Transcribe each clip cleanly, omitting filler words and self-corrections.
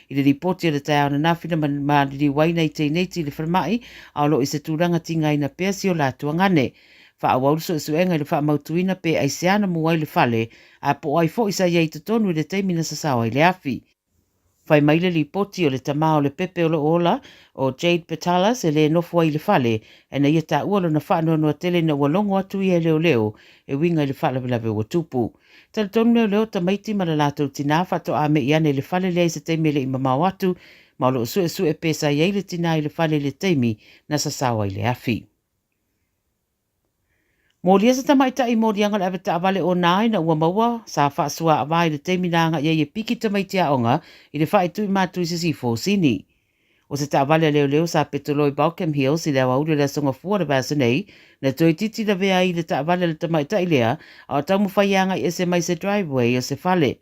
I le lipoti o le taeao ananafi na maliliu ai nai teineiti i le falemai, a o lo o i se tulaga tigaina pea si o latou agane. Faaauau le suesuega i le faamautuina pe aisea na mu ai le fale, a po o ai foi sa i ai i totonu i le taimi na sasao ai le afi. Fai mai le lipoti o le tama o le pepe o lo o ola, o Jade Petalas e le nofo ai i le fale, ae na ia taua lona faanoanoa tele ina ua logo atu ia e leoleo e uiga i le faalavelave ua tupu. Talitonu leoleo o tamaiti ma le latou tinā faatoa me'i ane i le fale lea i se taimi e le i mamao atu, ma o lo o suesue pe sa i ai le tinā i le fale i le taimi na sasao ai le afi. Molia se tamaitai i moliaga o le avetaavale ona ina ua maua sa faasuaava i le taimi na agai ai e piki tamaiti aoga i le faaitu i Matu i Sisifo o Sini. O se taavale a leoleo sa petolo i Baulkham Hills i le aoauli o le Aso Gafua o le vaiaso nei, na toeitiiti lavea ai i le taavale a le tamaitai lea a o taumafai e agai ese mai se driveway o se fale.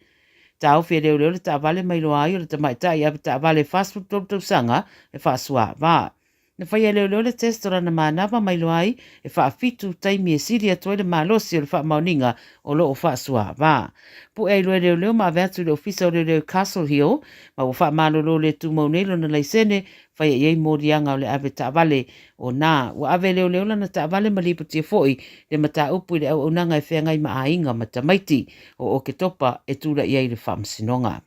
Taofi e leoleo le taavale ma iloa ai o le tamaitai avetaavale 43 tausaga e faasuaava. Na faia e leoleo le test o lana manava ma iloa ai e faafitu taimi e sili atu ai le malosi o le faamaoniga o lo o faasuaava. Pue ai loa e leoleo ma ave atu i le ofisa o leoleo i Castle Hill ma ua faamalolo le tumau nei lona laisene faia i ai moliaga o le ave taavale o nā. Ua ave e leoleo lana taavale ma lipotia foi le mataupu i le auaunaga e feagai ma aiga ma tamaiti o Oketopa e tulai ai i le faamasinoga.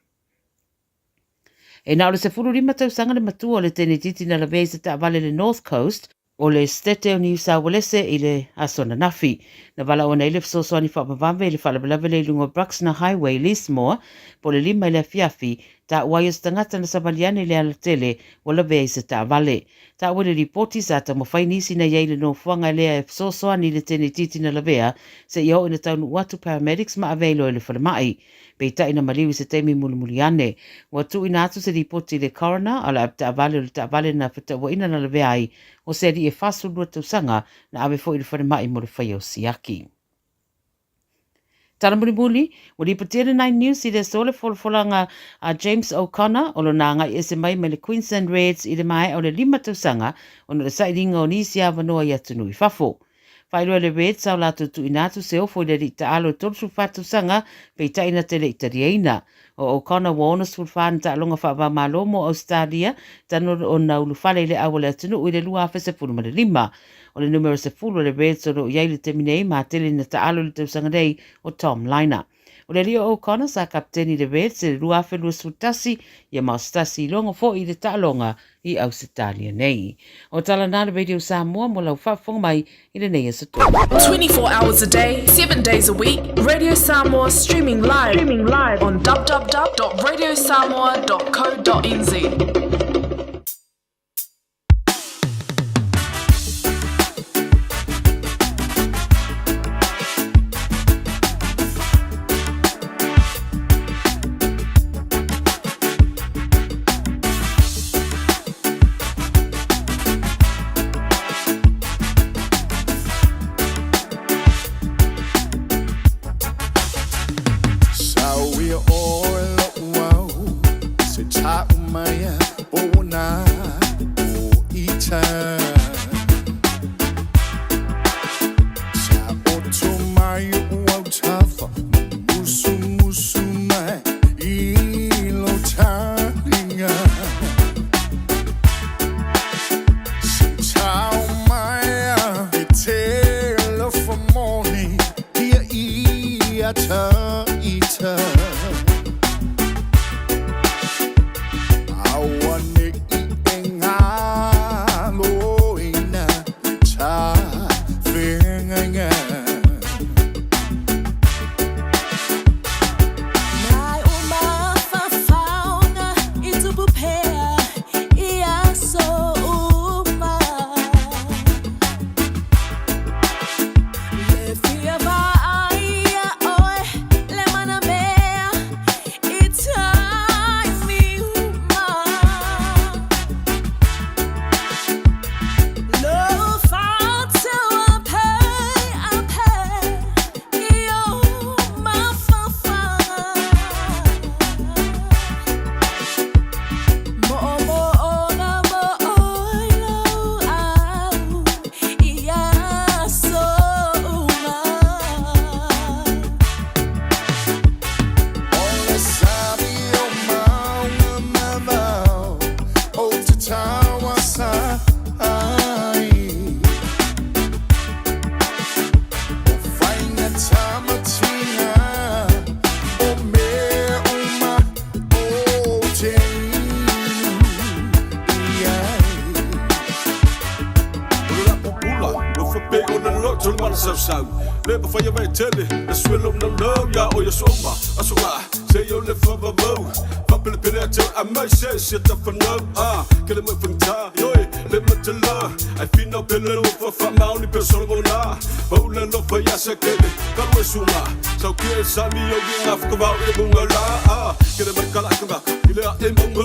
E na o le 15 tausaga le matua o le tenetiti na lavea i se taavale i le North Coast o le Setete o Niu Saualese i le aso ananafi. Na valaauina ai le fesoasoani faavavave i le faalavelave lea i luga o Bruxner Highway, Lismore, po o le 5 i le afiafi, taua ai o se tagata na savali ane i le alatele ua lavea i se taavale. Taua i le lipoti sa taumafai nisi na i ai i le nofoaga lea e fesoasoani i le tenetiti na lavea seia oo ina taunuu atu paramedics ma avea ai loa i le falemai. Peitai na maliu i se taimi mulimuli ane. Ua tuuina atu se lipoti i le coroner a o le avetaavale o le taavale na fetauaina na lavea ai o se alii e 42 tausaga na ave foi i le falemai mo le faia o siaki. Tala mulimuli, ua lipotia le Nine News i le aso le folafolaga a James O'Connor o lona agai ese mai mai le Queensland Reds i le maea o le 5 tausaga ona o le sailiga o nisi avanoa i atunuu i fafo. Faailoa e le Reds sa o latou tuuina atu se ofo i le alii taalo e 34 tausaga, peitai na te le i taliaina. O O'Connor ua 64 na taaloga faava-o-Malo mo Ausetalia talu ona ulufale i le au a le atunuu i le 2015. O le numera 10 o le Reds o lo o i ai i le taimi nei ma tele ina taalo i le tausaga nei o Tom Lynagh. O le alii o O'Connor sa kapeteni i le Reds i le 2021 ia ma o se tasi iloga foi i le taaloga i Ausetalia nei. O tala nā le Radio Samoa mo lau faafofoga mai i lenei aso Tolu. 24 hours a day, 7 days a week, Radio Samoa streaming live, streaming live on www.radiosamoa.co.nz. Sauia ʻoe loʻu au se taʻu mai pona o ita Sa oto mai oʻu autafa Musumusu mai i lo talinga Se tau mai a e te moni Ia ia ta ita. te inu i ai. O le lapu pula, ua faapei ona loto le malasausau. Le mafai a vaetele, le suelo naunau ia oe aso uma, aso la, seia o le faavavau. Faapelepele a te amai se se tafanau, ah, kele mai fagata, ioe, le matala. Ai finau pele lofa faamaoni pe solomona. Pau le alofa ia Sekele, kalu e suga. Saukia e sami o ki ngā whakawau e munga la, ah, kele mai kala ka ngaka, i le a e maunga.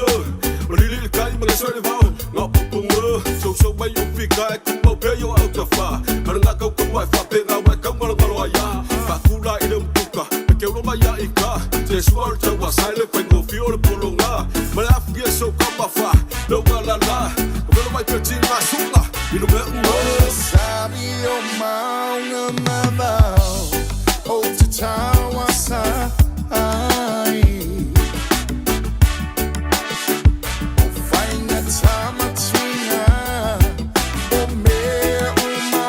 Malili le kai ma le soe le vao, ngā poponga. Sou sou mai o fika e kumau pe yo au ta wha. Mana ngā kau kau mai wha pe ngā wai kau ngalo ngalo ai a. Whakula i le umpuka, me ke uro mai a i ka. Te sua o le taua, sai le whaingo fi o le polonga. Ma le afu ia sou ka mawha, no ngā la la. Ka velo mai pe ti ngā sunga, i lume unga. Sabi o maunga mavao o te taua sa ai. O whainga tamatinga o mea uma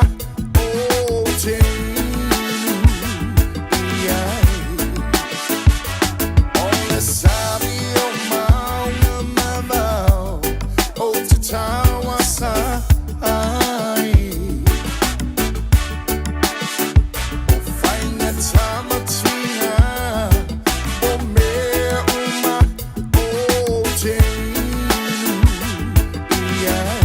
o te inu i ai. O le sabi o maunga mavao o te taua sa ai. O whainga tamatinga o mea uma o te inu i ai.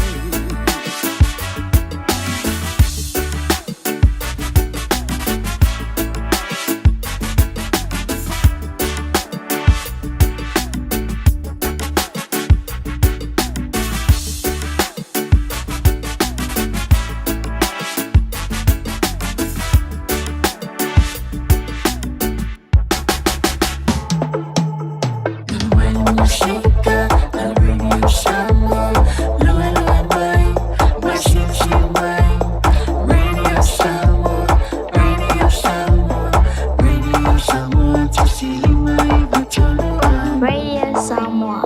Radio Samoa.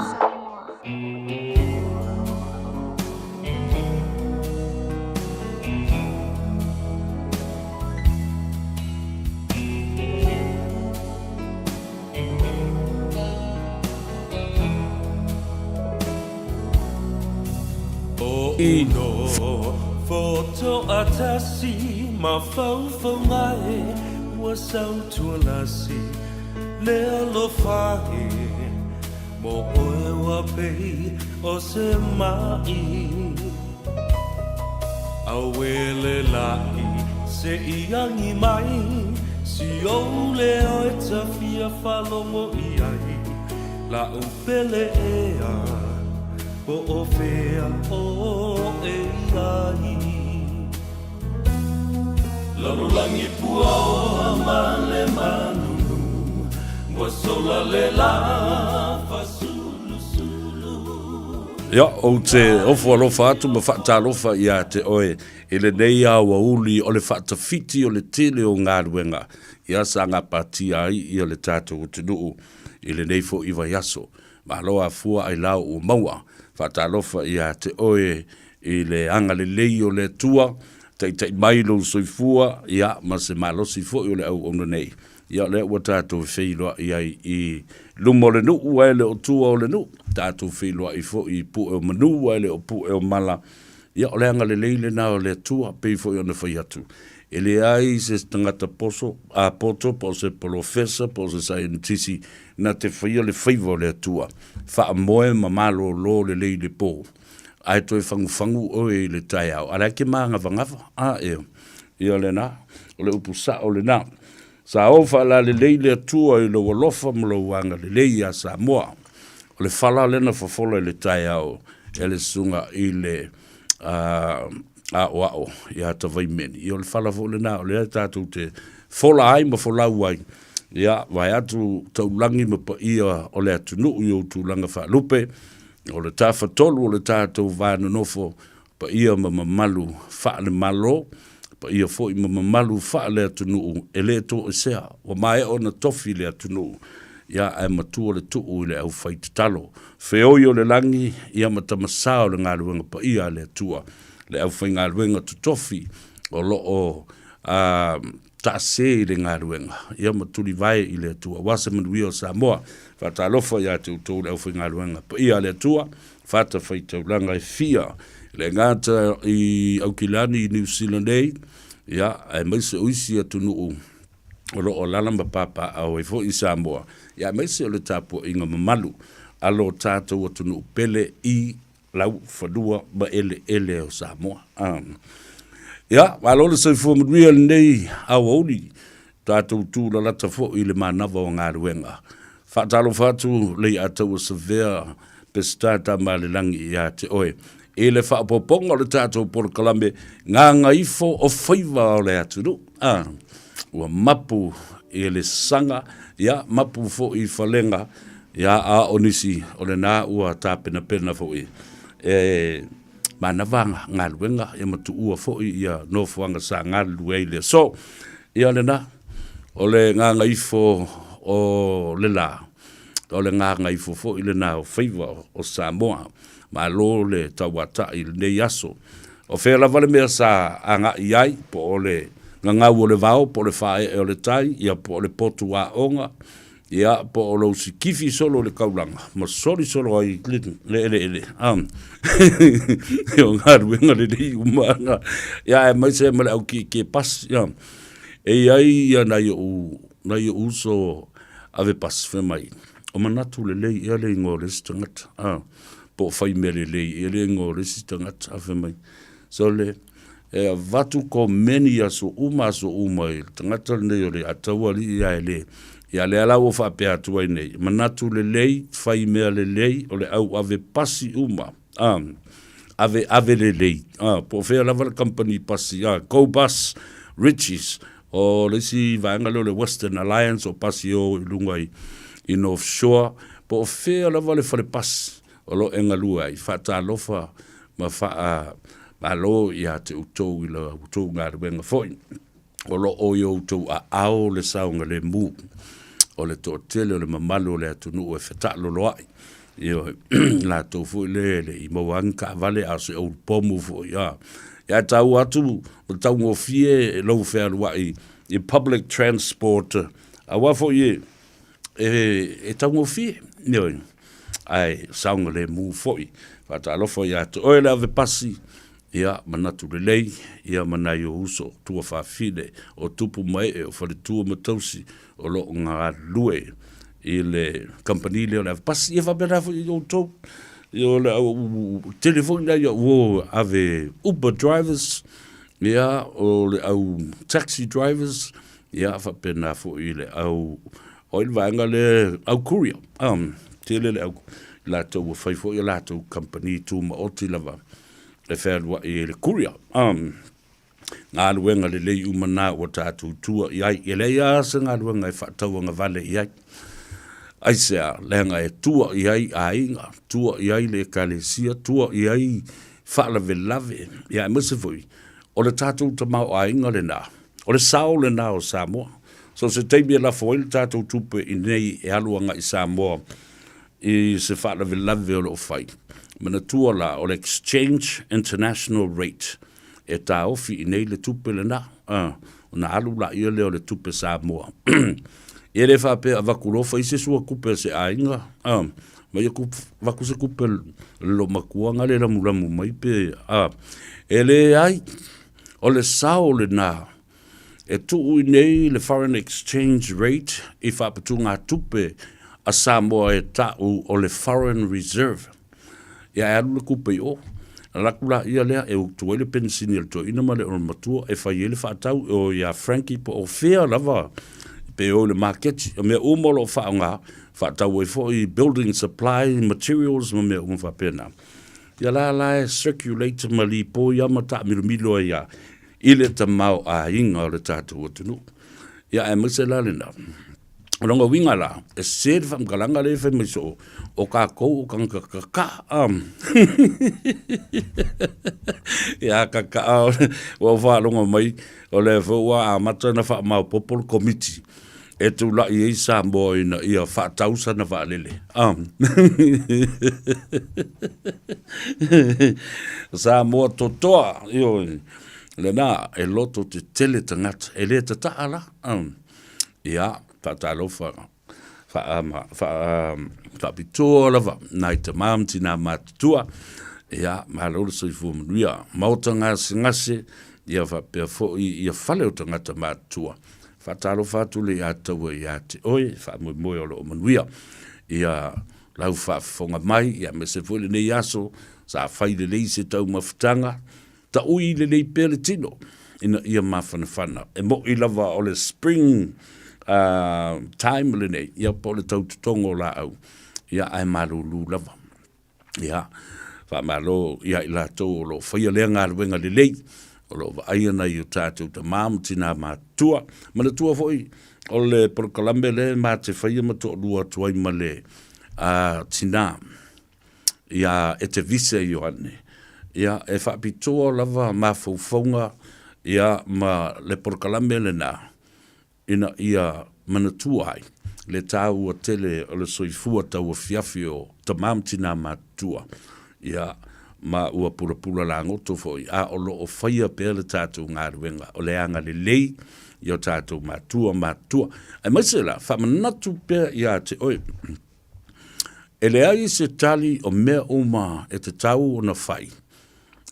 O ino foto atasi mafaufauga e ua sautualasi le alofa e mo oe ua pei o se ma'i auele la'i se i agi mai si ou leo e tafia faalogo i ai la'u pele ea po o fea oe i ai. Lalolagi puaoa ma le manunu ua sola le lā fasulusulu. Ia, ou te ofo alofa atu ma faatalofa iā te oe i lenei aoauli o le faatafiti o le tele o galuega ia sa gapatia ai ia le tatou atunuu i lenei foʻi vaiaso. Malo afua ailao ua maua. Faatalofa iā te oe i le agalelei o le Atua, taitai mai lou soifua, ia, ma se malosi foi o le auauna nei. Ia, o lea ua tatou feiloai ai i luma o le nuu ae le o tua o le nuu, tatou feiloai foi i pue o manu ae le o pue o mala. Ia, o le agalelei lena o le Atua, pei foi ona fai atu, e leai se tagata poso, a poto, po o se polofesa, po o se saienitisi na te faia le faiva o le Atua. Faamoe ma malōlō lelei i le pō. Ae toe fagufagu oe i le taeao, a la e ke māgavagava, a ea, ia lena, o le upu sao lena. Sa ou faalalelei le Atua i lou alofa ma lou agalelei iā Samoa. O le fala lena fofola i le taeao e le susuga i le aoao iā Tavaimeni. Ia o le fala foi lena o lea tatou te fola ai ma folau ai, ia, vaeatu taulagi ma paia o le atunuu i ou tulaga faalupe, O le tafatolu o le tatou va nonofo, paia ma mamalu faale-Malo, paia foi ma mamalu faale-atunuu, e le toesea, ua maea ona tofi le atunuu, ia ae matua le tuu i le aufai tatalo. Feoi o le lagi, ia ma tamasā o le galuega paia a le Atua, le aufaigaluega totofi o lo o, a, taase i le galuega, ia ma tulivae i le Atua aua se manuia o Samoa. Faatalofa ia te outou le aufaigaluega paia a le Atua, fatafaitaulaga e fia, e le gata i Aukilani i Niu Sila nei, ia, aemaise o isi atunuu o lo o alaala ma papaaao ai foi i Samoa, ia aemaise o le tapuaiga mamalu a lo tatou atunuu pele i laufanua ma eleele o Samoa. Ia, malo le soifua manuia i lenei aoauli, tatou tulalata foi i le manava o galuega. Faatalofa atu Leiataua Savea Peseta Tamalelagi ia te oe i le faaopoopoga o le tatou polokalame Gagaifo o Faiva o le Atunuu. Ua mapu i le saga, ia mapu foi i falega, ia a o nisi o lena ua tapenapena foi e manava galuega ia ma tuua foi ia nofoaga sa galulue ai i le aso. Ia lena, o le gagaifo o le la, o le gagaifo foi lena o faiva o Samoa. Malo le tauatai i lenei aso. O fea lava le mea sa agai i ai, po o le gagau o le vao, po o le faaee o le tai, ia po o le potu aoga, ia po o lou sikifi solo i le kaulaga, ma soli solo ai le eleele, a, o galuega lelei uma na, ia aemaise ai ma le au kiekie pasi, ia. E i ai ia nai ou, nai ou uso ave pasi, fai mai, o manatu lelei ea le igoa o le isi tagata, a. po o fai mea lelei e le igoa o le isi tagata, fai mai, sole, e avatu komeni i aso uma aso uma i le tagata lenei o le Ataualii ae le, ia lea la ua faapea atu ai nei, manatu lelei, fai mea lelei, o le au ave pasi uma, a, ave, ave lelei, a, po o fea lava le kamupani pasi, a, Go Bus, Ritchies, o le isi vaega lea o le Western Alliance o pasi o i luga i, i North Shore, po o fea lava le fale pasi o lo o e galue ai, faatalofa ma faamalo ia te outou i la outou galuega foi. O lo o i outou aao le saogalemu o le toatele o le mamalu o le atunuu e fetaaloloai. Ioe, latou foi lea e le i maua ai ni taavale a o se ulupomu foi, a. Ia ae taua atu o le taugofie lou fealuai i public transport aua foi e e taugofie, ioe, ae saogalemu foi. Faatalofa ia te oe le ave pasi, ia manatu lelei, ia ma nai ou uso tuafafine o tupu ma ee o faletua ma tausi o lo o galulue i le kamupani lea o le ave pasi. Ia faapena foi i outou, ia o le au tele foi nai au uo ave Uber drivers, ia o le au taxi drivers, ia faapena foi i le au, o ai le vaega lea, au courier, tele le au, latou ua fai foi a latou kamupani tumaoti lava e fealuai ai le courier. Galuega lelei uma na ua tatou tua i ai. E leai lava se galuega e faatauagavale i ai. Aisea? Leaga e tua i ai aiga, tua i ai le ekalesia, tua i ai faalavelave, ia aemaise foi o le tatou tamaoaiga lena, o le sao lena o Samoa. So se taimi e lafo ai le tatou tupe i nei e alu agai i Samoa i se faalavelave o lo o fai, manatua la o le exchange international rate e taofi i nei le tupe lena, ona alu laia lea o le tupe Samoa. E le faapea avatu loa fai se sua tupe a se aiga, mai aku avatu se tupe a le loomatua na le lamulamu mai pe, e leai, o le sao lena e tuu i nei le foreign exchange rate i faaputugatupe a Samoa e ta'u o le foreign reserve. Ia e alu le tupe i o. Alu atu laia lea e utu ai le penisini a le toeaina ma le olomatua e fai ai le faatau e o ia Frankie po o fea lava pe o i le maketi. O mea uma o lo o faaaoga, faatau ai foi building supply materials ma mea uma faapena. Ia la la e circulate ma lipoi lava ma taamilomilo ai lava i le tamaoaiga o le tatou atunuu. Ia aemaise la lena. O lona uiga la, e sese le faamatalaga lea e fai mai soo, o tatou o tagata kakaa. Ia kakaa, ua ou faalogo mai, o lea foi ua amata ona faamaopoopo le Komiti e tulai ai Samoa ina ia faatau sana vaalele. Samoa totoa, ioe. Lena, e loto tetele tagata, e lē tata'a la. Ia, faatalofa, faapitoa lava nai tamā ma tinā matutua. Ia, malo le soifua manuia. Maota gasegase, ia faapea foi ia fale o tagata matutua. Faatalofa atu le ia taua ia te oe, faamoemoe o lo o manuia. Ia lau faafofoga mai, ia aemaise foi lenei aso, sa fai lelei se taumafataga, Taui lelei pea le tino ina ia mafanafana. E moʻi lava o le spring time lenei, ia po o le tau totogo o laau, ia ae malulu lava. Ia, faamalo ia i latou o lo o faia lea galuega lelei, o lo o vaaia nai o tatou tama ma tina matutua. Manatua foi o le polokalame lea ma te faia ma toalua atu ai ma le tina ia Etevise Ioane, ia e faapitoa lava mafaufauga ia ma le polokalame lena ina ia manatua ai le taua tele o le soifua tauafiafi o tama ma tina matutua, ia ma ua pulapula lagoto foi a o lo o faia pea le tatou galuega o le agalelei i o tatou matua matutua. Aemaise la, faamanatu pea ia te oe, E leai se tali o mea uma e tatau ona fai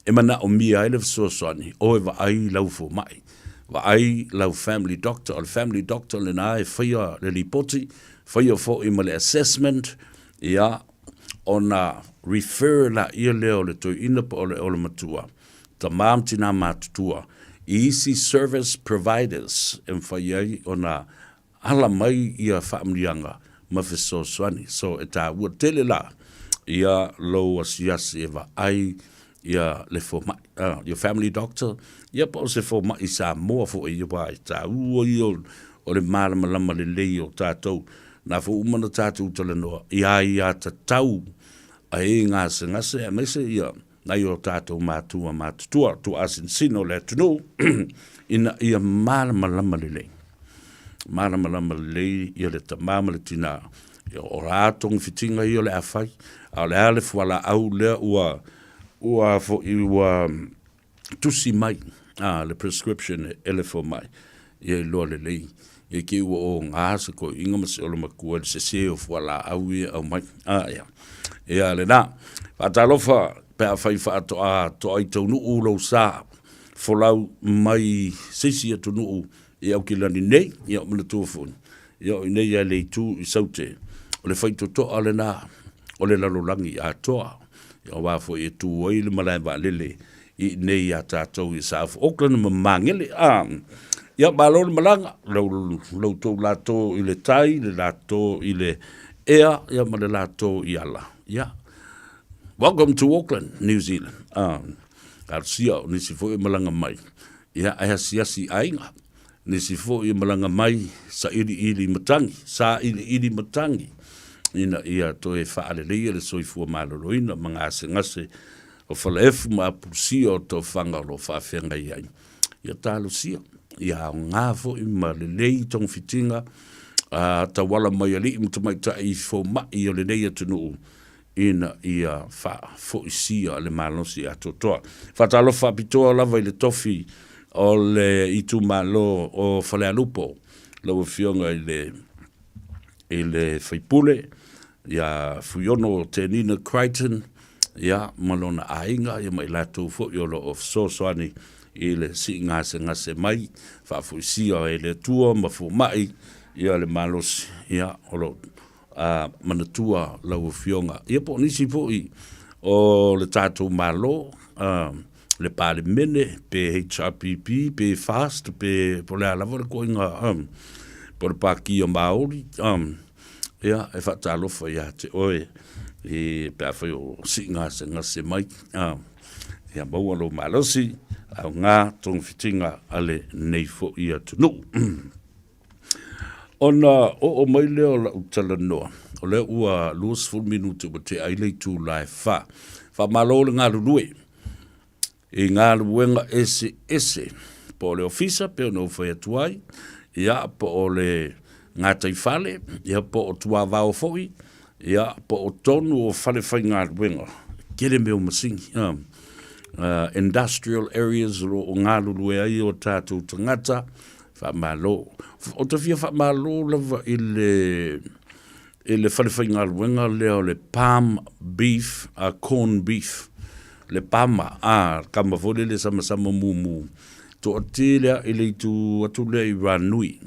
e manaomia ai le fesoasoani, oe vaai lau fomai, vaai lau family doctor, o le family doctor lena e faia le lipoti, faia foi ma le assessment, ia, ona refer laia lea o le toeaina po o le matua, tama ma tina matutua i isi service providers e mafai ai ona ala mai ia faamanuiaga ma fesoasoani. So e taua tele la ia lou asiasi e vaai ia le fomai, your family doctor, ia po o se fomai Samoa foi aua e taua ia o le malamalama lelei o tatou. Na foi uma ona tatou talanoa i aiatatau a e gasegase aemaise ia nai o tatou matua matutua, tuaasinsina o le atunuu, ina ia malamalama lelei. Malamalama lelei ia le tama ma le tina, o a togafitiga ia o le a fai, a o le a le fualaau lea ua, ua foi ua tusi mai, a, le prescription e le fomai, ia iloa lelei, i te i ua oga se toeaina ma se olomatua i le sese o fualaau ia e aumai. A, ia. Ia lena. Faatalofa pe afai faatoa toa i taunuu lou sa folau mai se isi atunuu i Aukilani nei, ia manatua foi, ia o i inei lava i le itu i Saute, o le faitotoa lena o le lalolagi atoa, aua foi e tu ai le malae vaalele i inei iā tatou i South Auckland ma Magele. A, ia malo le malaga, lau, lau tou lato i le tai, le lato i le ea, ia ma le lato i ala. Ia, welcome to Auckland, New Zealand. A, talosia o nisi foi e malaga mai, ia ae asiasi i aiga. Nisi foi e malaga mai sailiili matagi, sailiili matagi, ina ia toe faaleleia le soifua maloloina ma gasegase o Falaefu ma Apulusia o tofaga o lo o faafeagai ai. Ia talosia, ia aoga foi ma lelei togafitiga a tauala mai alii ma tamaitai fomai o lenei atunuu ina ia faafoisia le malosi atoatoa. Faatalofa faapitoa lava i le tofi o le itumalo o Falealupo, lau Afioga i le i le faipule ia Fuiono Tenina Crichton ia ma lona aiga ia ma i latou foi o lo o fesoasoani i le siigasegase mai faafoisia e le Atua ma fomai ia le malosi ia o lo o manatua lau Afioga ia po o nisi foi o le tatou Malo le Palemene pe HRPP pe FAST pe po o le a lava le koiga po o le Pātia Māori ia e faatalofa ia te oe i pe afai o siigasegase mai ia maua lou malosi aoga togafitiga a lenei foi atunuu. Ona oo mai lea o lau talanoa, o lea ua 20 minute ua tea ai le itula e fa. Faamalo le galulue i galuega eseese, po o le ofisa pei ona ou fai atu ai, ia po o le gataifale, ia po o tuavao foi, ia po o tonu o falefaigaluega, tele mea o masini. Industrial areas o lo o galulue ai o tatou tagata, faamalo. Ou te fia faamalo lava i le i le fale faigaluega lea o le Palm Beef, Corn Beef, le pama, a, kama foi lele samasama mumu, toatele lava i le itu atu lea i Ranui,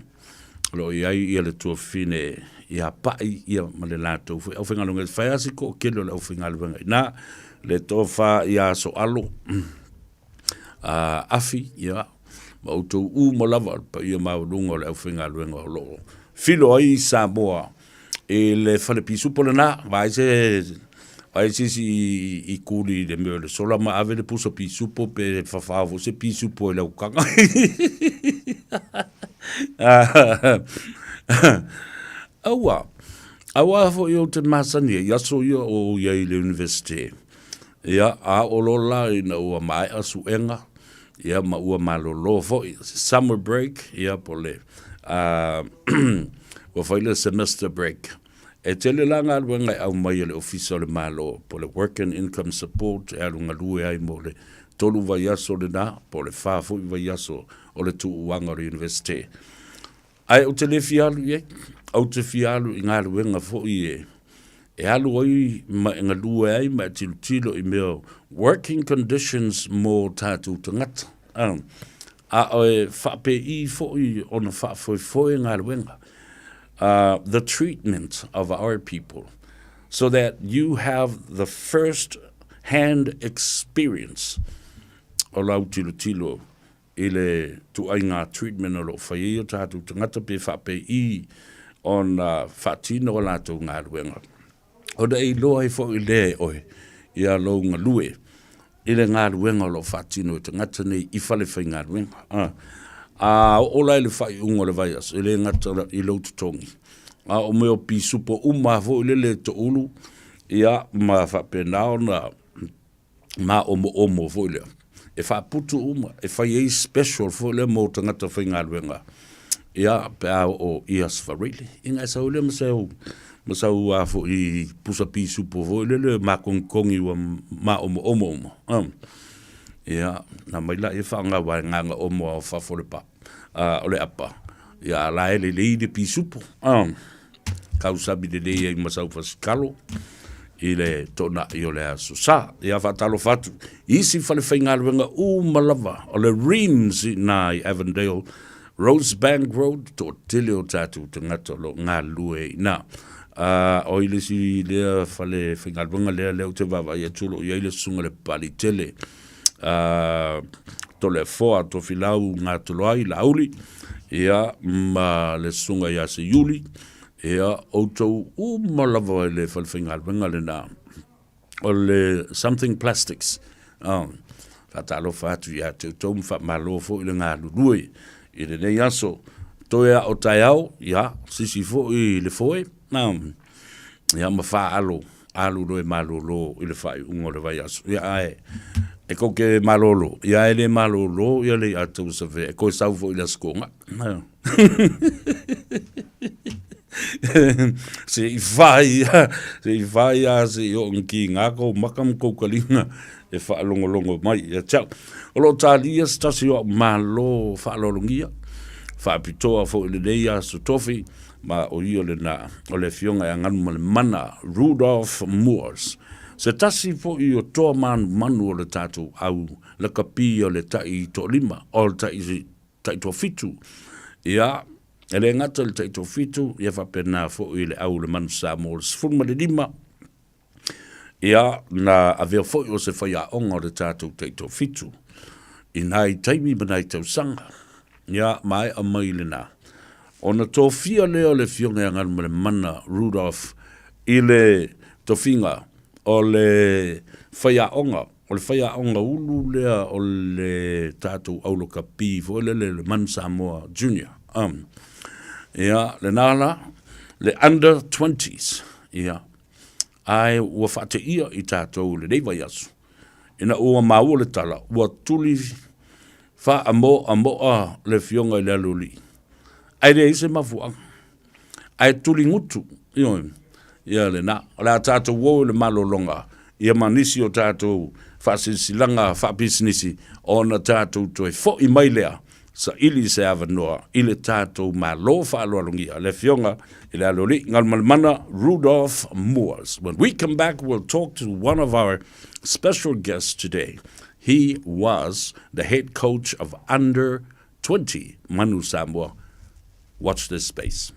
o lo o i ai ia le tuafafine ia Pa'i ia ma le latou foi aufaigaluega. E fai lava si toatele o le aufaigaluega i ina, le tofa ia Soalo Afi, ia, ma outou uma lava, le paia maualuga o le aufaigaluega o lo o filo ai Samoa i le fale pisupo lena, vaai se vaai se isi i kuli i le mea o le sola ma ave le pusa pisupo pe fafao foi se pisupo i lau taga. Aua, aua foi ou te masani ai i aso ia o ou i ai i le Universite, ia, a oo loa la ina ua maea suega, ia ma ua malolo foi, summer break, ia po o le ua fai le semester break. E tele la galuega e aumai e le Ofisa o le Malo, po o le Work and Income Support e alu galue ai mo le 3 vaiaso lena, po o le 4 foi vaiaso o le tuuaga o le Universite. Ae ou te le fia alu i ai, ou te fia alu i galuega foi e e alu ai ma e galue ai ma e tilotilo i mea o working conditions mo tatou tagata. A e faapei foi ona faafoefoe galuega. The treatment of our people so that you have the first hand experience o lau tilotilo i le tuaiga treatment o lo o fai ai o tatou tagata pe faapei ona faatino a latou galuega. Ona e iloa ai foi lea e oe ia lou galue i le galuega o lo o faatino e tagata nei i fale faigaluega. A oo la i le faaiuga o le vaiaso, e le gata i lou totogi, a o mea o pisupo uma lava foi lele e toulu, ia ma faapena ona maomoomo foi lea, e faaputu uma, e fai ai special foi lea mo tagata faigaluega, ia, pe a oo i Aso Faraile. Ia ona e sau lea ma sau, ma sau a foi pusa pisupo foi lele makonikogi ua maomoomo uma. Ia, na aumai laia faaaoga aua e gaga omo lava o fafo o le pa, o le apa, ia a o la e lelei le pisupo. Tausami lelei ai ma sau fasikalo i le toonai o le Aso Sa. Ia faatalofa atu i isi falefaigaluega uma lava o le REAMS i ina i Avondale, Rosebank Road, toatele o tatou tagata o lo o galulue i ina. O ai le isi lea falefaigaluega lea lea ou te vaavaai atu o lo o i ai le Susuga i le Papaliitele, Toleafoa Tofilau Gatoloai Laauli, ia, ma le Susuga ia Seiuli, ia, outou uma lava i le falefaigaluega lena o le Something Plastics. Faatalofa atu ia te outou ma faamalo foi le galulue i lenei aso. Toe a o taeao, ia, sisi foi le foe, ia ma faalo alu loa e malolo i le faaiuga o le vaiaso. Ia ae e kou ke malolo, ia e le malolo ia le ia tou save e koe sau foi i le Aso Toonai. Se i fai se i fai a se i oo ina kiga kou maka ma kou kaliga e faalogologo mai ia te au. O lo o talia se tasi o au malo faaaloalogia, faapitoa foi i lenei aso tofi, Ma o ia lena, o le Afioga ia Galumalemana Rudolph Moores, se tasi foi o toa manumanu o le tatou au lakapi o le tai toalima, o le tai, tai toafitu. Ia, e le gata i le tai toafitu, ia faapena foi le au o le Manu Samoa o le 15, Ia, na avea foi o se faiaoga o le tatou taitoafitu i nai taimi ma nai tausaga. Ia, maea mai lena. Ona tofia lea o le Afioga ia Galumalemana Rudolph i le tofiga o le faiaoga, o le faiaoga ulu lea o le tatou aulakapi foi lele le Manu Samoa Junior. Ia, lena la, le under twenties. Ia, Ae ua faateia i tatou i lenei vaiaso, ina ua maua le tala, ua tuli faamoamoa le Afioga i le Aloalii, ae leai se mafuaaga, ae tuli gutu, ioe, ia lena. O le a tatou o i le malologa. ia ma nisi o tatou faasilasilaga faapisinisi ona tatou toe fo'i mai lea saili se avanoa i le tatou Malo faaaloalogia le Afioga i le Aloalii Galumalemana Rudolph Moores. When we come back, we'll talk to one of our special guests today. He was the head coach of under 20 Manu Samoa. Watch this space.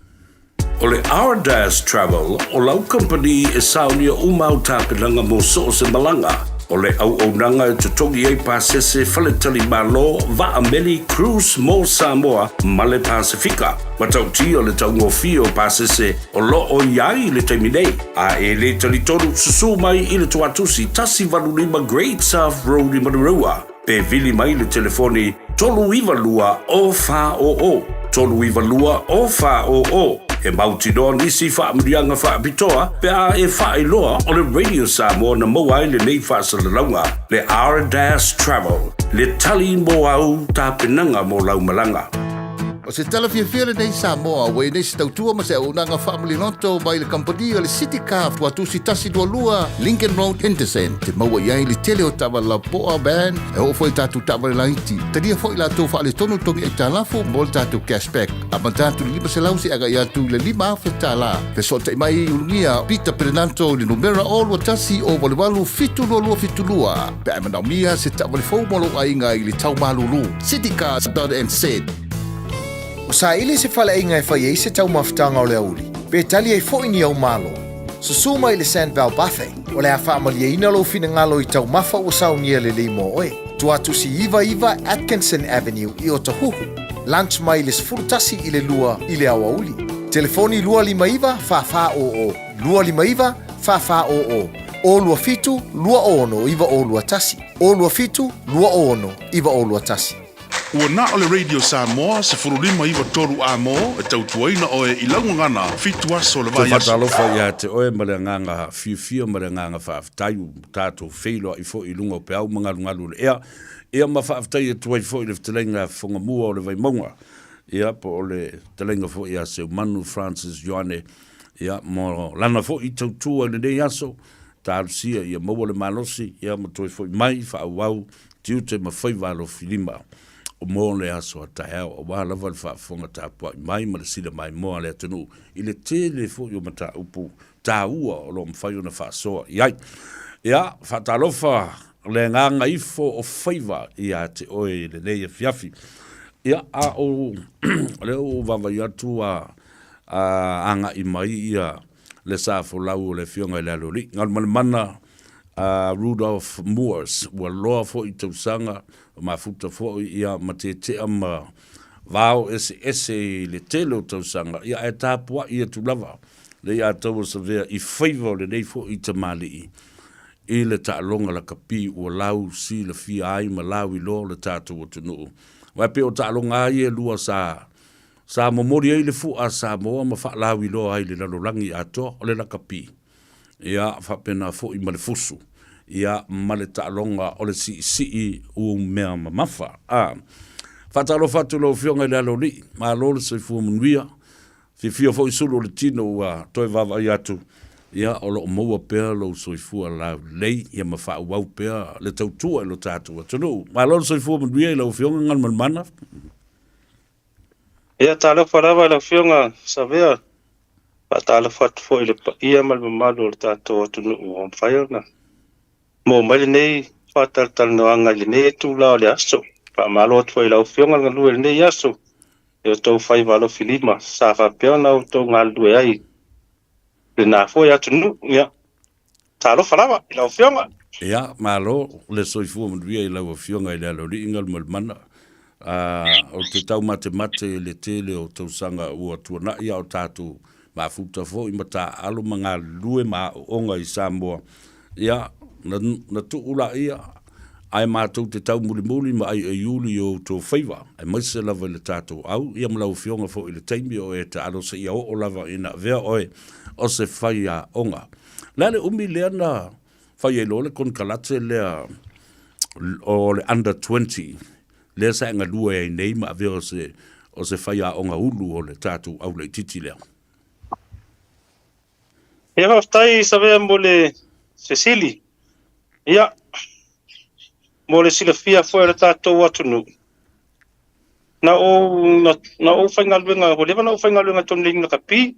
O le Ardas Travel o lau kamupani e saunia uma au tapenaga mo so o se malaga. O le auaunaga e totogi ai pasese, faletalimalo, vaa meli, cruise mo Samoa ma le Pasefika. Matautia le taugofie o pasese o lo o i ai i le taimi nei. A e le talitonu, susu mai i le Tuatusi 185 Great South Road i Manurewa. Pe vili mai le telefoni 392 0400, 392 0400. E mautinoa nisi faamanuiaga faapitoa pe a e faailoa o le Radio Samoa na maua ai lenei faasalalauga, le R-Dash Travel, le tali mo au tapenaga mo lau malaga. O se tala fiafia lenei Samoa ua i ai nei se tautua ma se auaunaga faamaliloto mai le kamupani o le City Car Tuatusi 122 Lincoln Road Henderson te maua i ai le tele o taavale lapoa van e oo foi i tatou taavale laiti. Talia foi latou faaletonu togi aitalafu mo le tatou cashback amata atu i le 500 seia agai atu i le 5,000 tala. Fesootai mai i Ulugia Peter Perenanto i le numera 021 088 722 pe a e manaomia se taavale fou mo lou aiga i le tau malulu. Citycars.nz. Ua saili se faleaiga e fai ai se taumafataga o le aoauli, pe tali ai foi ni au malo. Susu mai i le Sandval Buffet, o le a faamalieina lou finagalo i taumafa ua saunia lelei mo oe. Tuatusi 99 Atkinson Avenue i Otahuhu. Lunch mai le 11 i le 2 i le aoauli. Telefoni 259 4400, 259 4400, 027 26 9021, 027 26 9021. Ua na o le Radio Samoa 15 9 3 amo e tautuaina oe i lau gagana fitu aso o le Toe vaiaso. faatalofa ia te oe ma le agaga fiafia ma le agaga faafetai ua tatou feiloai foi i luga o peau ma galugalu o le ea. Ia ma faafetai atu ai foi i le fetalaiga a Fofogamua o le Vaimauga, ia po o le fetalaiga foi ia Seumanu Francis Ioane, ia mo lana foi tautua i lenei aso, talosia ia maua le malosi, ia ma toe foi mai faaauau tiute ma faiva alofilima mo le aso a taeao aua lava le faafofoga tapuai mai ma le sila maimoa a le atunuu i le tele foi o mataupu taua o lo o mafai ona faasoa i ai. Ia, faatalofa le agaga ifo o faiva ia te oe i lenei afiafi. Ia, a o lea ua ou vaavaai atu a agai mai ia le sa folau o le Afioga i le Aloalii. Galumalemana a Rudolph Moores, ua loa foi i tausaga, mafuta foi ia ma tetea ma vao eseese i le tele o tausaga, ia ae tapuai atu lava le ia taua savea i faiva o lenei foi tamalii i le taaloga lakapi ua lau silafia ai ma lau iloa le tatou atunuu. Aua e pei o taaloga lava ia e lua sa Sa momoli ai le fua a Samoa ma faalauiloa ai i le lalolagi atoa, o le lakapi, ia, faapena foi ma le fusu, ia, ma le taaloga o le siisii umea mamafa. A. Faatalofa atu i lau Afioga i le Aloalii, malo le soifua manuia, fiafia foi sulu o le tino ua toe vaavaai atu, ia, o lo o maua pea lou soifua laulelei, ia ma faaauau pea le tautua i lo tatou atunuu. Malo le soifua manuia i lau Afioga Galumalemana. Ia, talofa lava i lau Afioga Savea. Faatalofa atu foi i le paia ma le mamalu o le tatou atunuu ua mafai ona maua mai lenei faatalatalanoaga i lenei itula o le aso. Faamalo atu foi i lau Afioga le galue i lenei aso i outou faiva alofilima sa faapea ona outou galulue ai i lena foi atunuu. Ia, talofa lava i lau Afioga. Ia, malo le soifua manuia i lau Afioga i le Aloalii Galumalemana. Ou te taumatemate i le tele o tausaga ua tuanai a o tatou mafuta foi ma taaalo ma galulue ma aooga i Samoa. Ia, na, na tuu laia, ae matou te taumulimuli ma aiaiuli i o outou faiva, aemaise lava i le tatou au, ia ma lau Afioga foi i le taimi o e taalo seia oo lava ina avea oe o se faiaoga. Le a le umi lea na fai ai loa le konekarate lea o le under 20 lea sa e galue ai nei ma avea o se, o se faiaoga ulu o le tatou au laitiiti lea? Ia faafetai Savea mo le fesili. Ia, mo le silafia foi o le tatou atunuu, na ou, na, na ou faigaluega, ua leva na ou faigaluega tonu le lakapi.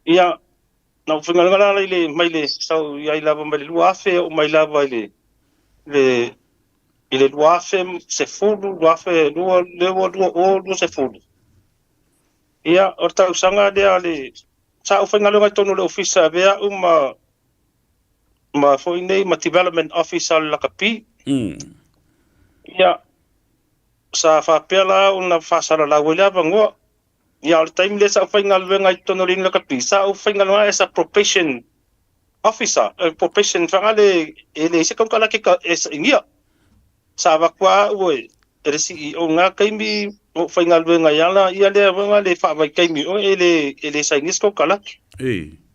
Ia, na ou faigaluega la i le, mai le, sau i ai lava mai le 2000 oo mai lava i le, le, i le 2010, 2002, 2020. Ia, o le tausaga lea le, sa ou faigaluega i totonu o le ofisa avea au ma, ma foi nei ma development officer o le lakapi. Ia, sa faapea la ona faasalalau ai le avanoa. Ia, o le taimi lea sa ou faigaluega i totonu o le lakapi, sa ou faigaluega as a probation officer, probation fagale e leai se konekarate e sainia. Sa avatu lava au e le CEO i na taimi o ou faigaluega ai ala ia lea foi le faavaitaimi oe e le sainia se konekarate.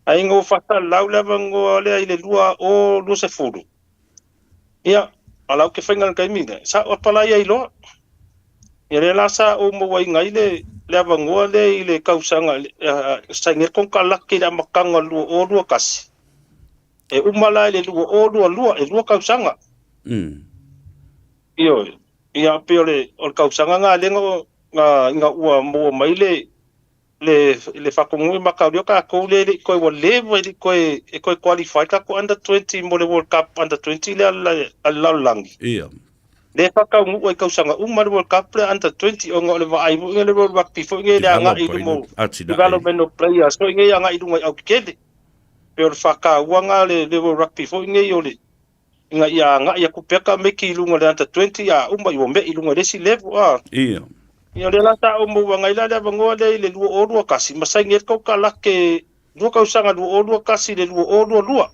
Ai ina ua faasalalau le avanoa lea i le 2020. Ia, a la ou te faigaluega taimi lea, sa ou apply ai loa. Ia lea la sa ou mauaina ai le avanoa lea i le tausaga sainia le konekarate i le amataga o le 2021. E uma la i le 2022, e 2 tausaga. Ioe. Ia pei o le tausaga na lea ina ua maua mai le le faatonuga ma tau lea tatou lea e le i toe ua leva e le i toe e toe qualify tatou under 20 mo le World Cup under 20 lea a le lalolagi. Ia. Lea e faataunuu ai tausaga uma le World Cup lea under 20 ona o le vaai foi le World Rugby foi le agai i luma development of players foi nei agai i luga i autetele. Pei o le faatauaga le World Rugby foi nei o le ina ia agai atu pea tamaiti i luga o le under 20 a uma ua me'i i luga i le isi level a. Ia. Ia o lea la sa ou maua ai la le avanoa lea i le 2021 ma saini ai le konekarate lua tausaga 2021 i le 2022.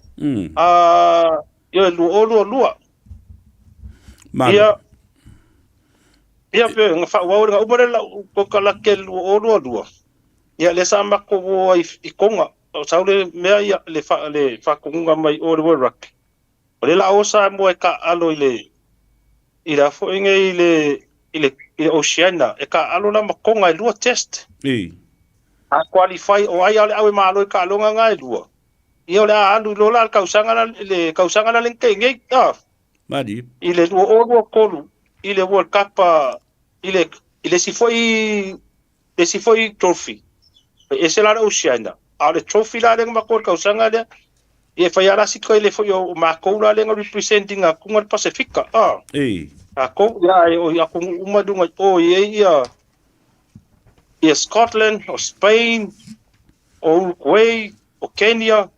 Ia 2022. Malo. Ia ia pe na faaauau ai na uma le lau konekarate i le 2022. Ia lea sa matou o ai i Tonga. O sau le mea ia le le faatonuga mai o le World Rugby. O le la o Samoa e taaalo i le i le a foi nei i le i le i le Oceania e taaalo la ma Tonga e 2 test. A qualify o ai a o le au e malo i taaloga na e 2. Ia o le a alu i loa la le tausaga la le tausaga la le ntei nei. Mali. I le 2023 i le World Cup i le i le isi foi le isi foi trophy. E ese la le Oceania. A o le trophy la lea na matou i le tausaga lea, ia e fai lava la si toele foi o matou la lea na represent ina atu le Pasefika. Tatou, ia e o i atunuu uma i luga i o i ai ia ia Scotland, o Spain, o Uruguay, o Kenya,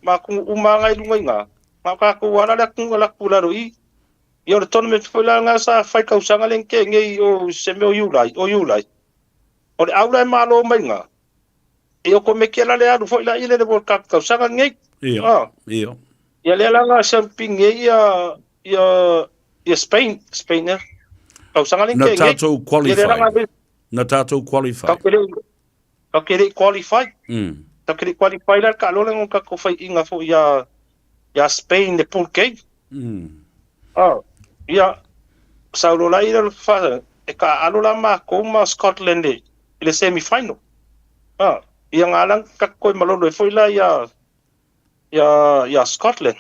ma atunuu uma lava i luga i ina. Ma o tatou lava la le atunuu e alu atu i lalo i i. Ia o le tournament foi la lena sa fai tausaga lea na tea nei o se mea o Iulai, o Iulai. O le au la e malo mai ina, e okomeki la le alu foi la i le World Cup tausaga lenei. Ia, ia. Ia lea la na siamupini ai ia, ia, ia Spain, Spain ea. Tausaga lea na Na tea nei. tatou Ia lea la qualify. na Na tatou qualify. Tatou te le i qualify. Tatou te le i qualify la le taaloga lea na tatou faiaina foi ia, ia Spain le pool game. Ia, sau loa la ia le fa, e taaalo la matou ma Scotland i le semi final. Ia na ala tatou toe malolo ai foi la ia, ia, ia Scotland.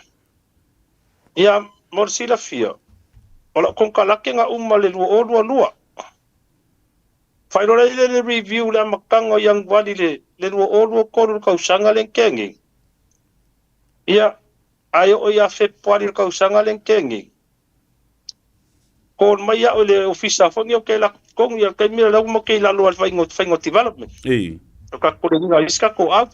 Ia, mo le silafia, o lau konekarate na uma le 2022. Faailoa lea le review le amataga o Ianuari le 2023 le tausaga lea na tea nei. Ia, ae oo ia Fepuari le tausaga lea na tea nei, call mai au i le ofisa foi nei o ke latou totonu ia le taimi lea ua matou i lalo ai le faiga o development. O tatou koleniga i isi tatou au.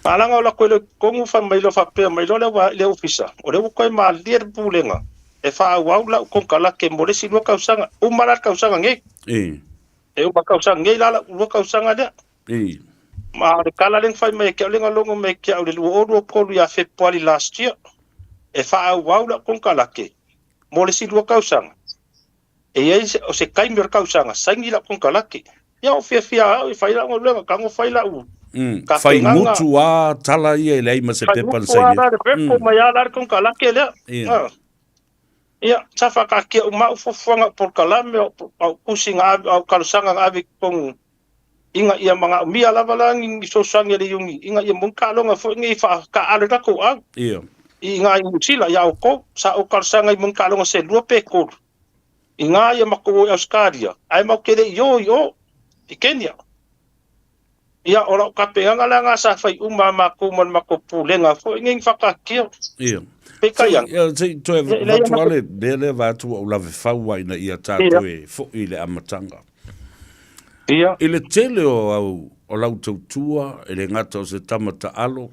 Malaga o latou i le totonu fai mai loa faapea mai loa le le ofisa, o lea ua toe malie le pulega e faaauau lau konekarate mo le isi 2 tausaga. Uma la le tausaga nei. E uma tausaga nei la lau 2 tausaga lea. Ma o le tala lea na fai mai e ke au lea na logo mai e ke au le 2023 ia Fepuari last year, e faaauau lau konekarate mo le isi 2 tausaga. E i ai o se taimi o le tausaga, saini lau konekarate. Ia o fiafia au e fai lau galuega, tago fai lau Fai tapenaga. gutu a tala ia e leai ma se Fai pepa na gutu a saini. la le pepa mai a la le konekarate lea. Ia, sa whakaakia uma au fuafuaga o polokalame, o au tusi na ave, au talosaga na ave i totonu Ina ia manaomia lava la ni fesoasoani a le Iuni ina ia maua ni taaloga foi nei e faataaalo ai tatou au. Ia. I ina i Niu Sila ia outou, sa ou talosaga i maua ni taaloga se lua pe tolu ina ia matou o i Ausetalia, ae matou te le i o i o i Kenya. Ia, o lau tapenaga la na sa fai uma a matou ma le matou pulega foi nei na faataatia. Ia. Peitai ane. Ia, se i toe Ia, leai, avatu matou- lava le mea lea vaeatu ua ou lave fau ai ina ia tatou e foi i le amataga. Ia. I le tele o au o lau tautua, e le gata o se tama taalo,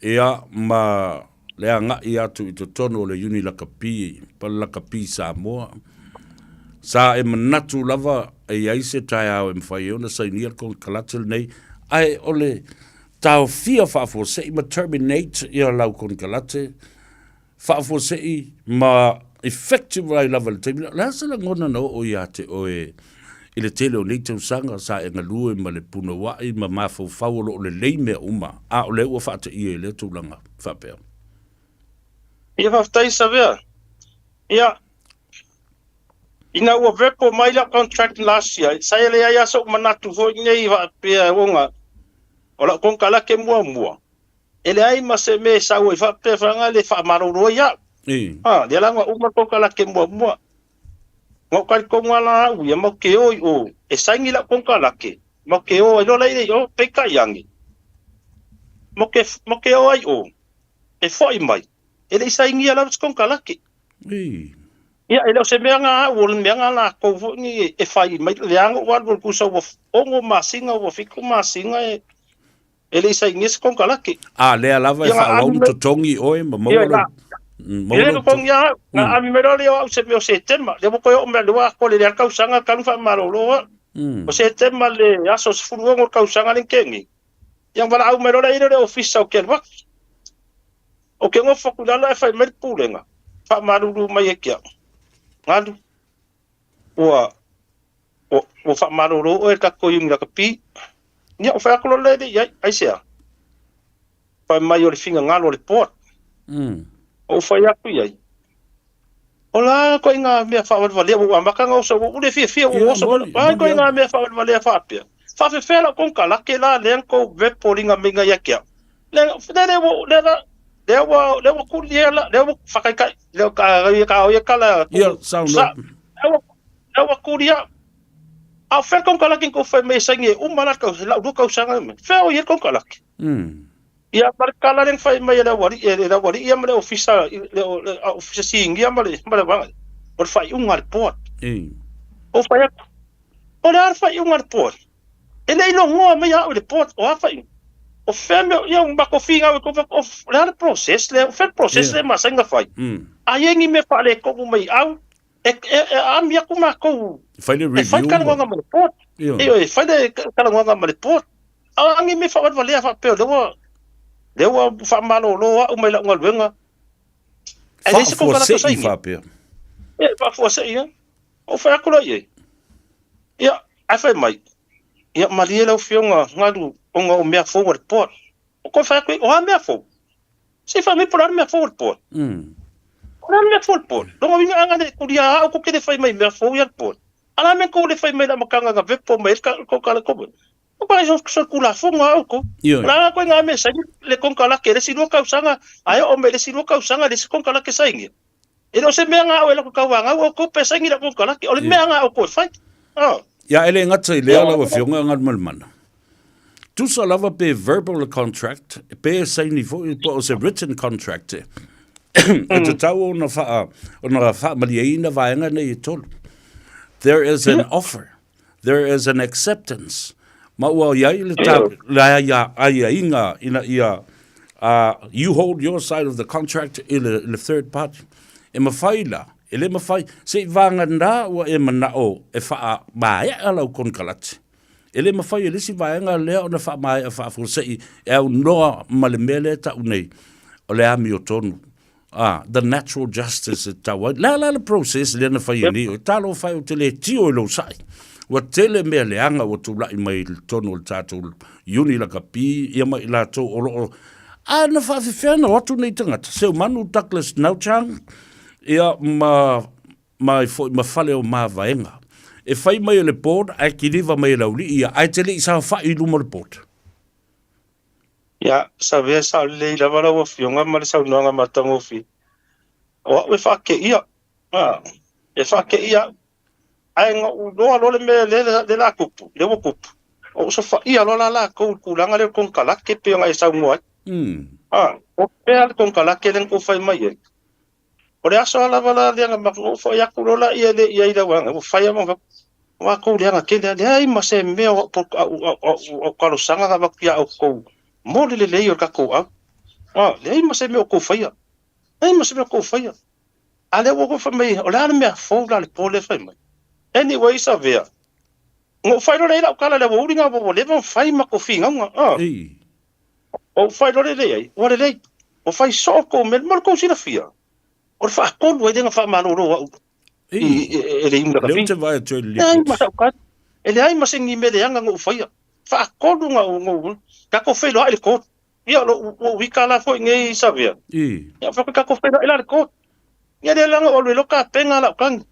ia, ma le agai atu i totonu o le Iuni Lakapi, Pale Lakapi Samoa, sa e manatu lava e i ai se taeao e mafai ai ona sainia le konekarate lenei, ae o le taofia faafuasei ma terminate ia lau konekarate faafuasei ma effective ai lava i le taimi lea. O le a se lagona na oo ia te oe i le tele o nei tausaga sa e galue ma le punouai ma mafaufau o lo o lelei mea uma, a o lea ua faateia i lea tulaga faapea? Ia faafetai Savea. Ia, ina ua vepo mai lau contract last year, sa e leai lava so'u manatu foi nei faapea ona o lau konekarate muamua, e leai ma se mea e sau ai faapea faga le faamalolo ai au. Ha, lea la na uma le konekarate muamua. Na ou talitonu lava la au ia, matou te o i o e saini lau konekarate, matou te o ai loa la i o, peitai ane, matou te o ai i o, e foi mai, e le i sainia lava se konekarate. Ia, e le o se mea na au, o le mea na latou foi nei e fai mai, lea na ou alu o le tusa ua 6 masina, ua 7 masina e e le i sainia se konekarate. A lea lava e faaauau ona totogi oe ma maua lou maua lou totogi au. Na ami mai loa lea o au i se mea o Setema, lea ua toe oo mai le ua atoa le tausaga talu faamalolo au. O Setema le aso 16 o le tausaga lea na tea nei. Ia valaau mai loa lea i le ofisa ou te alu atu. Ou te nofo atu i lalo ae fai mai le pulega, faamalulu mai ia te au, Galu, ua ua faamalolo oe e le tatou Iuni Lakapi. Ia, ou fai atu loa lea i ai, aisea? Fai mai o le finagalo o le board. Ou fai atu i ai, o le a ituaiga mea faavalevalea ua ou amata ona oso, ua ou le fiafia ua ou oso mai, o le a ituaiga mea faavalevalea faapea? Faafefea lau konekarate la lea na tou vepoliga maiga ia te au? Lea, lea, lea, lea, lea ua, lea ua kulia la, lea ua whakaikai, lea ka, ka oia kala, Ia, saunoa. Lea ua, lea ua kulia. A o fea le konekarate na tou fai mai e saini e uma la le tau, lau lua tausaga mai. Fea o i ai le konekarate? Ia, ma le tala lea na fai mai e le aualii, e le aualii ia ma le ofisa, le, le ofisa sinia ma le, ma le vaega, o le faaiuga a le board. Ou fai atu, o le a le faaiuga a le board? E le i logoa mai au i le board, o a faaiuga? O fea mea, ia, matou finau e tou fai atu, o le a le process lea, o fea le process lea e masani ona fai? A i ai ni mea faaletonu mai au, e, e, e ami atu matou Fai le e fai review le ma talanoaga ma le board. Ioe. Ioe, e fai le talanoaga ma le board. A o a ni mea faavalevalea faapea o lea ua lea ua faamalolo au mai lau galuega. Ae leai se konekarate o Faafuasei saini. faapea. Ia, faafuasei ia. Ou fai atu loa i ai. Ia, ae fai mai, ia malie lau Afioga Galu ona o mea fou a le board. Ou toe fai atu i ai, o a mea fou? Se i fai mai po o le a le mea fou a le board. O le a le mea fou a le board? Lona uiga a na le kulia au kou te le fai mai i mea fou ia le board. A o le a le mea kou le fai mai i le amataga na vepo mai ai le kou O ka so so tulafono a outou. Ioe. O le a koe ngā mea saini le konekarate le isi lua tausaga, ae oo mai le isi lua tausaga le isi konekarate sainia. E le o se mea ngā au e lako tauāgau outou pe saini lau konekarate, o le mea ngā outou e fai. Oh. Ia, e le gata i lea lau Afioga Galumalemana. Tusa lava pe verbal le contract, pe e saini foi po o se written contract, e tatau ona whaa, ona faamalieina vaega nei e tolu. There is an offer. There is an acceptance. Ma ua i ai le ta, le aiaiga ina ia, you hold your side of the contract i le, le third party. E mawhai la, e le mawhai, se i vāngana ua e manao e whaamaea lau konekarate. E le mawhai e le isi vaega lea ona whaamaea faafuasei e aunoa ma le mea lea e ta'u nei, o le amiotonu. Ah, the natural justice e tau ai. Le a la le process lea na fai e nei oe? Talofa e ou te le tio i lou sa'i. Ua tele mea leaga ua tula'i mai i totonu o le tatou Iuni Lakapi, ia ma i latou o lo o... A na faafefea ona o atu nei tagata? Seumanu Douglas Nauchang, ia ma, mai foi ma fale o Mavaega. E fai mai e le board ae kiliva mai e le auli'i ia, ae te le i saofa'i i luma o le board. Ia, Savea, sao lelei lava lau Afioga ma le saunoaga matagofie. O a'u e faakeia, a, e faakeia a'u. Ae na ou iloa loa le mea lea o le a tupu, lea ua tupu, ou sofaia loa la latou i le tulaga lea o le konekarate e pei ona e saunoa ai. A, o fea le konekarate lea na tou fai mai ai? O le aso lava la lea na ou foi atu loa laia lea i ai i lau aga, ua fai lava ma ua tou leaga tele lava, leai ma se mea o au talosaga na avatu ia outou mo le lelei o le tatou au. A, leai ma se mea o tou faia, leai ma se mea o tou faia. A lea ua fai mai, o le a le mea fou la le po lea fai mai? Anyway, Savea, na ou fai loa lea i lau tala i le aoauli na ua leva ona fai matou finauga. A, ou fai loa lea i ai, ua lelei, ua fai soo tou mea, mo le tou silafia, o le faatolu ai lea na faamalolo au e le Iuni Lakapi. Leai ma sau tali, e leai ma se ni mea leaga na ou faia. Faatolu na ou, tatou feiloai i le court. Ia, o lou ika la foi nei Savea. Ia, fai atu tatou feiloai la i le court. Ia lea la na ou alu ai loa tapena lau tagi.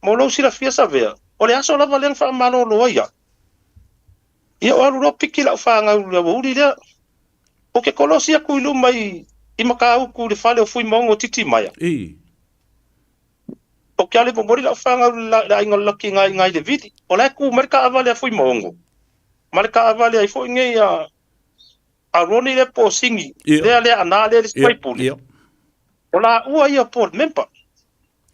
Mo lou silafia Savea, o le aso lava lea na faamalolo ai au. Ia, ou alu loa piki lau fanau i le aoauli lea. Ou te kolosi atu i luma i Matautu i le fale o Fuimaono o Titimaea. Ou te alu e momoli lau fanau i le aiga o le Laki i ina i le Vili. O la e tu mai le taavale a Fuimaono ma le taavale ai foi nei a a Ronnie lea po o Singi, lea lea ana lea le isi faipule. O laua ia board member.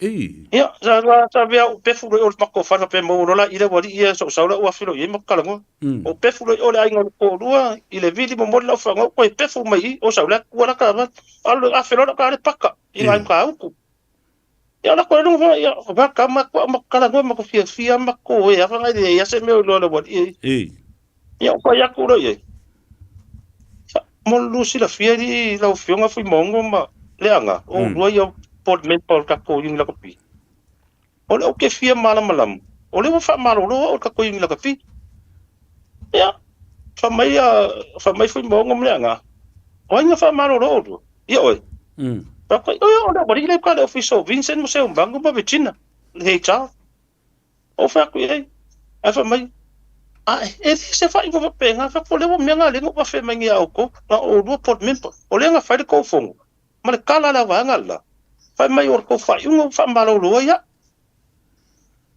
Ia, sa sa vea ou pefu loa i o le matou fale faapea maua loa la i le ualii ia sou sau la ua afe loa i ai ma talanoa. Ou pefu loa i o le aiga o le toalua i le vili momoli lau fanau toe pefu mai i o sau la tua la taavale. Alu afe loa lau taavale paka i nai Matautu. Ia o la koe luga ia va ka ma ko ma talanoa ma ko fiafia ma ko e afa ngai le ia se mea o loa le ualii. Ia o fai atu loa i ai. Mo le lua silafia i lau Afioga Fuimaono ma Leaga, o lua ia board member o le tatou Iuni Lakapi. O lea ou te fia malamalama, o lea ua faamalolo au e le tatou Iuni Lakapi. Ia, fai mai, fai mai Fuimaono ma Leaga, o ai na faamalolo oulua? Ia oe. Fai atu ai, o le alii lea i le ofisa o Vincent ma Seumanu ma Regina, le HR. Ou fai atu i ai, ae fai mai, a e le se faaiuga faapena, fai atu, o lea ua mea na lea na ou afe mai nei ia outou, na o oulua board member, o lea na fai le tou fono, ma le tala a le vaega le la, fai mai o le tou faaiuga ua faamalolo ai au.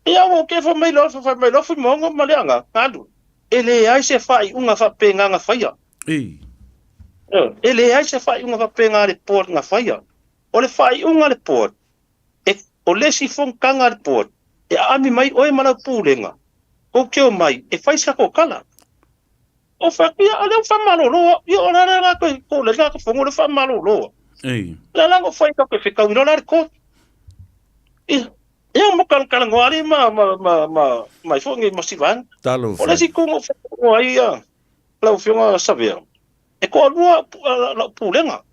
Ia ua ok, fai mai loa, fai mai loa Fuimaono ma Leaga, galu, e leai se faaiuga faapena na faia. E leai se faaiuga faapena a le board na faia. O le faaiuga a le board, E, o le isi fonotaga a le board, e aami mai oe ma lau pulega, kou te omai e fai se tatou tala. O fai atu, ia, o lea ua faamalolo au. Ia, o le a le la koe, ko le la ka fono lea faamalolo au. Le a la na fai tatou te fetau i loa la le court. Ia, ia mo kalakala ali ma, ma, ma, ma, ma ifo ngi ma sivan. Talofa. O le isi itu na ou fai ai ia, lau Afioga Savea, e toalua lau pulega.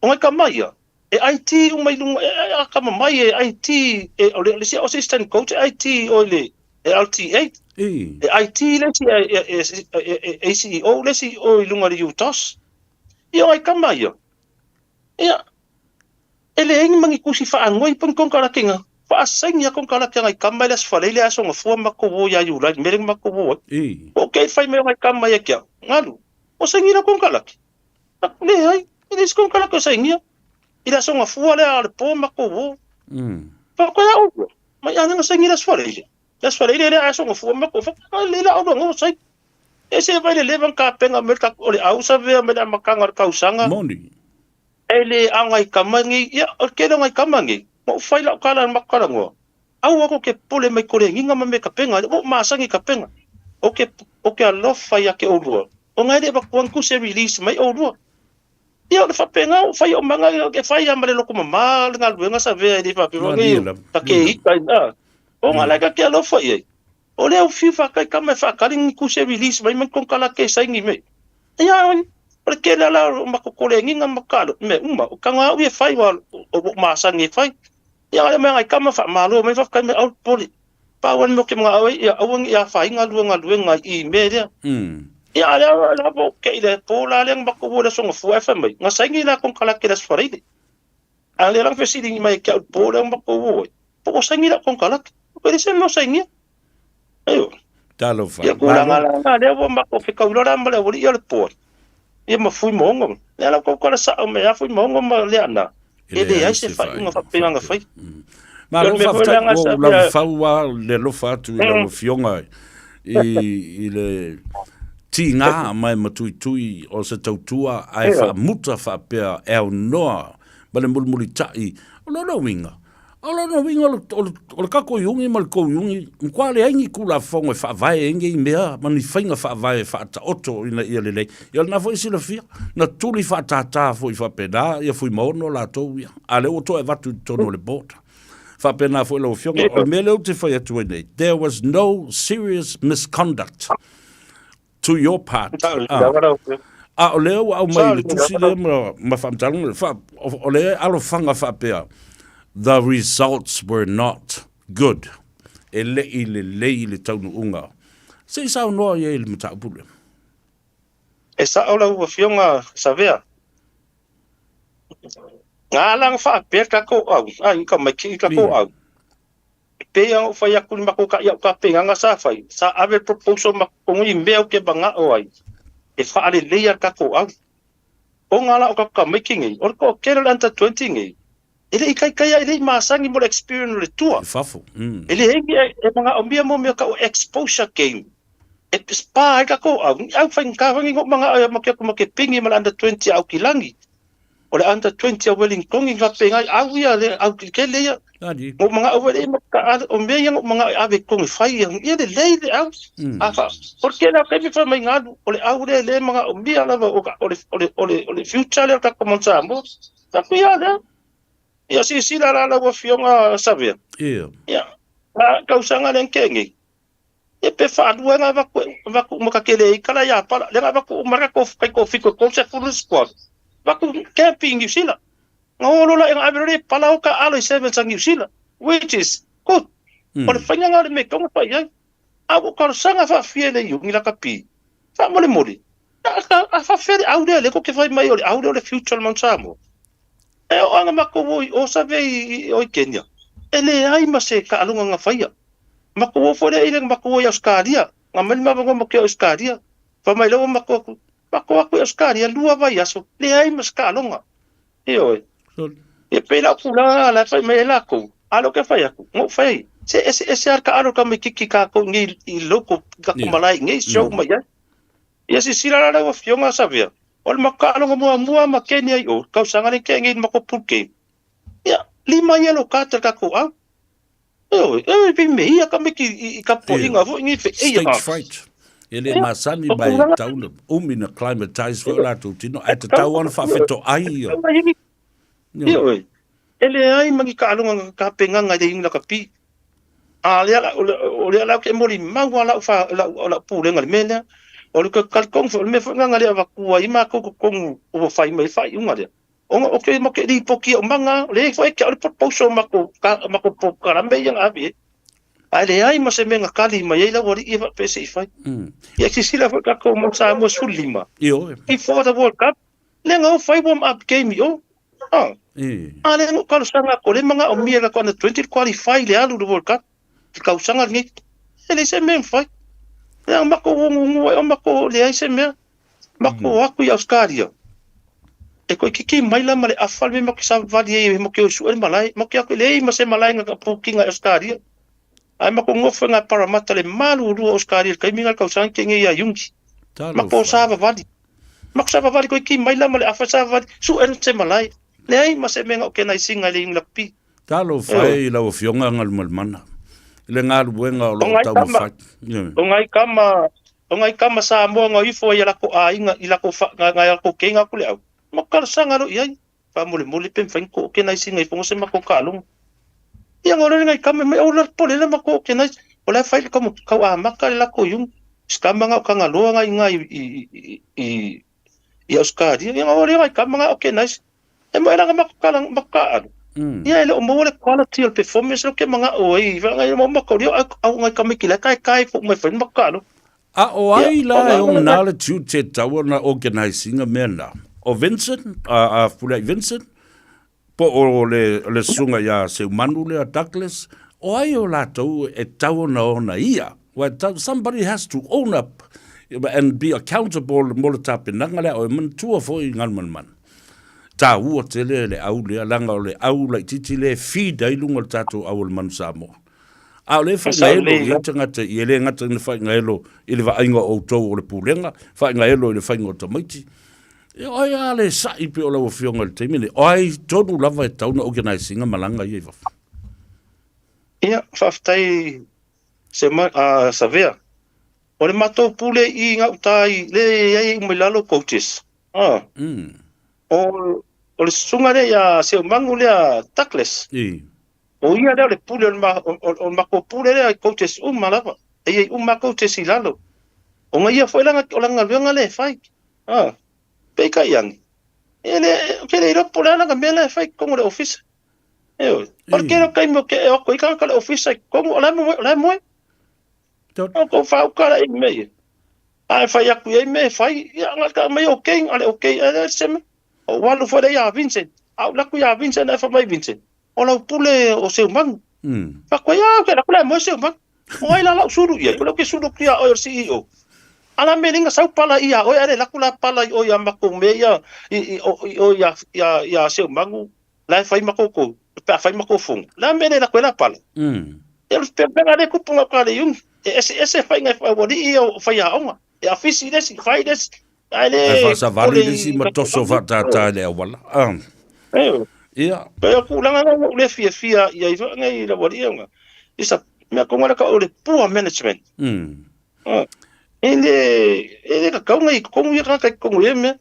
O ngai tama ia, E IT uma i luga, e akamamai e IT, e, o le isi assistant coach e IT o le e LTA. E IT le isi, e ACEO le isi o i luga i le UTOS. Ia o ai kama ia. Ia, e leai ni mangi tusi faanoi po ni konekarate faasaini a konekarate ngai kama i le Aso Faraile le Aso Gafua matou o ia Iulai, le mea lea na matou o ai. Po o kei fai mai o ngai kama ia kia, galu, o saini la konekarate. Leai, e leai se konekarate o sainia. I le Aso Gafua lea a le po matou o. Fa koe au ua, mai a na saini le Aso Faraile. Le Aso Faraile lea Aso Gafua matou fa le la au no saini. E se vai le leva na tapena mai le o le au savea mai le amataga o le tausaga. Moni. E le a ngai kama nei, ia o le tele o ngai kama nei, ma ou fai lau tala i le matou talanoa. Aua kou te popole mai kolegiga ma mea kapega, ua ou masani i kapega. Ou te, ou te alofa ia te oulua, ona e le avatua ni tusi e release mai oulua. Ia o le faapena ua fai ou maga, e fai lava ma le loto mama le galuega savea e le faapea foi nei ta ke ita ina. Ona la e ta te alofa i ai. O lea ua fiu faatali tama e faatali ni tusi e release mai ma ni konekarate e saini mai. Ia o le tele la o matou kolegiga ma kalo, mea uma, o taga au ia e fai, ua ou masani e fai. Ia ae mai ngai tama faamalo mai faafetai mai aua le popole. Pau lava le mea ou te manao ai ia aua ne i afaina lua galuega i mea lea. Ia a lea la ua ou tei i le po la lea na matou o i le Aso Gafua ae fai mai, na saini la konekarate i le Aso Faraile. A lea la na fesiligia mai e te au i le po lea na matou o ai, po ua saini lau konekarate. E leai se mea o sainia. Ioe. Talofa. Ia tulaga la lena lea ua matou fetau loa la ma le aualii o le board, ia ma Fuimaono. Lea la ua tau tala sao mai ia Fuimaono ma Leaana, e leai se faaiuga faapena na faia. Malo faafetai, ua ou lavafau lava le alofa atu i lau Afioga i le tiga ma e matuitui o se tautua ae faamuta faapea e aunoa ma le mulimulitai. O lona uiga, O lona uiga o le tatou iugi ma le tou iugi, matua leai ni Tulafono e faavae ai nei mea ma ni faiga faavae e faataoto ina ia lelei. Ia o lena foi e silafia, na tuli faatātā foi faapena ia Fuimaono latou ia, a o lea ua toe avatu i totonu o le Board. Faapena foi lau Afioga, o le mea lea ou te fai atu ai nei, there was no serious misconduct to your part. A o lea ua aumai i le tusi lea ma faamatalaga, fa, o le alofaga faapea, the results were not good. E le i lelei le taunuuga. Se i saunoa i ai i le mataupu lea. E sao lau Afioga Savea. Nga ala na faapea le tatou au, ai ka mai ki tatou au. E pei ona ou fai atu i le matou i au tapenaga sa fai, sa ave le proposal ma totonu i mea ou te manao ai e faaleleia le tatou au. Ona la o tatou tamaiti nei, o le toatele o le under 20 nei, e le i taitaia, e le i masani mo le experience o le tua. I fafo. E leai ni e manaomia mo mea tau exposure game e pa ai tatou au, ni au faigata foi nei na ou manao ai ma ke ma ke pigi ma le under 20 a Aukilani. O le under 20 a Wellington i faapena ai au ia le au tele ia. Ngo manga au le ma ka o mea ia ngo manga ave kongi fai ia ia le lei le au. A fa o le kela kai fa mai ngalu o le au le le manga o mia lava o o le o le o le o le future le ka ko sa mo. Ta ku ia le. Ia si si la la la ua fionga savea. Ia. Ia. Na kausanga le nkengi. Ia pe faalua ga vaku vaku ma ka kele i kala ia pala le ga vaku ma ka ko kai ko fiko ko se full squad vaku camping New Zealand nga olo la nga ave le pala o ka alo i seven sa New Zealand which is good o le fainga nga le me tonga pa ia a o ka sanga fa fie le yu ngi la ka pi fa mo le moli a fa fie le au le le ko ke fai mai o le au le o le future Mount Samoa e o anga ma ko o sa ve i o i Kenya e le ai ma se ka alunga nga faia Makou o foi lea i le makou i Ausetalia, nga mai le mavagoa ma ke Ausetalia. Fai mai lea ua makou aku, makou aku i Ausetalia lua vaiaso, leai ma se taaloga. Ioe. Ia pei lau tulaga la e fai mai ai lakou, a lea ou te fai atu, na ou fai ai, se eseese lava le taalo i tamaititi tatou nei i local, i tatou malae i nei, show mai ai. Ia silasila la lau Afioga Savea, o le matou taaloga muamua ma Kenya i o, le tausaga lea na tea nei i le matou pool game, ia, lima yellow card a le tatou au. Ioe, e pei me ia ka miki i ka poiga foi ni fe eia. Stage fright. E le masani mai tau na umi na climatize foi o latou tino, ae tatau ona faafetoai ia. Ioe, e leai ma ni taaloga na tapenaga i le iuna kapi. A lea la, o lea la ou te molimau lava lau fa, lau, lau pulega i le mea lea. O le talitonu foi, o le mea foi lena na le avatua ai matou i totonu ua fai mai ai le faaiuga lea. Ona o ke ma ke lipoti o manga, le foi ke o le proposal ma ko ka ma ko prokalame ia na ave. Ae leai ma se mea na kali mai ai lau alii e faapea se i fai. Ia silasila foi tatou mau Samoa 15. Ioe. Before the World Cup, lea na o fai warm up game i o. Ah. A lea na ou talosaga atu, o lea e manaomia e latou under 20 le qualify le alu i le World Cup i le tausaga lenei. E leai se mea e mafai. Lea na matou uguugu ai o matou leai se mea. Matou o atu i Ausetalia, e toeitiiti mai la ma le afa le mea matou te savavali ai matou te o e sue le malae. Matou te o atu e leai ma se malae na pukiga i Ausetalia. Ae matou nofo i ngā Parramatta le malulu o Ausetalia i le taimi lena i le tausaga na tea nei ia Iuni. Matou savavali. Matou savavali toeitiiti mai la ma le afa savavali, sue se malae. Leai ma se mea na okenaisiga i le Iuni Rugby. Talofa e i lau Afioga Galumalemana i le galuega o lo o taumafai. O ngai kama, o ngai kama Samoa nga ifo ai a lako aiga i lako fa, nga ngai lako keinga aku le au. Ma talosaga lo iai, faamolemole pe mafai na ko okenaisiga i foga se mako kaaloga. Ia nga ole ngai kama mai o la pole la mako okenais, o la fai le kamo kau amaka le lako iungi. Skama nga o kangaloa ngai ngai i i i i Australia, ia nga ole ngai kama nga okenais. E moe la mako kala mako kaalu. Ia e le o maua le quality o le performance lea ou te manao ai, whangai mo mako leo au au ngai kamiki la kai kai fo mai fai mako kaalu. A o ai la e o nā le tiute taua na organizinga mea na? O Vincent, a Fulai Vincent, po o le, le susuga ia Seumanu lea Douglas, o ai o latou e tau ona ona ia? Ua e somebody has to own up and be accountable mo le tapenaga lea. O e manatua foi Galumalemana, taua tele le au lea, leaga o le au laitiiti lea e feed ai luga o le tatou au o le Manu Samoa. A o lea e faigaelo i ai tagata i e le gata ina faigaelo i le vaaiga o outou o le pulega, faigaelo i le faiga o tamaiti. E o ai a le sa'i pei o lau afioga i le taimi lenei? O ai tonu lava e tatau ona organise ina malaga ia i fafo? Ia, faafetai se ma, a, Savea. O le matou pule i gauta i le i ai uma i lalo coaches. Ah. O, o le susuga lea ia Seumangu lea Douglas. I. O ia lea o le pule o le, ma, o, o, o le matou pule lea i coaches uma lava. E i ai uma coaches i lalo. O nga ia foi langa, o langa galuega lea e fai. Ah. Peitai ane, e le, ke le iloa po o le a lana mea la e fai i totonu o le ofisa. Ioe. O le tele o taimi o ke e o atu ai tagata i le ofisa i totonu, o la e moe, o la e moe. O kou faauka la i mea ia. A e fai atu i ai mea e fai, ia na ka mai okay, na le okay, e le se mea. O ua alu foi lea ia Vincent. A ou laku ia Vincent, ae fai mai Vincent, o lau pule o Seumanu. Fai atu ai, ah, ke laku la e moe Seumanu. O ai la lau sulu i ai, o lea ou te sulu atu ia oe o le CEO. A la mea linga sau pala ia oe, a le laku la pala i oe ia matou mea ia, i, i, o, i oe ia, ia, ia Seumanu, la e fai matou kou, pe a fai matou fono. La mea le laku e la pala. E o le pega le kupu ngau ka le iuni. E ese ese faiga e fai ualii ia o faiaoga. E afisi le isi, fai le isi. Ae le Ae faasavali le isi ma toso faatātā i le auala. Ah. Ia. Pei o tulaga na ua ou le fiafia i ai foi nei le ualii ona. Isa mea tonu lea ka o le poor management. Ah. E le e le tatau ona i totonu ia tagata i totonu i ia mea.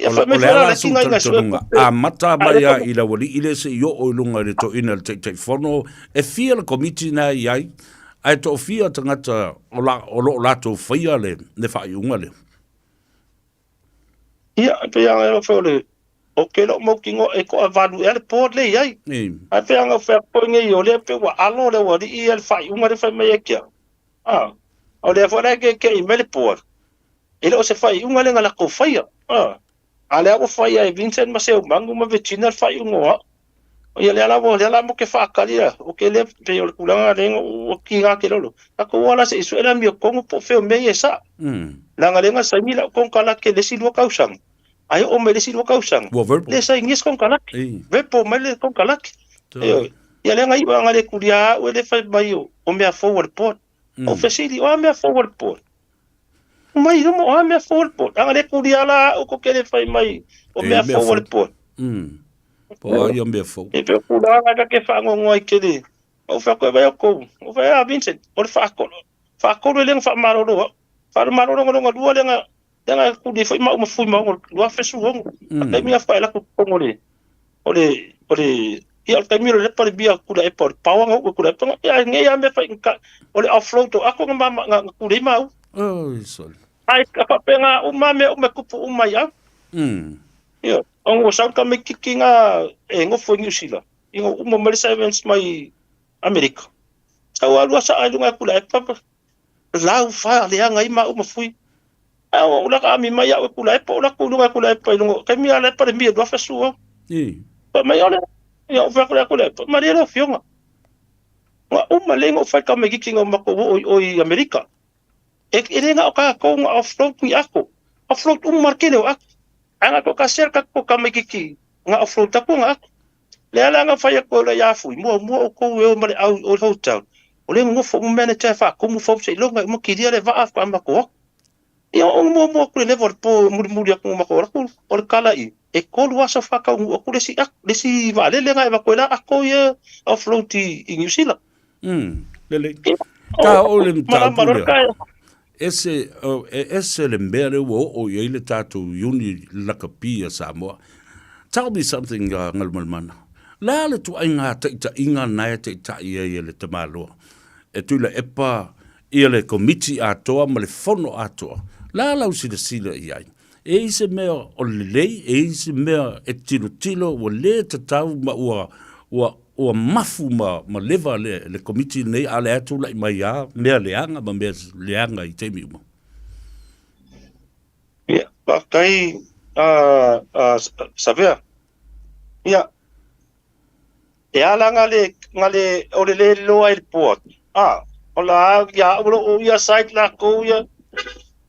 Ia O, o le ala sou talitonuga, amata mai lava i le aualii lea seia oo i luga i le toeaina le Taitaifono, e fia le komiti na e i ai, ae toafia tagata o, la, o lo o latou faia le, le faaiuga lea? Ia, e pei lava ona fai o le, o ke loo mautinoa e toavalu ea le board lea e i ai. Ae pei lava ona fai atu foi nei, o lea pei ua alo le aualii ia le faaiuga lea fai mai e ke au. A, o lea foi la e keke'i mai le board, e le o se faaiuga lea na latou faia. A, a lea ua faia e Vincent ma Seumanu ma Virginia le faaiuga o au. Ia lea la ua, lea la mo ke faatali la, o ke lea pei o le tulaga lea ua kiga tele o lo. Tatou o la se i sue le amiotonu po o fea o mea ia e saʻa. Leaga lea na saini lau konekarate i le isi 2 tausaga, ae oo mai i le isi 2 tausaga, Ua verbal. le sainia se konekarate. Verbal mai le konekarate. Ioe. Ia lea na iu lava na le kulia au e le fai mai o mea fou a le board. Ou fesili, o a mea fou a le board? Mai i luma, o a mea fou a le board? A na le kulia la au ko ke le fai mai o mea fou a le board. Po o a ia mea fou. E pei o tulaga na ke faanoanoa ai tele. Ou fai atu e vai outou. Ou fai, ah Vincent, o le faatolu, faatolu e le na faamalolo au. Faamalolo na lona lua lea na, lea na kulia foi maʻu ma Fuimaono 2016. A taimi na fae latou i totonu o le, o le, o le, ia o le taimi o le lepa le mia Tuilaepa, o le paoa na uu e Tuilaepa. Ia ai nei a mea fai o le offload o ako na ma, na, na kulei maua. Oi, sorry. Ai, ka faapena uma mea uma e tupu uma i au. Ia, ona ua sau le tamaititi na e nofo i Niu Sila, ina ua uma mai le Sevens mai Amerika. Sau alu asa ai luga e Tuilaepa, lau faaleaga ai maua ma Fui. Ae ua laka ami mai au e Tuilaepa, ou latou i luga e Tuilaepa i luga, taimi a Lepa le mia 2016. Fai mai ole, ia ou fai atu lea Tuilaepa, malie lau afioga. Na uma lelei ona ou fai tamaititi na o matou oo i o i Amerika. E, e le na o tatou na offload ni ako. Offload uma le tele o ako. Ae na toatasi lava le tatou tamaititi na offload atu na ako. Lea la na fai atu ai loa ia Fui, muamua outou e o ma le au i o i le hotel. O lea e nonofo uma manager e faatumu fau seiloga e uma kilia le vaa faatoa matou o atu. Ia o muamua atu i le level o le po mulimuli atu ma matou o atu, o le tala i, e 3 aso faataunuu atu le isi ako, le isi vaalele na e avatu ai la ako ia offload i Niu Sila. Lelei. Ta oo le mataupu lea. Ese, e ese le mea lea ua oo i ai le tatou uni lakapi a Samoa. Tell me something, Galumalemana. Le a le tuaiga taitaiga na e taitai ai e le tamaloa? E Tuilaepa ia le komiti atoa ma le fono atoa. Le a lau silasila i ai? E i se mea o lelei, e i se mea e tilotilo ua le tatau ma ua, ua, ua mafu ma, ma leva le, le komiti lenei, a o lea tulai mai lava mea leaga ma mea leaga i taimi uma. Ia, faafetai Savea. Ia, e ala na le, na le, o le le iloa ai le board, a, O la ia au lo o ia site lakou ia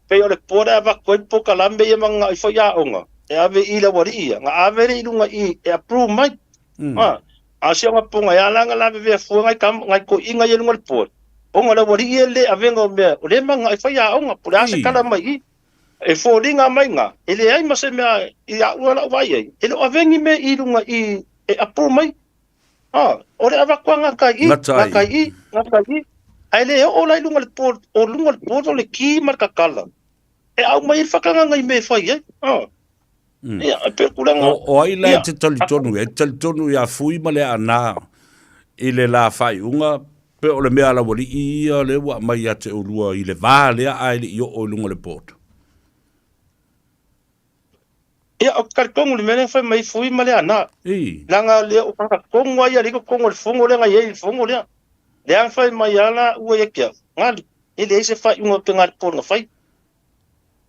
pei o le board e avatu ai polokalame ia ma gaga i faiaoga e ave i le aualii ia, na ave lea i luga i i e approve mai. A, a o si ogapoga e ala ona lavevea fua nai tama, nai toeaiina ia i luga o le board, ona o le aualii ia e le avega o mea, o lea e magaga i faiaoga, po o le a se tala mai i i. E foliga mai na, e leai ma se mea i a'u a la'u vaai ai, e le o ave ni mea i luga i e approve mai. A, o le avatu a gata i i, gata i i, gata i i, ae le oo la i luga o le board, o luga o le board o le ki ma le kakala e aumai ai le whakanganga i me e whai ai. A, ia, e pei o tulaga. O, o ai la e te talitonu i ai? Talitonu iā Fui ma le Aanā i le la faaiuga, pe o le mea a Laualii ia lea ua aumai ia te oulua i le va lea ae le i oo i luga o le board? Ia, ou te talitonu i le mea lea na fai mai ai Fui ma Leaana. Leaga lea o tagata tonu lava ia lea i totonu o le fono lea na i ai i le fono lea. Lea na fai mai lava la ua ia te au, Gali, e leai se faaiuga o pena le po na fai.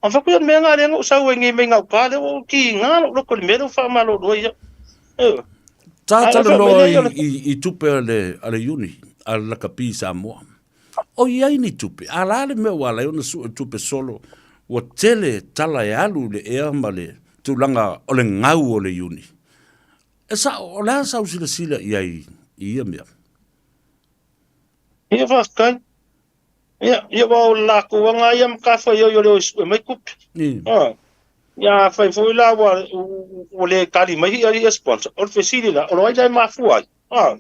A fai atu ia le mea lena lea na ou sau ai nei mai gauta lea ua ou tiga lou loto i le mea lea ua faamalolo ai au. Ioe. Sa talanoa i tupe a le Uni, a le Lakapi Samoa. O i ai ni tupe, a la le mea ua ala ai ona sue tupe solo, ua tele tala e alu i le ea ma le tulaga o le gau o le Iuni. E sao, o le a sau silasila i ai i ia mea? Ia faafetai. Ia, ia aua o le latou aga ia matafaioi o le o e sue mai tupe. Ah, ia afai foi la ua, ua le tali mai ia, ia sponsor, o le fesili la, o lo ai la e mafua ai? Ah,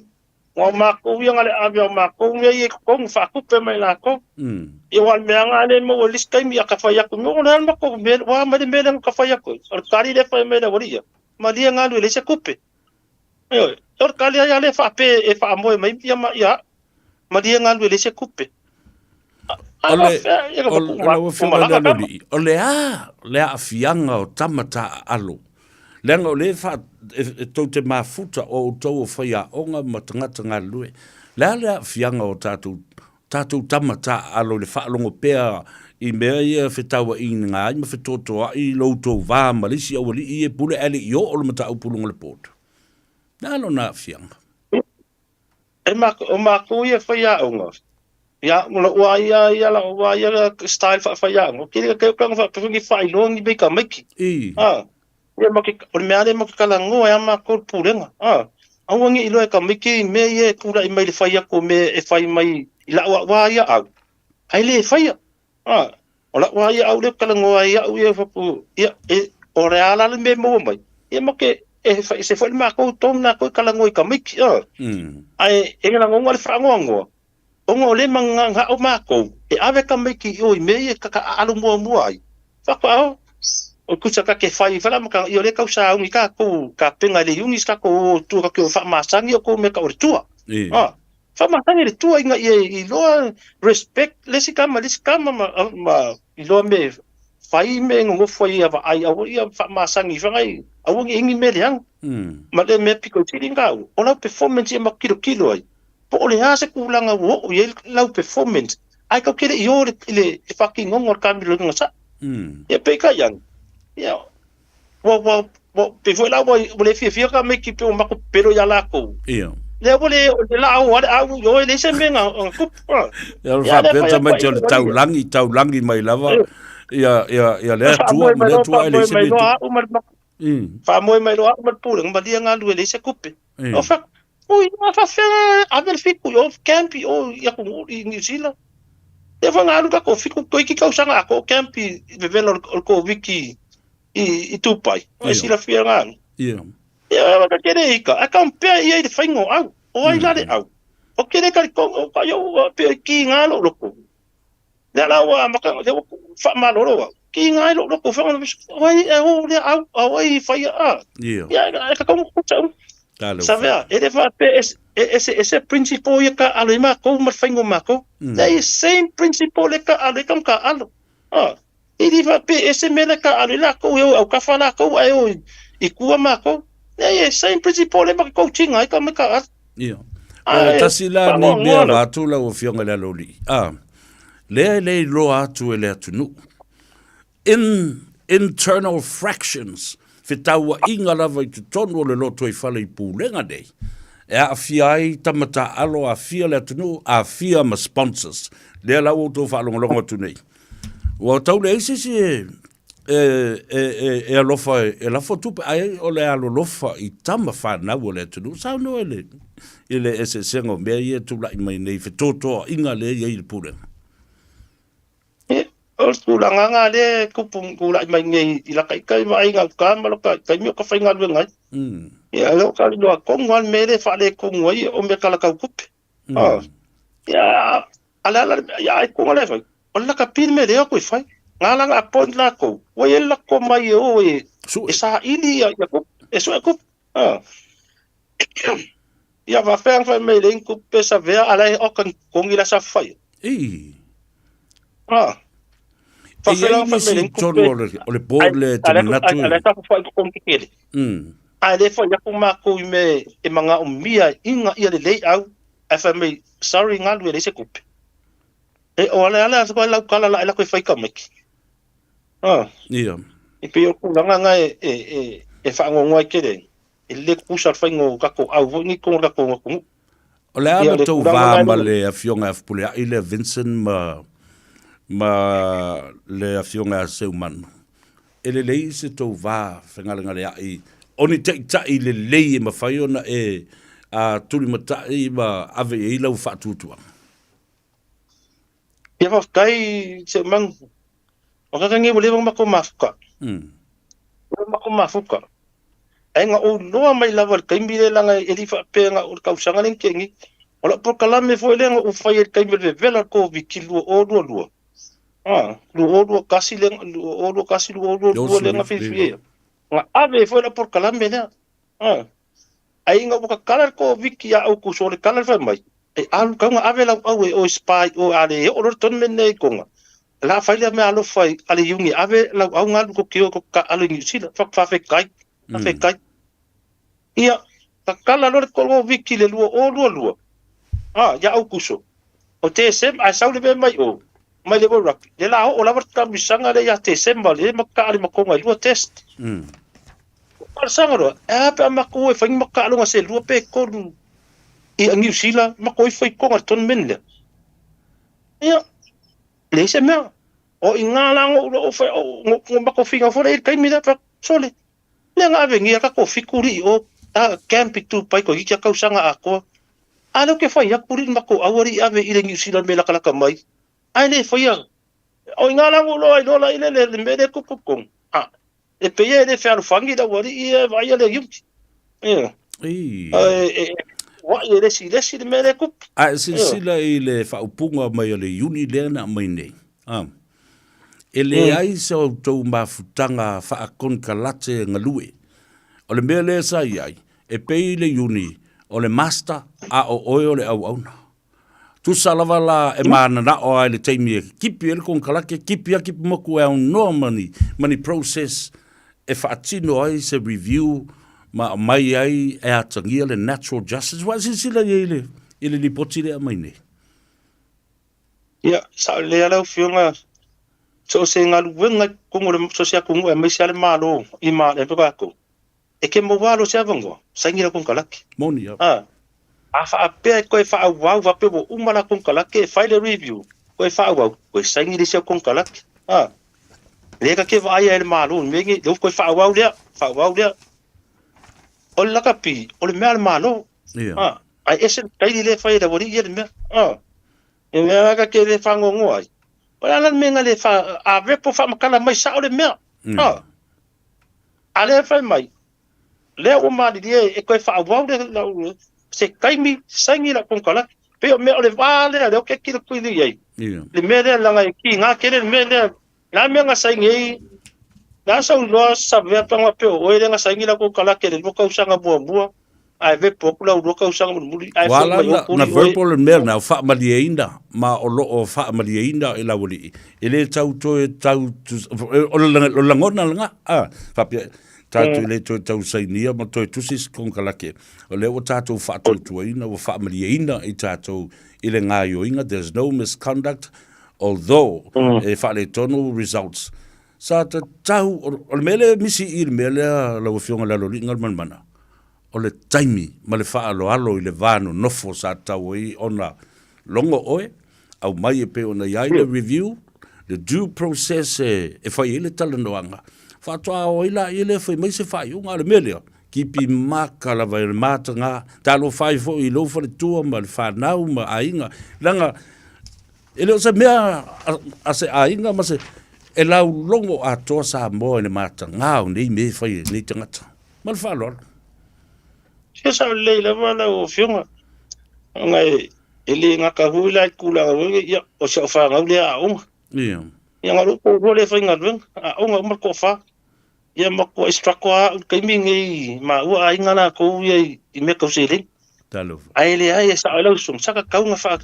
Ua o makou ia na le ave o makou mea ia i totonu faatupe mai lakou. Ia ua o le mea na le maua i le isi taimi a ka fai atu o le a le matou mea ua mai le mea lea na ka fai atu ai. O le tali lea fai mai le aualii ia, malie galu e leai se tupe. Ioe, o le tali ai lea faape e faamoe mai ia ma ia malie galu e leai se tupe. O le, o lau Afioga i le Aloalii, o le a le aafiaga o tama taaalo, leaga o lea e faa, e tou te mafuta o outou o faiaoga ma tagata galulue, le a le aafiaga o tatou, tatou tama taaalo i le faalogo pea i mea ia fetauaiga ai ma fetotoai i lo outou va ma le isi aualii ia e pule ae le i oo le mataupu i luga o le board. Le a lona aafiaga? E ma, o makou ia faiaoga, ia, o lou a ia, ia lou a ia style faafaiaoga, kele ka keu ka faapea ni faailoa ni mea i tamaiti. A, ia ma ke, o le mea lea ma ke talanoa ai a makou le pulega, a, aua ne i iloa e tamaiti i mea ia e tulai mai i le fai atu o mea e fai mai i la'u a'u a ia au, ae le faia. A, o la'u a ia au lea ou te talanoa ai a'u ia faapu, ia, e, o le a la le mea e maua mai, ia ma ke, e fai se foi le matou tonu latou e talanoa i tamaiti, a. Ae e lagona le faanoanoa, ona o lea e mananao matou e ave tamaiti i o i mea ia e taaalo muamua ai, faatoa o, o tusa ta te fai fai la ma ia o lea e tau sauni tatou tapena e le iuni se tatou o i tua tatou te o faamasani outou mea e tau o le tua. A, faamasani le tua ina ia iloa respect le isi tama i le isi tama ma, ma iloa mea e fai mea e nonofo ai ia vaai aua ia faamasani fana aua ne i ni mea leaga. Ma le mea pito sili na au, o lau performance ia matou tilotilo ai, po o le a se tulaga ua oo i ai lau performance, ae tatou te le i o i le faatinoga o le kamiloina sa. Ia peitai ane, ia, ua, ua, ua, pei foi la ua, ua le fiafia tamaiti pei ua matou pepelo ia latou. Ia. Lea ua le, o le a o lava le au i o e leai se mea na, na tupu. Ia, o le faapea tamaiti o le taulagi, taulagi mai lava, ia, ia, ia lea tua ma lea tua e leai se mea e tupu. Faamoe mai loa au ma le pulega, malie galu e leai se tupe. O fai atu, ui, a faafefea ave le fiku i o camp i o i atunuu i Niu Sila. Lea foi na alu tatou fiku toeitiiti tausaga atoa o camp i vevela o le Koviti i Dubai. E silafia na alu. Ia, ta te le ika, ae compare ia i le faiga o au. O ai la le au? Ou te le talitonu, o ka iou pe ki ngā lou loto. Lea la ua amata, lea ua faamalolo au. Ki ngā i lou loto, whanga, o ai e o lea au, au ai i whaia a. Ia, e ka kongo kuta u. Savea, e le whape, e se, e se principle ia ka alo i mākou, ma le whainga o mākou. Lea i same principle le ka alo i ka ka alo. Ah, e le whape, e se mea le ka alo i lākou, e o au kafa lākou, ae o i kua mākou. Lea i same principle le ma ke coaching ai ka me ka alo. Ia. O le tasi la nei mea avatu lau Afioga i le Aloalii, a, lea e le iloa atu e le atunuu. In, internal fractions, fetauaiga lava i totonu o le lotoifale i pulega nei, e aafia ai tama taaalo, aafia le atunuu, aafia ma sponsors. Lea la ua outou faalogologo atu nei. Ua tau leai se isi e, e, e, e, e alofa e lafo tupe, ae o le alolofa i tama fanau o le atunuu. Saunoa i le, i le eseesega o mea ia e tulai mai nei, fetotoaiga lea e i ai i le pulega. Ia, o le tulaga lena lea e tupu tulai mai nei i laka ita i vaaiga uta ma laka taimi o ka faigaluega ai. Ia, lea ua talanoa tonu lava le mea lea e faaletonu ai o mea talatau tupe. Ia, a le ala, ia, ai kuga lea e fai, o le lakapi le mea lea o atu e fai. Nga la na appoint latou, ua i ai le lako mai e o e, e saili ia, ia tupe, e sue tupe. Ia faapea na fai mai le ni tupe sa vea a la e oka ni totogi la sa faia. Ei. Ah. E i ai nisi i totonu o le, o le board le te manatu i. A la sa fai totogi tetele. Ae le fai atu matou i mea e manaomia e iga ia lelei au, ae fai mai, sorry galu e leai se tupe. E o ale ale atu ai lau tala la e lako e fai tamaiti. Ah. Ia. E pei o tulaga na e, e, e, e faanoanoa ai tele ai. E le tutusa le faiga o tatou au foi nei i totonu o le tatou atunuu. O le a le tou va ma le afioga ia Fepuleai lea Vincent ma ma le afioga ia Seumanu, e lelei se tou va fegalegaleai o ni taitai lelei e mafai ona e tulimatai ma ave i ai lau faatuatuaga? Ia faafetai Seumanu. O kaka nei ua leva ona matou mafuta. Ua leva matou mafuta. Ae na ou iloa mai lava i le taimi lea leaga e le i faapea na o le tausaga lea na tea nei. O lau polokalame foi lea na ou faia i le taimi o le vevela o le Koviti 2022. A, 2021 lea, 2021, 2022 lea na filifili ai au. Na ave ai foi lau polokalame lea. A, ae ina ua tatala le Koviti ia Aokuso o le tala le fai mai, e alu tatau ona ave lau au e o i spa i o a le oo loa le tournament nei i Tonga, o le a fai lea mea alofa i a le Iuni e ave lau au galu tou te o tou te taaalo i Niu Sila. Faafetai, faafetai. Ia, tatala loa le Koviti i le 2022, a, ia Aokuso, o Tesema, ae sau le mea mai o, mai le World Rugby, lea o le a oo lava le taamisaga lea ia Tesema, lea matou taaalo i Matonga e lua test. Talosaga loa, e a pe a matou o e fai ni mataaloga se lua pe tolu i a Niu Sila, matou ifo i Tonga i le tournament lea. Ia, leai se mea. O i ngā la ngou lo fai o ngo matou finau foi le i le taimi lea, fai atu, sole, lea na ave nei a tatou fitu lii o ta camp i Tupai toeitiiti a tausaga atoa. A lea ou te fai atu lii matou aua lii ave i le Niu Sila me latalata mai. Ae le faia. O i ngā la ngou lo ai loa la i le le mea lea tupu tonu. A, E pei e le fealofani le aualii ia e vaaia le iuti. Ia. Ei. E, e, wa'i e lesi lesi le mea lea e tupu. A e silasila i le faaupuga mai o le Iuni lea na aumai nei, a, e leai se outou mafutaga faakonekarate galue. O le mea lea sa i ai, e pei le Iuni o le master a o oe o le auauna. Tusa lava la e mananao lava i le taimi e kipi ai le konekarate, kipi lava kipi motu e aunoa ma ni, ma ni process e faatino ai se review ma aumai ai e atagia le natural justice. Ua e silasila i ai i le, i le lipoti lea e aumai nei? Ia, sao lelei lava lau Afioga, so o se galuega i totonu o le, so o se atunuu aemaise lava le Malo i ma, e tatou, E ke maua alo se avanoa, saini lau konekarate. Moni a. A, a faapea e toe faaauau faapea ua uma la konekarate e fai le review, toe faaauau, toe saini le isi au konekarate. A, lea ta te vaaia e le Malo i mea nei, lea ua toe faaauau lea, faaauau lea. O le lakapi, o le mea a le Malo. Ia. A, ae ese le taili lea e fai e le aualii ia le mea. A, e mea la ta te le faanoanoa ai. O le a la le mea na le fa, a vepo faamatala mai sao le mea. A, A lea fai mai, lea ua malilie e toe faaauau le lau se taimi saini lau konekarate. Pei o mea o le va lea lea ou te tilotilo i ai. Yeah. Le mea lea leaga e kiga tele le mea lea. Le a mea na saini ai, na sau loa Savea pe faapea o oe lea na saini lau konekarate i le lua tausaga muamua, ae vepo atu lau lua tausaga mulimuli, ae Ua foi ala mai na, o na puli oe. verbal le mea lena, ua faamalieina, ma o lo o faamalieina i lau alii. E le tau toe tau, o le lagona lena, a, faapea, tatou le toe tau sainia ma toe tusi se konekarate. O lea ua tatou faatuatuaina, ua faamalieina i tatou i le gaoioiga, there's no misconduct, although e faaletonu results. Sa tatau, o le mea lea e misi i i le mea lea lau Afioga i le Aloalii Galumalemana, o le taimi ma le faaaloalo i le va nonofo sa tatau ai ona logo oe, aumai e pei ona i ai le review, le due process e fai ai le talanoaga, faatoa o ai laia lea e fai mai se faaiuga. A o le mea lea, kipi maka lava i le mataga, talofa ai foi i lou faletua ma le fanau ma aiga, leaga e le o se mea a se aiga ma se, e laulogo atoa Samoa i le mataga o nei mea e fai e nei tagata. Ma le faaaloalo. Se sao lelei lava lau Afioga, ona e le gata foi la i le tulaga foi lea, ia, o si au fanau lea aoga. Ia. Ia, na o lou toalua lea e faigaluega, aoga uma le toafa. Ia, matuai struggle lava au i le taimi lenei, maua aiga latou ia i mea tau seleni. Talofa. Ae leai, e sao ai lau susuga, sa tatau ona fa,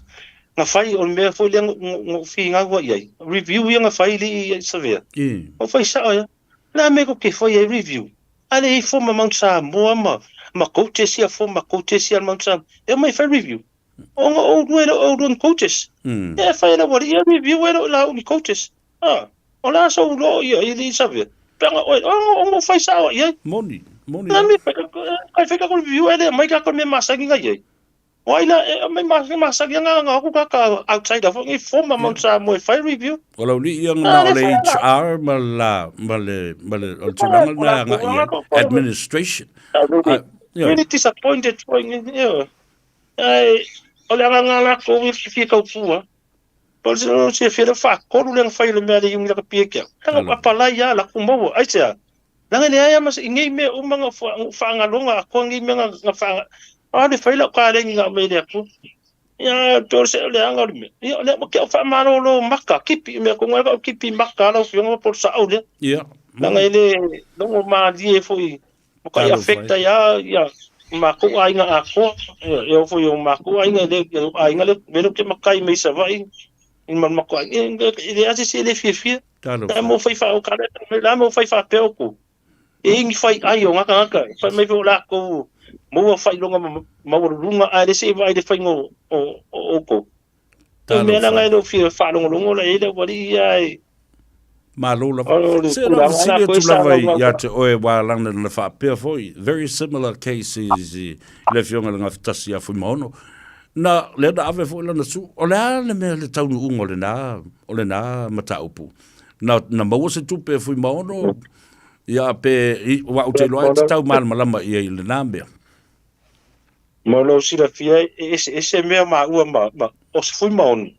na fai, o le mea foi lea na ou finau ai i ai, review ia na fai i le Savea, na ou fai sao ai lava. O le a mea tou te fai ai review? A le ifo ma Mount Samoa ma ma coaches ia fo ma coaches ia Mount Samoa e omai e fai review. Ona o oulua e le o oulua ni coaches. Ia e fai e le aualii ia review e le o la ni coaches. A o le a sou iloa ia i le Savea? Pe ana oe ona o fai sao i ai. Moni, moni. O le a mea e fai kai fai tatou review e le aumai tatou mea masani na i ai. O ai la e aumai masani ana ana atu kaka outsider foi nei former Mount Samoa e fai review. O lau lii ia na o le HR ma la ma le ma le o le tulaga lena e agai i ai administration. Really disappointed foi nei ioe. Ae o le agaga latou ia fia tautua. Po o se fia le faatolu lea na fai le mea le iuni laka pie kia. Tanga apalai ia la ku maua aisea. Leaga e leai lava ma se i nei mea uma na ou faagaloga atoa nei mea na faaga a le fai lau kaleni na aumai e le Atua. Ia pei o se leaga o le mea. Ia o lea ua faamalolo maka kipi mea tonu ai kipi maka lau afioga po o le sao lea. Ia. Leaga e le logo malie foi ma kai affect ai lava ia makou aiga atoa. Ia e oo foi i o makou aiga e le aiga lea ou te matai mai Savaii i ma le matou aiga e leai se isi e le fiafia. Talofa. Mo fai fa o kale la mo fai fa pe o E ingi fai ai o ngaka ngaka. Fai mai fo la ko mo fai longa ma lunga a le se vai le fai ngo o o ko. Talofa. Me la ngai lo fi fa longo longo la ile wali ia e. Malo lava. Se la fesili atu lava ia te oe wa lana na faapea foi. Very similar cases i le afioga i le Gafatasi ia Fuimaono. Na, lea na ave foi lana su, o le a le mea le taunuuga o lena, o lena mataupu? Na, na maua se tupe e Fuimaono, ia pe, i, ua ou te iloa e te tau malamalama i ai i lena mea. Mo lou silafia, e eseese mea maua ma, ma, o se Fuimaono,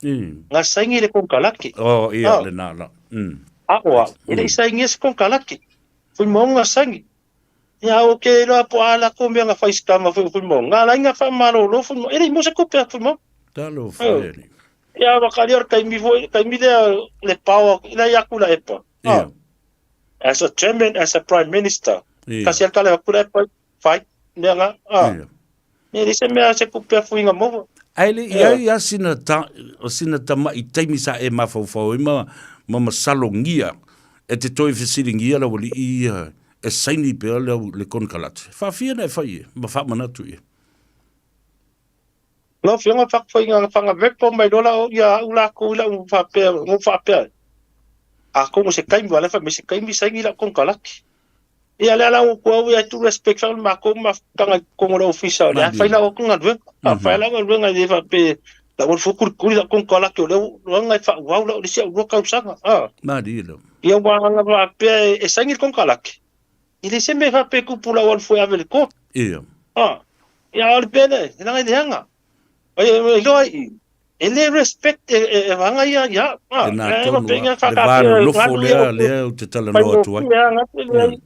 na saini le konekarate. Oh, ia, lena la. A o au, e le i sainia se konekarate. Fuimaono na saini. Ia o ke iloa po a lako mea na fai scam foi foi mo nga la inga fa malolo foi mo ele mo se kope foi mo. Talofa e. Ia wa kali or kaimi foi kaimi le le power ila ia kula epa. Yeah. As a chairman as a prime minister. Yeah. Kasi al kale kula epa fai mea nga. Ah. Yeah. Me le se mea se kupe foi nga mo. Ai le ia ia sina ta sina tama'i taimi sa e mafaufau ai ma ma masalongia e te toe fesiligia le aualii ia e saini pea le au le konekarate. Faafia na e fai e ma faamanatu ia. Lau Afioga faafaiga fagavepo mai loa la ia au lakou i lau faapea na ou faapea ai, atonu o se taimi aua o la e fai mai se taimi saini lau konekarate. Ia lea la ua tuu au ia tu respect le matou mafutaga i totonu o le ofisa o lea fai lau atu galuega. A fai lau galuega e le faapea lau alu fua kulikuli lau konekarate o lea ua e faaauau lau le isi au 2 tausaga. Malie lava. Ia ua aga faapea e saini le konekarate. E le se mea faapea e tupu lau alu fua e ave i le court. Ia. Ia o le pea lea, leaga e leaga. E iloa i E le respect e vaga ia ia au. E nā tonu a, le va nonofo lea, lea ou te talanoa atu ai.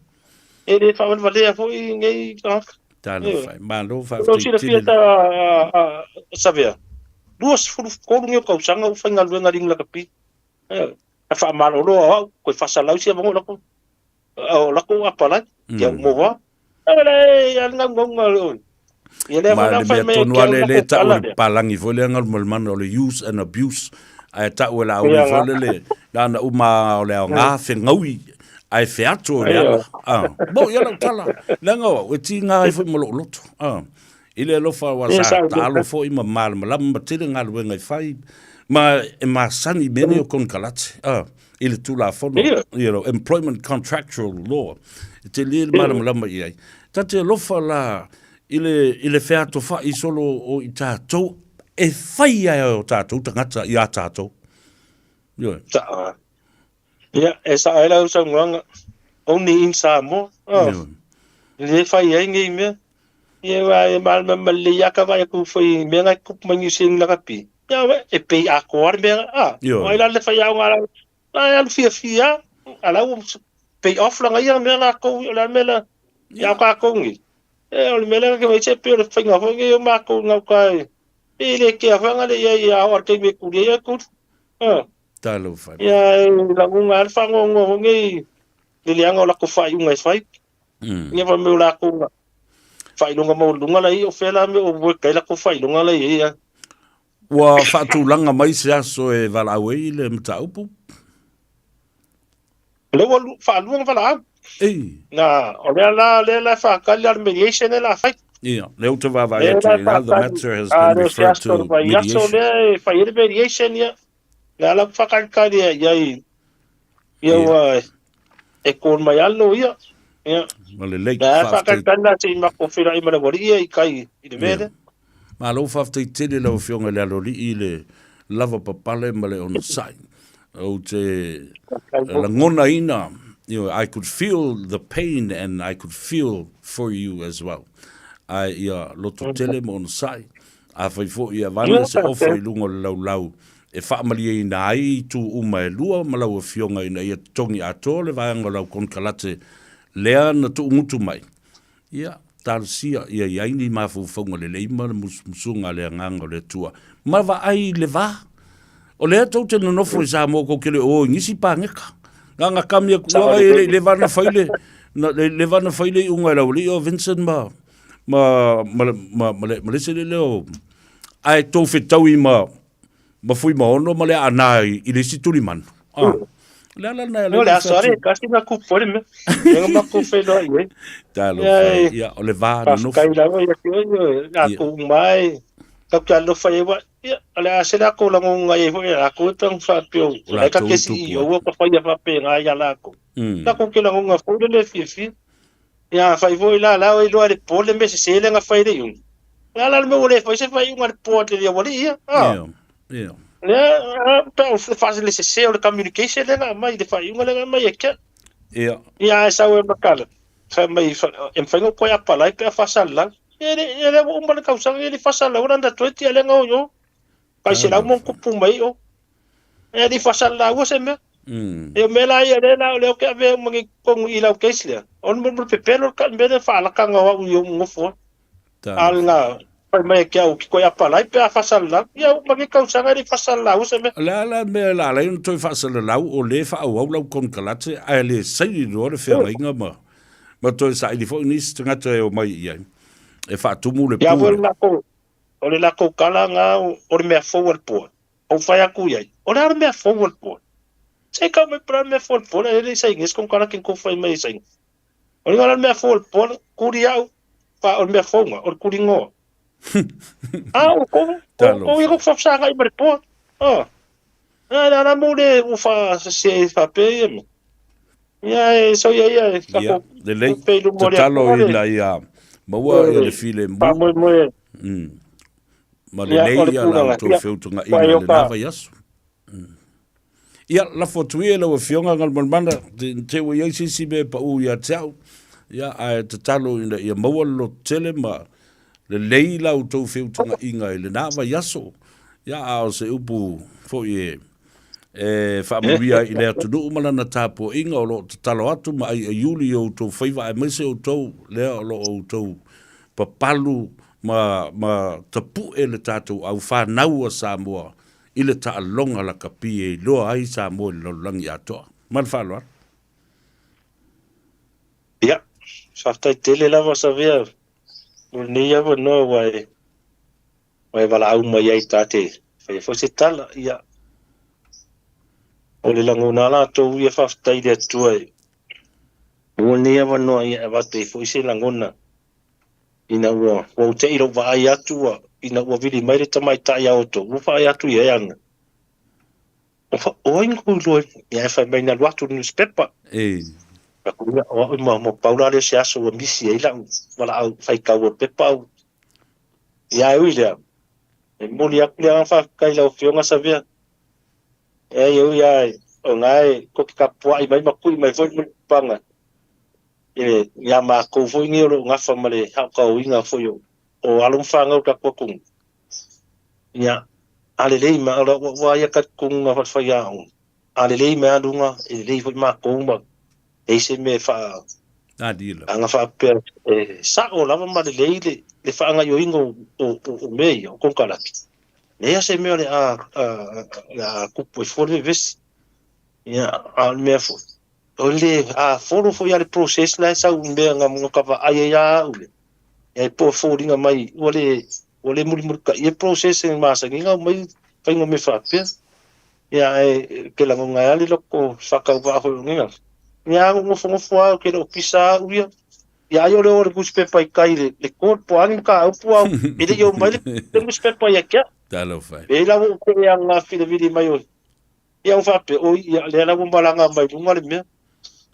E le faavalevalea foi nei tagata. Talofa e, malo faafetai tele. Silafia ta Savea, 23 nei o tausaga ua faigaluega i le lakapi. A faamalolo au au, koe faasalau sia vaga o lako, o lako apalai, ia moa. Ia le gaugauga o le Ia lea Ma le mea tonu lava lea e tau e le palagi foi lea galumalemana o le use and abuse, ae tau e le auli foi lele, na ona uma o le aoga fegaui ae feato i le ala. Mo ia lau tala, leaga o au e tiga ai foi ma lou loto. I le alofa aua sa taalo foi ma malamalama ma tele galuega e fai, ma e masani i mea nei o konekarate. I le Tulafono, you know, Employment Contractual Law, e tele le malamalama i ai. Ta te alofa la. i le, i le featofa'i solo o i tatou e fai ai e o tatou tagata iā tatou. Ioe. Sa'a. Ia, e sa'a ai lau saunoaga, only in Samoa. Oh. Ioe. E le fai ai nei mea. Ia, aua e malamalama lelei lava ka vaai atu foi i mea na e tutupu mai Niu Sila lakapi. Ia, ué, e pei atoa le mea, ah. Ioe. O ai la le faiaoga a la, a e alu fiafia lava, a la ua pay off lana ia mea latou, o le a le mea la, ia o tatou nei. E, o le mea lea na te vaai se pei o le faiga foi lenei o matou i gauta e, e le kea foi ana le i ai a oo i le taimi e tuli ai, e tuli. Ah. Talofa. Ia, e lagona lava le faanoanoa foi lenei i le leaga o latou faaiuga e fai. Ia fai mai o latou na faailoga maualuluga la i ai, o fea la mea o work ai latou faailoga la i ai a. Ua faatulaga mai se aso e valaau ai le mataupu? O lea ua faalua ona valaau. Ei. Na, o lea la, lea la e faatali la le mediation lea la fai. Ia, lea ou te vaavaai atu i ina, the matter has been referred to mediation. Aso lea e fai ai le mediation, ia. Lea la faatalitali i ai, ia ua e call mai lava le loia. Ia. Ma lelei. Lea faatalitali la se i matou feiloai ma le aualii ia i tai i le mea lea. Malo faafetai tele lau Afioga i le Aloalii i le lavapapale ma le onosai. Ou te lagonaina, you know, I could feel the pain and I could feel for you as well. Ae ia lototele ma onosai. Afai foi e avane se ofa i luga o le laulau e faamalieina ai itu uma e lua ma lau Afioga ina ia totogi atoa le vaega o lau konekarate lea na tuugutu mai, Ia, talosia ia i ai ni mafaufauga lelei ma le musumusuga a le Agaga o le Atua, ma vaai i le va. O lea tou te nonofo i Samoa kou te le o i nisi paneta. Na na kami aku ua e le leva na fai le na le leva na fai le iuga e lau alii o Vincent ma ma ma ma ma le ma le isi alii lea o ae tou fetaui ma ma Fuimaono ma le Aana i le isi tulimanu. Ah. Le ala lena e Le aso are kasi na kupu foi le mea. Ia matou feiloai ai. Talofa e. Ia, o le va nonofo. Faafetai lava ia te oe, ia latou uma e tatou te alofa i ai aua ia o le a se latou lagona i ai foi ia latou e pei ona faapea o la e ta te CEO ua ta faia faapena ia latou. Latou te lagona foi le le fiafia. Ia afai foi la la ua iloa e le board le mea sese lea na fai e le iuga. O le a la le mea ua le fai se faaiuga a le board i le aualii ia? Ah. Ia, ia. Lea, pe o le faa le sese o le communication lea na aumai, le faaiuga lea na aumai e Ken. Ia. Ia ae sau e Makala, fai mai, e mafai ona ou toe apalai pe a faasalalau. Ia le, ia lea ua uma le tausaga, ia le faasalalau la under 20 a lea na o i o. Tai 100+ mai o. E le i faasalalau se mea. E o mea la ia lea la o lea ou te avea uma nei i totonu i lau case lea. O le mea pepelo le mea lea faalakaga o au i ou nofo ai. A o lena fai mai e ke au ki koe apalai pe a faasalalau. Ia uma nei tausaga e le i faasalalau se mea. O le a la le mea o le a ala ai ona toe faasalalau o lea e faaauau lau konekarate ae le saini loa le feagaiga ma ma toe saili foi nisi tagata e omai i ai e faatumu le Ia foi pule. le latou o le latou tala na o le mea fou a le board. Ou fai atu i ai, o le a le mea fou a le board? Se i kau mai po o le a le mea fou a le board, e le i saini se konekarate na tou fai mai e saini. O le a le mea fou a le board, kuli au, fa o le mea fou na, o le kuli noa. A o kou, o kou ia kou faafesagai ma le board. Ah. A le ala mo le ua faasese ai faapea ia mea. Ia e sau ia ia e Ia, tatou lelei. tupe i luma o le Tatalo Atua le ina ia maua ia le filemu. faamoemoe. Ma Ia, lelei o le ia la tulaga. outou Ia, feutagaiga ua i e o lena ka. vaiaso. Ia, lafo atu ia i lau Afioga Galumalemana, te te ua i ai se isi mea e pau ia te au, ia, ae tatalo ina ia maua le lototele ma lelei la outou feutagaiga i lena vaiaso. Ia, a o se upu foi e e faamanuia ai i le atunuu ma lana tapuaiga o lo o tatalo atu ma aiaiuli i outou faiva aemaise outou lea o lo o outou papalu ma, ma tapue le tatou au fanau a Samoa i le taaloga lakapi e iloa ai Samoa i le lalolagi atoa. Ma le faaaloalo. Ia, faafetai tele lava Savea mo lenei avanoa ua e ua e valaau mai ai ta te faia foi se tala. Ia, o le lagona latou ia faafetai i le Atua e maua lenei avanoa ia e avatu ai foi se lagona ina ua ua ou te'i lou vaai atu ua ina ua vili mai le tamaitai a outou ua vaai atu i ai ana o fa o ai na kou iloa ia e fai mai na alu atu i le newspaper. E. Aku ia, o au ma mo pau la lea o se aso ua misi ai la'u valaau faitau o le pepa au. Ia e ui i lea, e momoli atu le agaga faafetai i lau Afioga Savea. E ai e ui lava o lena e tou te tapuai mai ma tui mai foi le mulipapaga i le ia matou foi nei o lo o nafa ma le aotaoina foi o alo ma fanau o le tatou atunuu. Ia, a lelei ma o lau lava ia talitonuga faale-faiaoga, a lelei mai lava luga, e lelei foi matou ma leai se mea e faa aga faapea e sao lava ma lelei le faagaoioiga o mea ia, o konekarate. Leai lava se mea o le a tupu ai fua le vevesi. Ia, a o le mea foi, o le a follow foi lava le process la e sau i mea na ta vaai ai lava au lea, ia po o foliga mai ua le ua le mulimulitaia process e masani ona aumai faiga o mea faapea. Ia ae ke lagona ai lava le loto faatauvaa foi o lenei aso. Ia a nofonofo lava ou te le o pisa au ia. Ia ai o le o le newspaper i tai i le court po o a ni mataupu au e le i omai le newspaper ia te au. Talofa e. E la ua ou tele aga filivili mai o ia ou faapea oi ia lea la ua malaga mai luga le mea.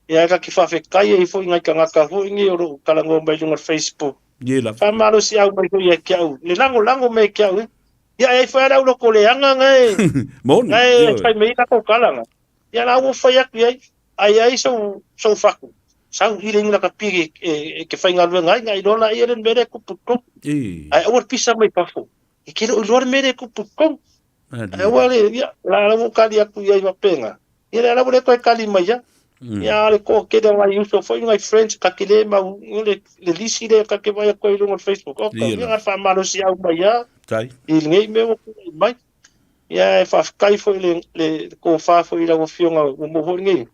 Ia ae ta te faafetai ai foi i nai tagata foi nei o lo o talanoa mai luga o le Facebook. Ye lava. Faamalosiau mai foi ia te au, le lagolago mai ia te au. Ia e ai foi lava le au loto leaga na e Moni, na e ioe. fai mai ai latou tala na. Ia la ua fai atu i ai, a i ai sou sou fatu, sau i le lakapi e te faigaluega ai, na iloa laia le mea lea e tupu i totonu. I. Ae aua le pisa mai fafo, e te le o iloa le mea lea e tupu i totonu. Ae aua le, ia, la la ua tali atu i ai faapena. Ia lea la ua le toe tali mai ia. Ia a o le toatele o nai uso foi nai friends ta te le mau le le lisi lea ta te vaai atu ai i luga o le Facebook. O Ia ia na faamalosiau mai ia Tai. i lenei mea ua tulai mai. Ia e faafetai foi le le tofa foi i lau Afioga ua maua foi lenei.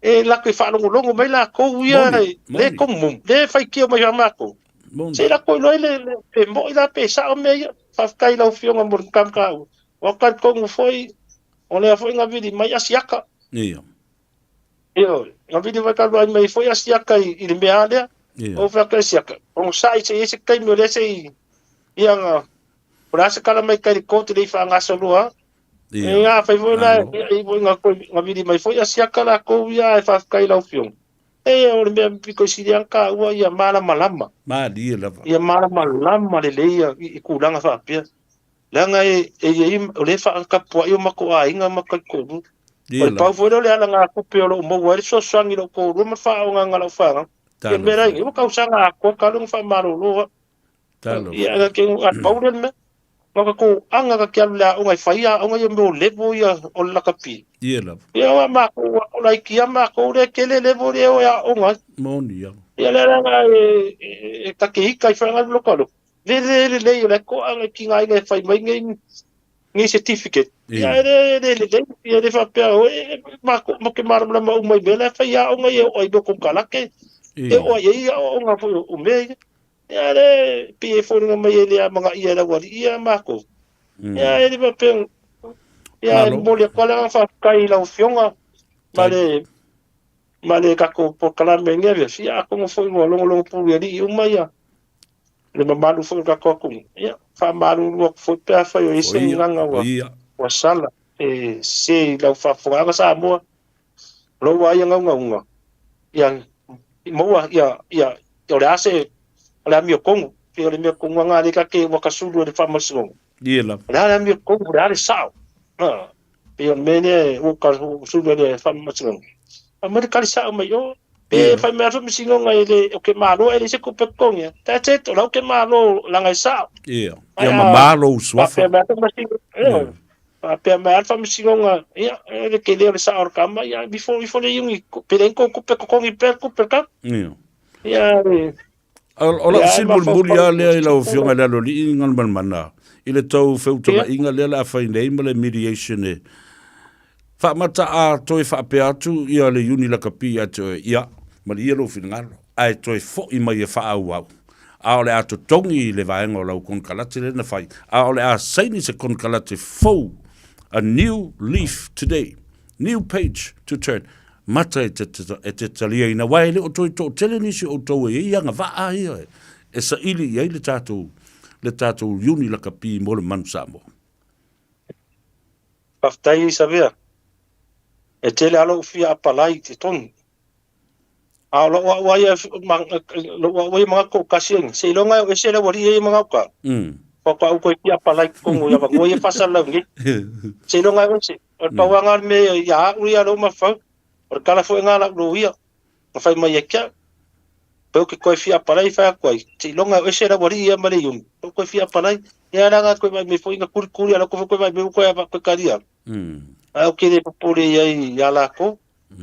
E latou e faalogologo mai latou ia Moni, le moni. komu, le faitio mai ia matou. Moni. Se latou iloa ai le, le, pe moi la pe sao mea ia. Faafetai i lau Afioga mo le kamukau. Ua talitonu foi, o lea foi na vili mai Asiata. Ia. Ioe, na vili mai talu ai mai foi Asiata i, i le mea lava lea. Ia. Ou fai atu i Asiata, onosai se i ai se taimi o lea se i, ia na, o le a se tala mai tai le court le i faagasoloa. Ia. Ia, afai foi la, Malo. ia, i foi na toe na vili mai foi Asiata latou ia e faafetai i lau Afioga. E, o le mea pito i sili lava ona taua ia malamalama. Malie lava. Ia malamalama lelei ia i, i tulaga faapea. Leaga e, e i ai, o lea e faatapuai o matou aiga ma talitonu. O Ia le pau lava. foi lea o le alagatupe o lo o maua ai le fesoasoani i lou toalua ma le faaaogaina o lau fanau. Ia le mea la Talofa. i ai, ua tausaga atoa talu ona faamalolo au. Talofa. Ia, a pau lea o le mea. Na o tatou aga ta te alu i le aoga e fai aoga ia mea o level ia o le lakapi. Ia lava. Ia o a matou, o laiti lava matou lea e tele level lea e o e aoga ai. Moni lava. Ia lea leaga e ta te ita i whanau loko alo. Le le le le o le koanga ki ngā inga e whai mai nei nei certificate. Ia e le le le le ia le whapea o e ma ko mo ke malamalama uma i mea la e whai aoga ia o ai mo konekarate. E o ai ia aoga foi o mea ia. Ia le pei e foliga mai e le amanaia e lau alii ia matou. Ia e le faapea ia e momoli atu lava le agaga faafetai i lau Afioga ma le ma le tatou polokalame i lenei afiafi. Ia atonu foi ua logologo pulu i alii uma ia le mamalu foi o le tatou atunuu. Ia faamalulu atu foi pe afai o i ai se gagana ua ua sala e sese i lau faafofogaaga Samoa. O lou lava ia naunauga ia maua ia ia o le a se o le amiotonu pei o le mea tonu lava lena lea ta te ua tasulu e le faamasinoga. Ia lava. O le a le amiotonu, o le a le sao. A pei o le mea lea ua tasulu e le faamasinoga. Aumai le tali sao mai o. Pe fai mai lava le faamasinoga e le o ke malo ae leai se tupe totogi. That's it, o la ou te malo leaga e sao. Ia. Ia mamā lou suafa. Faapea mai lava le faamasinoga. Ioe. Faapea mai lava le faamasinoga, ia, e le tele o le sao o le tama, ia, ifo, ifo le iugi, pe leai ni tou tupe totogi pea le tupe a le tama. Ia. Ia, e, O lau ia, e fesili mulimuli mafaufau lava lea i lau i Afioga i le Aloalii Galumalemana, i le tou feutagaiga lea o le a fai nei ma le mediation e faamata a toe faapea atu ia le Iuni Lakapi ia te oe, ia, malie lou finagalo, ae toe foi mai e faaauau, a o le a totogi le vaega o lau konekarate lea na fai, a o le a saini se konekarate fou, a new leaf today, new page to turn, mata e te, e te taliaina, aua e le o toe toatele nisi o outou e i ai agavaa ia e saili i ai le tatou, le tatou Iuni Lakapi mo le Manu Samoa. Faafetai Savea. E tele lava lou fia apalai i totonu. A o lou au lava ia, lou au ia manatu toatasi ai, seiloga e oo ese le aualii ia i Magauta, faatoa ou toe fia apalai i totonu i avanoa ia e faasalalau nei. Seiloga e oo ese. O le pau lava lena o le mea ia au ia lou mafaufau, o le tala foi lena a lau loia, na fai mai ia te au, pe ou te toe fia apalai, fai atu ai, seiloga e oo ese le aualii ia ma le iuni, ou toe fia apalai. Ia leaga toe vaai mai foi na kulikuli, a o lea foi toe vaai mai ua toe talia. Ae ou te le popole i ai ia latou.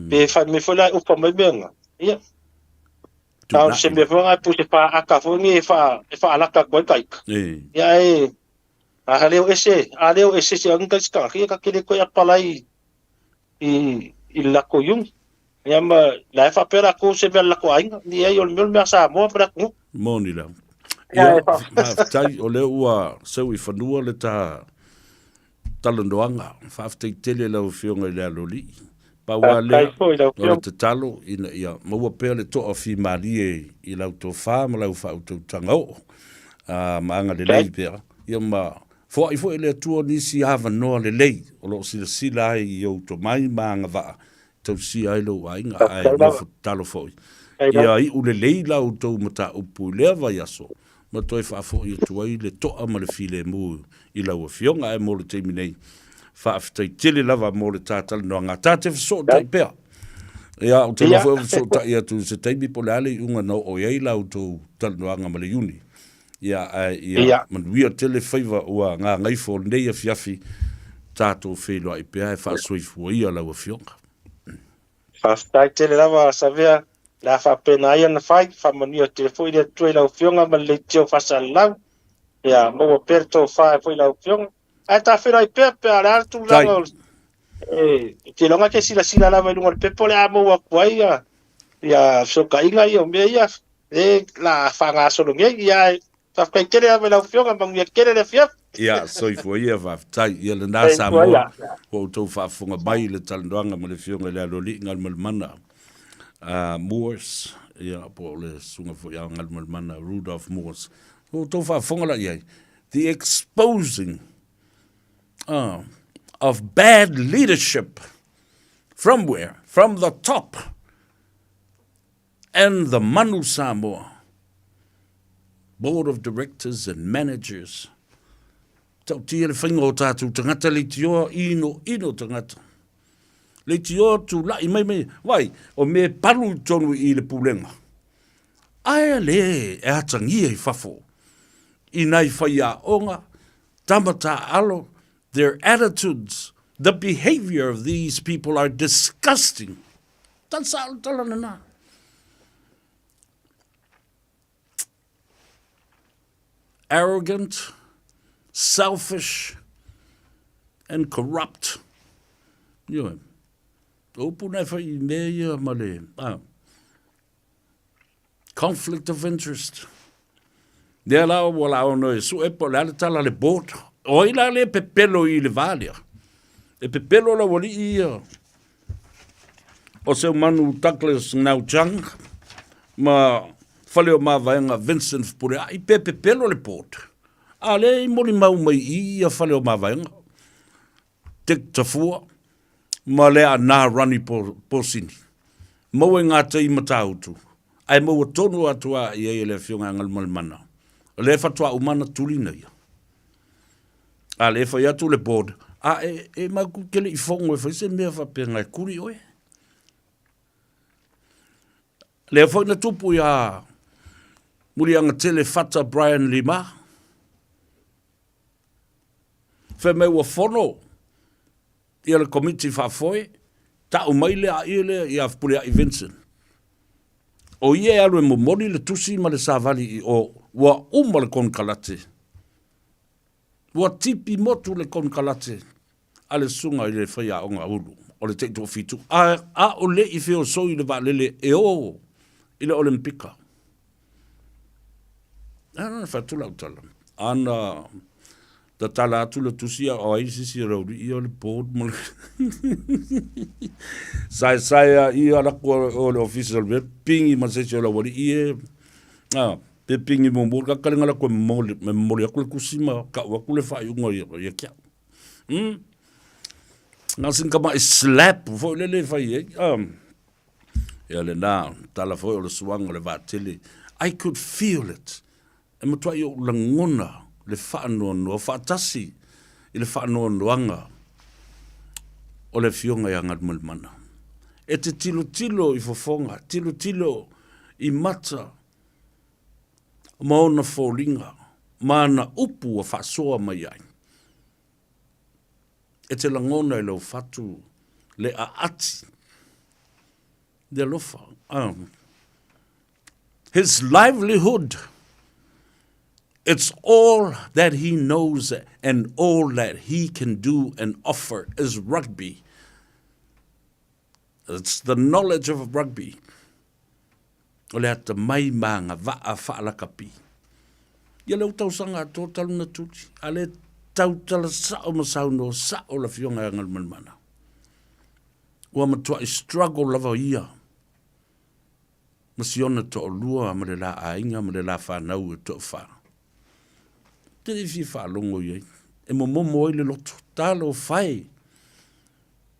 Pe fai mai foi la e ofa mai mea na, ia. Ta o se mea foi na e puse whaaka foi ni e wha, e whaalaka atu ai taika. Ia e, a leo ese, a leo ese se anga isi tangata, ia ka kele koe apalai i, i le lako iungi. Ia ma, la e whapea la se mea le lako aiga, ni ai o le mea o le mea Samoa ma le atunuu. Moni la. Ia, faafetai o lea ua seu i fanua le ta talanoaga. Faafetai tele i lau Afioga i le Aloalii. Pau lava lea, o le tatalo ina ia maua pea le toafimalie i lau tofa ma lau faautautaga oo ma agalelei pea, ia ma foai foi e le Atua nisi avanoa lelei o lo o silasila ai i ou tomai ma agavaa e tausia ai lou aiga, ae nofo tatalo foi ia iu lelei la outou mataupu i lea vaiaso ma toe faafoi atu ai le toa ma le filemu i lau Afioga. Ae mo le taimi nei, faafetai tele lava mo le ta talanoaga. Ta te fesootai pea. Ia, ou te iloa foi o fesootai atu i se taimi po o le a le iuga na oo i ai la outou talanoaga ma le Iuni. Ia, ae ia manuia tele faiva ua gagaifo o lenei afiafi, tatou feiloai pea e faasoifua ia lau Afioga. Faafetai tele lava Savea, le a faapena ai ana fai, faamanuia tele foi le Atua i lau Afioga ma le leitio faasalalau, ia maua pea le tofa foi i lau Afioga. Ae tafeiloai pea pe a o le a le tulaga o e te iloga e te silasila lava i luga o le pepa o le a maua atu ai ia ia fesootaiga ia o mea ia e la faagasolo nei ia ae Faafetai tele lava i lau Afioga, manuia tele le afiafi. Ia, soifua ia, faafetai. Ia lena Samoa, ua outou faafofoga mai i le talanoaga ma le Afioga i le Aloalii Galumalemana Moores, ia, po o le susuga foi ia Galumalemana Rudolph Moores. Ua outou faafofoga la i ai, the exposing of bad leadership from where? From the top. And the Manu Samoa Board of Directors and Managers. Tautia le whainga o tātou tangata leitioa, ino, ino tangata. Leitioa tūla'i mai mai, vai, o me palu tonu i le pulenga. Aea le e atangia i fafo, i nai whaiaonga, tama tāalo, their attitudes, the behavior of these people are disgusting. Tala sao le tala lena. Arrogant, selfish and corrupt. Ioe. O upu na e whai i mea ia ma le... Ah, conflict of interest. Lea la ua la ono e sue po le a le tala le board. O ai la le pepelo i le va lea. E pepelo la ualii ia o Seumanu Douglas Ngau Chang ma fale o mavaega Vincent Fepuleai pe pepelo le board. A lea i molimau mai i ia fale o mavaega. Dick Tafua ma le Ana Ronnie Posini. Maua i ngā tai Matautu, ae maua tonu atu a i ai e le Afioga ia Galumalemana. O lea e whatoa umana tulina ia. A le whai atu le board, a e, e mau kele i whongo e whai se mea whapenga e kuri oe. Lea foi na tupu ia Muliagatele Fata Brian Lima. Fai mai ua fono ia le Komiti Faafoe, tau mai le aia lea ia Fepuleai Vincent. O ia e alu e momoli le tusi ma le savali i o, ua uma le konekarate. Ua tipi motu le konekarate a le susuga i le faiaoga ulu o le taitoafitu, a, ʻaʻole i feosoi le vaalele e o i le Olympica. Ana fai atu lau tala. Ana tatala atu le tusi a o ai sisi o le uri o le board mo le saesae a ia la ko o le office o le pingi ma sesi o la wali ie a pe pingi mo mo ka kalenga la ko mo me mo le aku le kusi ma ka wa ku le fa yunga ia ia kia na sin ka ma slap fo le le fai e. Ia lena tala foi o le suaga o le vaatele, I could feel it. E matuai ou lagona le faanoanoa faatasi i le faanoanoaga o le Afioga ia Galumalemana. E te tilotilo i fofoga, tilotilo i mata ma ona foliga ma ana upu ua faasoa mai ai. E te lagona i lou fatu le aati, le alofa. His livelihood, it's all that he knows and all that he can do and offer is rugby. It's the knowledge of rugby. O le atamai ma agavaa faalakapi. Ia lea ua tausaga atoa talu na tuli, a le tautala sao ma saunoa sao le Afioga ia Galumalemana. Ua matuai struggle lava ia ma si ona toalua ma le la aiga ma le la fanau e toafa. Te le fia faalogo i ai, e momomo ai le loto, talofa e,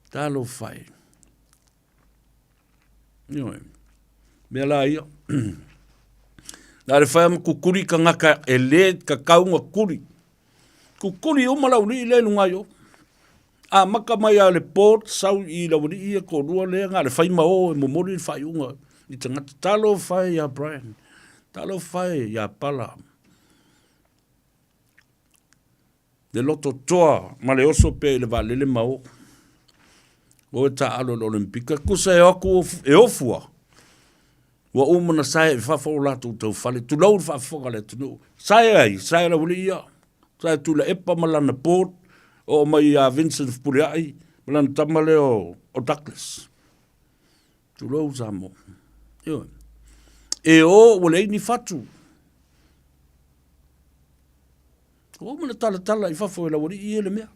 talofa e. Ioe. Mea la ia. Na le whaia ma kukuri kangaka e le kakau nga kuri. Kukuri uma lau lii le lunga yo. A maka mai a le port sau i lau lii e ko lua le nga le whai ma o e momori le whai unga. I tangata talo whai ia Brian. Talo whai ia Pala. Le loto toa ma le oso pea i le vaalele ma o. O e taalo i le Olimpika, kusa e o atu e ofua. Ua uma na sae i fafo o latou taufale, tulou le faafofoga a le atunuu. Sae ai, sae lau alii ia. Sae Tuilaepa ma lana board, oo mai ia Vincent Fepuleai ma lana tama lea o Douglas. Tulou Samoa. Ioe. E o ua leai ni fatu. Ua uma na talatala i fafo e laualii ia le mea.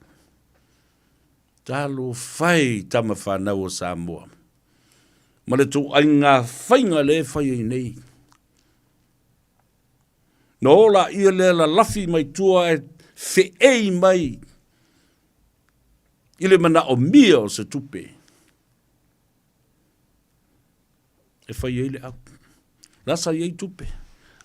Talofa e i tama fanau o Samoa ma le ituaiga faiga lea e fai ai nei. Na o laia lea lalafi mai tua ae feei mai i le manaomia o se tupe e fai ai le au. La sa i ai tupe,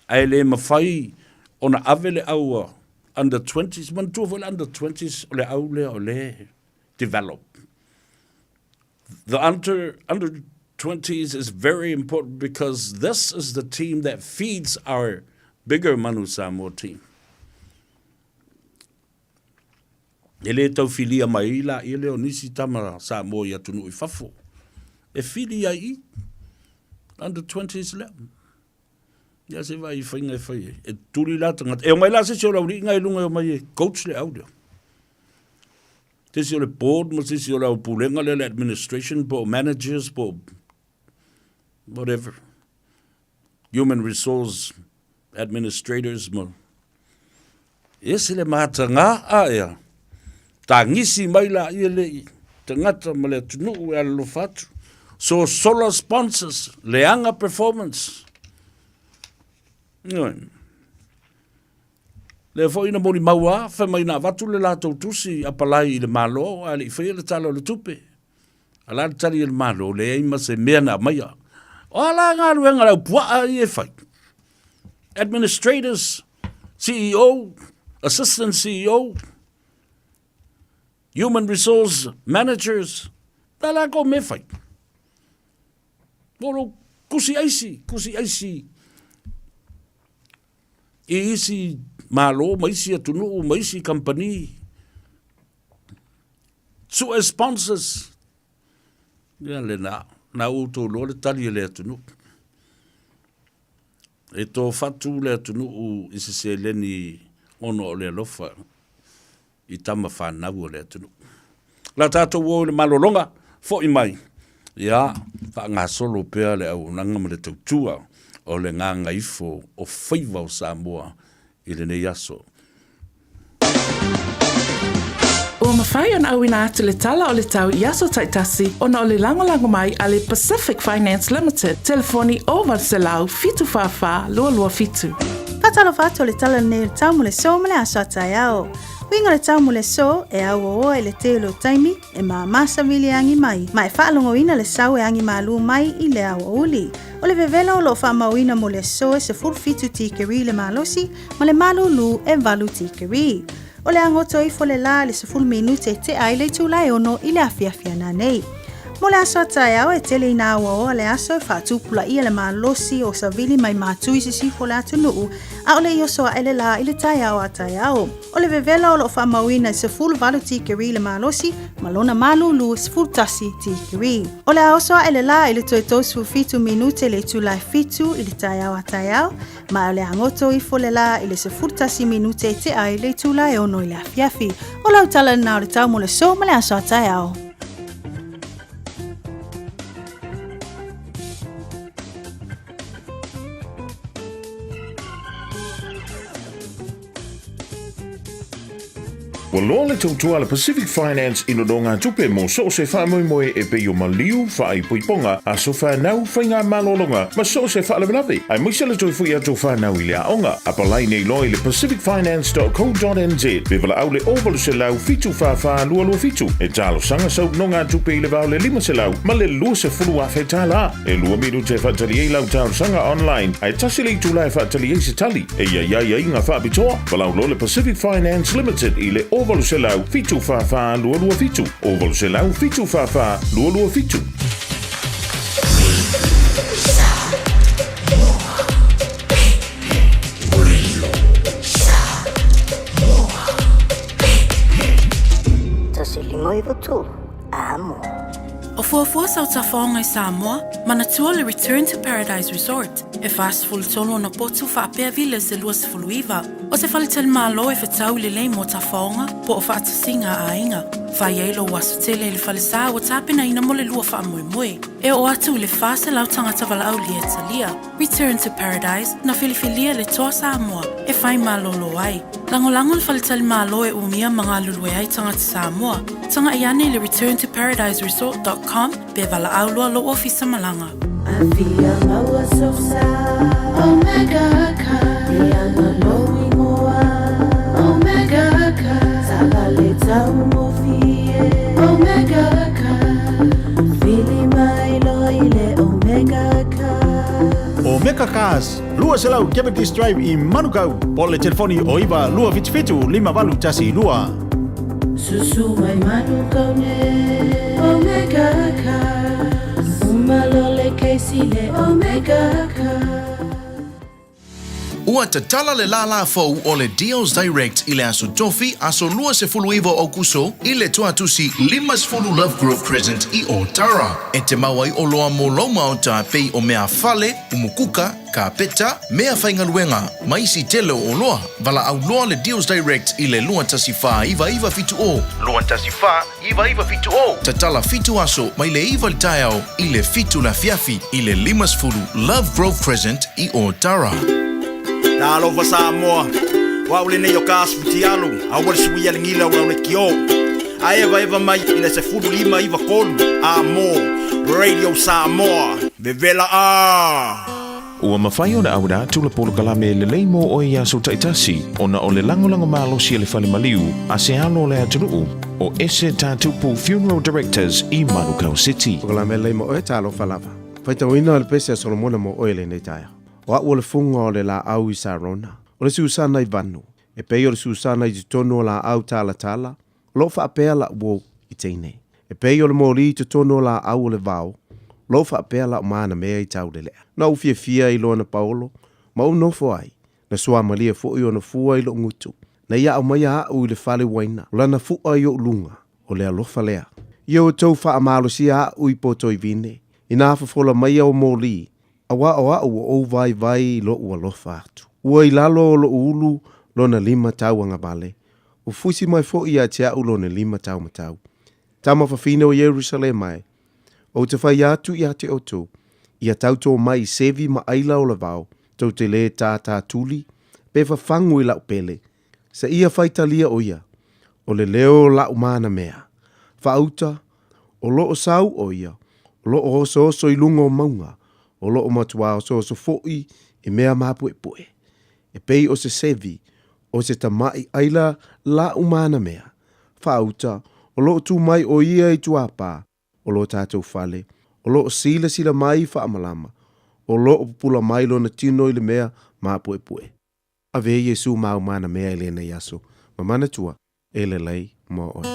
ae le mafai ona ave le au a under 20s, manatua foi le under 20s o le au lea o le develop. The under 20s is very important because this is the team that feeds our bigger Manu Samoa team. E le tau filia mai ai laia lea o nisi tama Samoa i atunuu i fafo. E fili ai i under 20s lea. Ia se vaai i faiga e fai ai. E tuli la tagata. E omai la se isi o le auliiga i luga e omai e coach le au lea. Se isi o le board ma se isi o le au pulega lea le administration po o managers po o whatever. Human resource administrators ma ese le matagā a ea. Tagisi mai laia le i tagata ma le atunuu e alolofa atu. So solar sponsors, leaga performance. Ioe. Lea foi na molimau a, fai mai na avatu le latou tusi apalai i le Malo ae le i faia le Tala o le Tupe. A la le tali a le Malo, leai ma se mea na aumaia. O a la galuega a le aupuaa ia e fai? Administrators, CEO, Assistant CEO, Human Resource Managers, ta lakou mea e fai. O lou kusi aisi, kusi aisi i isi Malo ma isi atunuu ma isi kamupani. Sue sponsors. Ia lena, na ua outou iloa le tali a le atunuu. E tofatu le atunuu i se seleni ona o le alofa i tama fanau a le atunuu. La tatou o i le malologa, foi mai, ia, faagasolo pea le auaunaga ma le tautua o le gagaifo o faiva o Samoa i lenei aso. Ua mafai ona auina atu le tala o le tau i aso taitasi ona o le lagolago mai a le Pacific Finance Limited, telefoni 0800 744 227. Faatalofa atu o le tala lenei o le tau mo le aso ma le aso a taeao. Uiga o le tau mo le aso e auaoa i le tele o taimi e māmā savili e agi mai, ma e faalogoina le sau e agi malū mai i le aoauli. O le vevela o lo o faamauina mo le aso e 17 tikeri le malosi ma le malūlū e 8 tikeri. O le a goto ifo le lā i le 10 minute e tea ai le itula e 6 i le afiafi a nanei. Mo le aso a taeao e tele ina auaoa le aso e faatupulaia le malosi o savili mai Matu i sisifo o le atunuu, a o le i oso aʻe le lā i le taeao a taeao. O le vevela o lo o faamauina e 18 tikeri le malosi ma lona malūlū e 11 tikeri. O le a oso aʻe le lā i le toe 37 minute le itula e 7 i le taeao a taeao, ma o le a goto ifo le lā i le 11 minute e tea ai le itula e 6 i le afiafi. O lau tala lena o le tau mo le aso ma le aso a taeao. Ua loa le tautua a le Pacific Finance i nonogatupe mo so o se faamoemoe e pei o maliu, faaipoipoga, aso fanau, faigamalologa ma so o se faalavelave, aemaise le toe foi atu o fanau i le aoga. Apalai nei loa i le pacificfinance.co.nz pe valaau le 0800 744 227 e talosaga sau nonogatupe i le va o le 500 ma le 20,000 tala. E lua minute e faatali ai lau talosaga online, ae tasi le itula e faatali ai se tali. Eia i aiaiga faapitoa, valaau loa le Pacific Finance Limited i le 0800 744 227, 0800 744 227. O fuafua sau tafaoga i Samoa, manatua le Return to Paradise Resort, e 43 ona potu faapea Villas e 29. O se faletalimalo e fetau lelei mo tafaoga po o faatasiga a aiga. Fai ai lou aso tele i le falesa ua tapenaina mo le lua faamoemoe. E oo atu i le 400 tagata valaaulia e talia. Return to Paradise, na filifilia le Toa Samoa e fai malolo ai. Lagolago le faletalimalo e umia ma galulue ai tagata Samoa. Tagai ane i le returntoparadiseresort.com pe valaau loa lou ofisa malaga. Afia maua sosa Omega Car Leaga lou igoa Omega Car Taavale taugofie Omega Car Vili mai loa i le Omega Car Omega Cars, 200 Cavendish Drive i Manukau, po o le telefoni o 9277 5812. Susu mai Manukau nei Omega Cars Uma loa le kesi le Omega Cars. Ua tatala le lālā fou o le Deals Direct i le Aso Tofi, aso 29 o Aukuso, i le Tuatusi 50 Lovegrove Crescent i Ōtara. E te mau ai oloa mo lou maota pei o mea fale, umukuka, kāpeta, mea faigaluega, ma isi tele o oloa. Valaau loa le Deals Direct i le 214 970. 214 970. Tatala fitu aso mai le 9 i le taeao i le 7 le afiafi i le 50 Lovegrove Crescent i Ōtara. Talofa Samoa, o au lenei o Kas Futialu, aua le suia le gila o lau lekiō. A evaeva mai i le 15 9 3 a mo Radio Samoa, vevela a! Ua mafai ona auina atu le polokalame lelei mo oe i aso taitasi ona o le lagolago malosi a le fale maliu a se alo o le atunuu o Ese Tatupu Funeral Directors i Manukau City. Polokalame lelei mo oe, talofa lava. Faitauina le pese a Solomona mo oe lenei taeao. O a'u o le fuga o le laau i Sarona, o le susana i Vanu, e pei o le susana i totonu o laau talatala, o lo o faapea la'u uo i teine. E pei o le moli i totonu o laau o le vao, o lo o faapea la'u manamea i taulelea. Na ou fiafia i lona paolo, ma ou nofo ai, na suamalie foi ona fua i lo'u gutu. Na ia aumaia a'u i le fale uaina, o lana fu'a i o'u luga, o le alofa lea. Ia outou faamalosia a'u i potoivine, inā fofola maia o moli, auā o a'u ua ou vaivai i lo'u alofa atu. Ua i lalo o lo'u ulu lona lima tauagavale, ua fusi mai foi ia te a'u lona lima taumatau. Tama fafine o Ierusalema e, ou te fai atu ia te outou, ia tautō mai i sevi ma aila o le vao, tou te lē tātātuli, pe fafagu i la'u pele, seia faitalia o ia, o le leo o la'u manamea. Faauta, o lo'o sau o ia, o lo'o osooso i luga o mauga, o lo'o matuā osooso fo'i i mea mapuepue. E pei o se sevi, o se tamaʻi ʻaila laʻu manamea. Faauta, o loo tu mai ʻo ia i Tuapā, o lo tatou fale, o loo silasila mai i faamalama, o loo pupula mai lona tino i le mea mapuepue. Ave Iesu mau manamea i lenei aso, ma manatua, e lelei mo oe.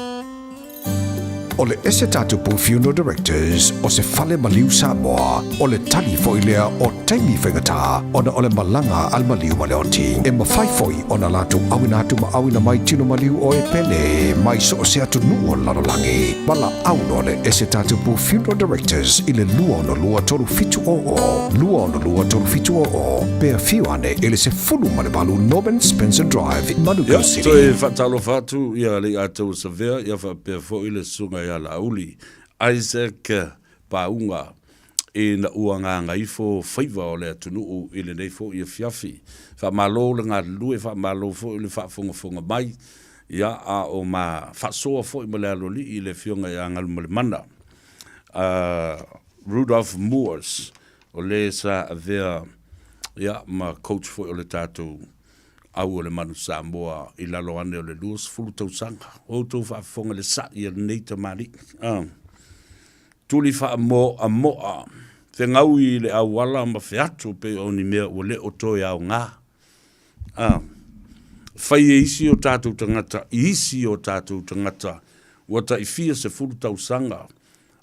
O le ese tatupu Funeral Directors o se fale maliu Samoa, o le tali foi lea o taimi faigata ona o le malaga a le maliu ma le oti. E mafai foi ona latou auina atu ma auina mai tino maliu o e pele mai so o se atunuu o le lalolagi. Valaau loa le ese tatupu Funeral Directors i le 262 3700, 262 3700, pe afio ane i le 18 Norman Spencer Drive i Manukau Ia, City. toe faatalofa atu ia Lei'ataua Savea, ia faapea foi le Susuga ia Laauli Isaac Pauga ina ua gagaifo faiva o le atunuu i lenei foi afiafi. Faamalo le galulue, faamalo foi le faafogafoga mai, ia a o ma faasoa foi ma le aloalii i le Afioga ia Galumalemana Rudolph Moores, o le sa avea ia ma coach foi o le tatou au o le Manu Samoa i lalo ane o le 20 tausaga. O outou faafofoga i le sa'i a lenei tamalii. Tuli faamoamoa, fegaui i le auala ma feato pei o ni mea ua le o toe aoga. Fai e isi o tatou tagata i isi o tatou tagata ua tai fia sefulu tausaga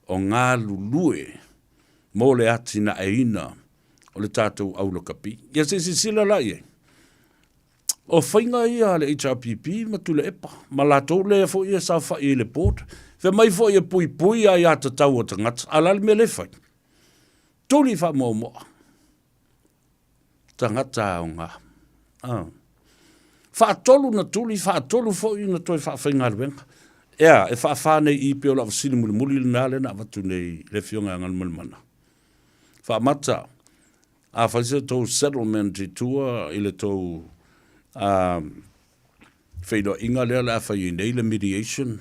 o galulue mo le atinaeina o le tatou au lakapi. Ia se i silasila la i ai. O faiga ia a le HRPP ma Tuilaepa, ma latou lea foi e saofai i le board. Fai mai foi e puipui aiatatau a tagata, a o le a le mea lea e fai? Tuli faamoamoa tagata aoga. Faatolu na tuli, faatolu foi na toe faafaigaluega. Ea, e faafa nei i i pei o lau fesili mulimuli lena lea na avatu nei i le Afioga ia Galumalemana. Faamata, a fai se tou settlement i tua i le tou feiloaiga lea o le a fai ai nei le mediation,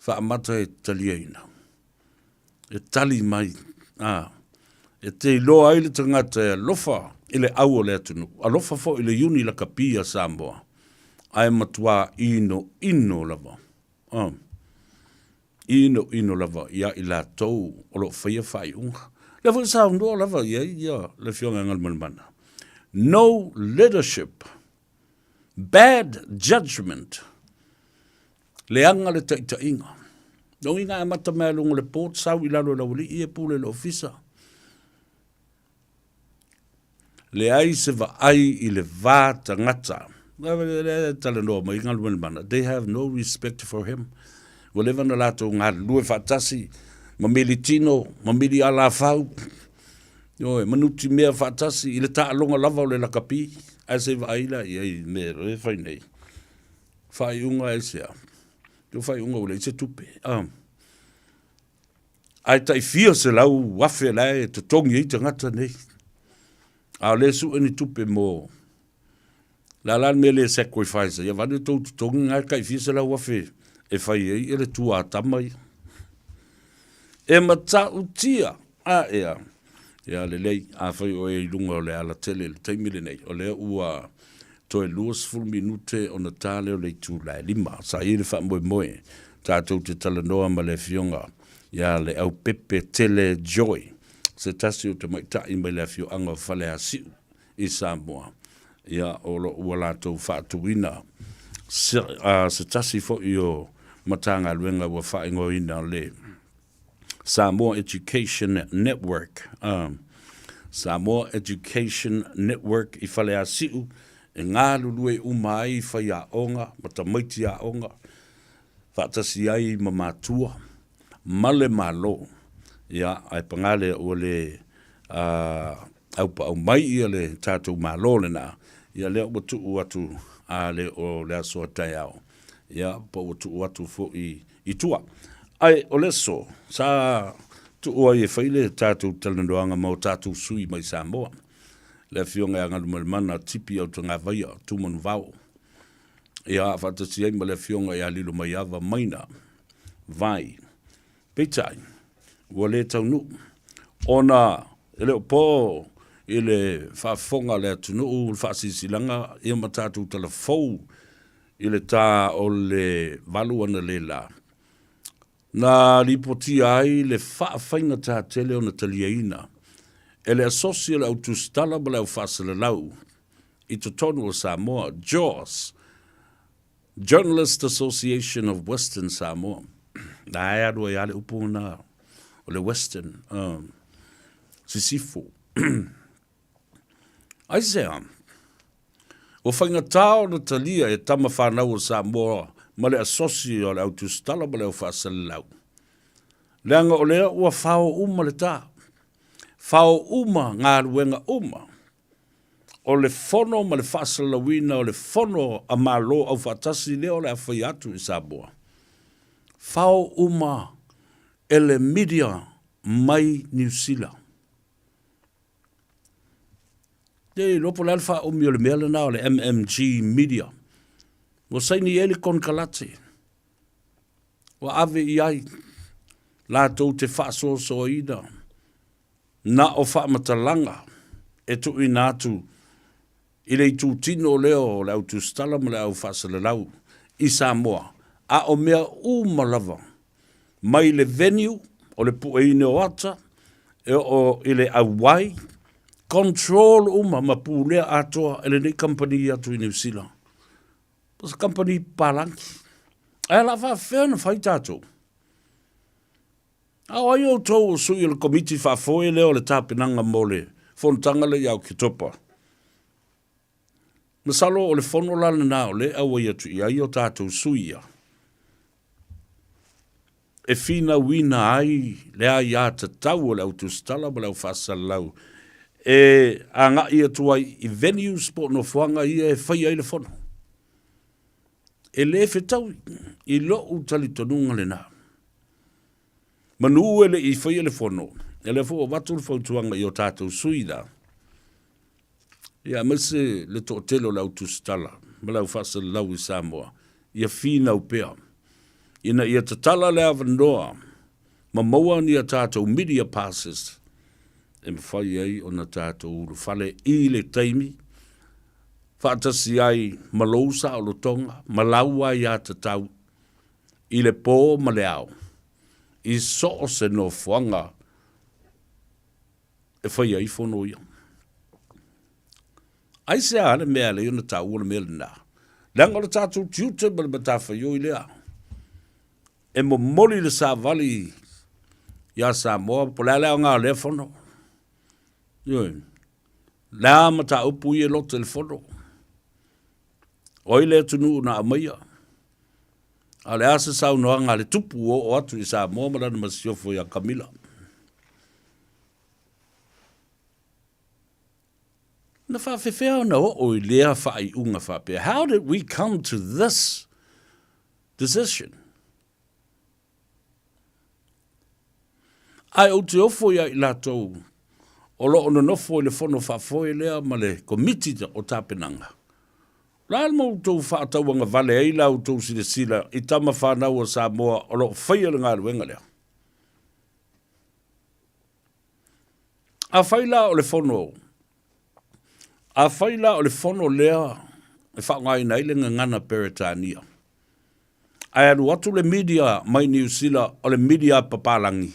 faamata e taliaina, e tali mai, a, e te iloa ai le tagata e alofa i le au o le atunuu, alofa foi i le iuni lakapi a Samoa, ae matua inoino lava. Inoino lava ia i latou o lo o faia faaiuga. O lea foi saunoa lava i ai ia le Afioga ia Galumalemana, no leadership, bad judgement, leaga le taitaiga. Logiga e amata mai lava i luga o le board, sau i lalo i le aualii ia pule i le ofisa. Leai se vaai i le va tagata. Lea e talanoa mai Galumalemana, they have no respect for him. Ua leva ona latou galulue faatasi, ma militino, ma milialafau, ioe, ma nutimea faatasi i le taaloga lava o le lakapi. Ae se i vaai la i ai i mea e fai nei. Faaiuga aisea? O faaiuga ua leai se tupe. Ae tai fia 100,000 la e totogi ai tagata nei. A o lea e sue ni tupe mo le a la le mea lea e sacrifice ai, avane tou totogi na e tai fia 100,000 e fai ai le tua tama ia. E matautia a ea, ia lelei, afai o e i luga o le alatele i le taimi lenei, o lea ua toe 20 minute ona ta lea o le itula e 5. Sa i ai le faamoemoe tatou te talanoa ma le Afioga ia Leaupepe Tele Joy, se tasi o tamaitai mai le afioaga o Faleasiu i Samoa, ia o lo ua latou faatuina se, se tasi foi o Matagaluega ua faaigoaina le Samoa Education Network, Samoa Education Network i Faleasiu e galulue uma ai faiaoga ma tamaiti aoga faatasi ai ma matua ma le Malo. Ia, ae paga lea ua le aupaau mai ia le tatou Malo lena, ia lea ua tuu atu a le o le aso a taeao, ia po ua tuu atu foi i tua. Ae o le aso sa tuu ai e fai le tatou talanoaga ma o tatou sui mai Samoa, le Afioga ia Galumalemana Tipi Autagavaia Tumanuvao, ia faatasi ai ma le Afioga ia Lilomaiava Maina Vai. Peitai, ua le taunuu, ona e le o po i le faafofoga a le atunuu, le faasilasilaga ia ma tatou tala fou i le ta o le 8 analeila, na lipotia ai le faafaigata tele ona taliaina e le Asosi o le Au Tusitala ma le Au Faasalalau i totonu o Samoa, JAWS, Journalist Association of Western Samoa. Na e alu ai lava le upu lena o le Western, Sisifo. Aisea? Ua faigata ona talia e tama fanau o Samoa ma le Asosi o le Au Tusitala ma le Au Faasalalau, leaga o lea ua fao uma le ta, fao uma galuega uma o le fono ma le faasalalauina o le fono a Malo Aufaatasi lea o le a faia atu i Samoa. Fao uma e le media mai Niu Sila. Te iloa po o le a le faaumi o le mea lena o le MMG Media. Ua saini i ai le konekarate. Ua ave i ai latou te faasoasoaina na o faamatalaga e tuuina atu i le itutino lea o le au tusitala ma le au faasalalau i Samoa, a o mea uma lava mai le venue o le pueina o ata e oo i le auai, control uma ma pulea atoa e lenei kamupani atu i Niu Sila. O se kamupani papalagi. Ae o le a faapefea ona fai tatou? A o ai outou o sui o le Komiti Faafoe lea o le tapenaga mo le fonotaga lea ia Oketopa? Masalo o le fono la lena o lea e auai atu i ai o tatou sui ia e finauina ai le aiatatau o le au tusitala ma le au faasalalau e agai atu ai i venues po o nofoaga ia e faia ai le fono. E le fetaui i lou talitonuga lena. Manu e le i faia le fono, ia lea foi ua avatu le fautuaga i o tatou sui la, ia aemaise le toatele o le au tusitala ma le au faasalalau i Samoa, ia finau pea ina ia tatala le avanoa ma maua ni a tatou media passes e mafai ai ona tatou ulufale i le taimi faatasi ai ma lou saolotoga ma lau aiatatau i le pō ma le ao, i so o se nofoaga e faia ai fono ia. Aisea le mea e ala ai ona taua le mea lena? Leaga o le tatou tiute ma le matafaioi lea e momoli le savali iā Samoa, po o le a le aoga o lea fono. Ioe. Le a mataupu ia e lote i le fono? O ai le atunuu na aumaia? A o le a se saunoaga a le tupu ua oo atu i Samoa ma lana masiofo ia Kamila? Na faafefea ona oo i lea faaiuga faapea? How did we come to this decision? Ae ou te ofo ia i latou o lo o nonofo i le fono faafoe lea ma le Komiti o Tapenaga. O le a le ma outou faatauagavale ai la outou silasila i tama fanau a Samoa o lo o faia le galuega lea? Afai la o le fono, afai la o le fono lea e faaaogaina ai le gagana Peretania, Ae alu atu le media mai Niu Sila o le media papalagi.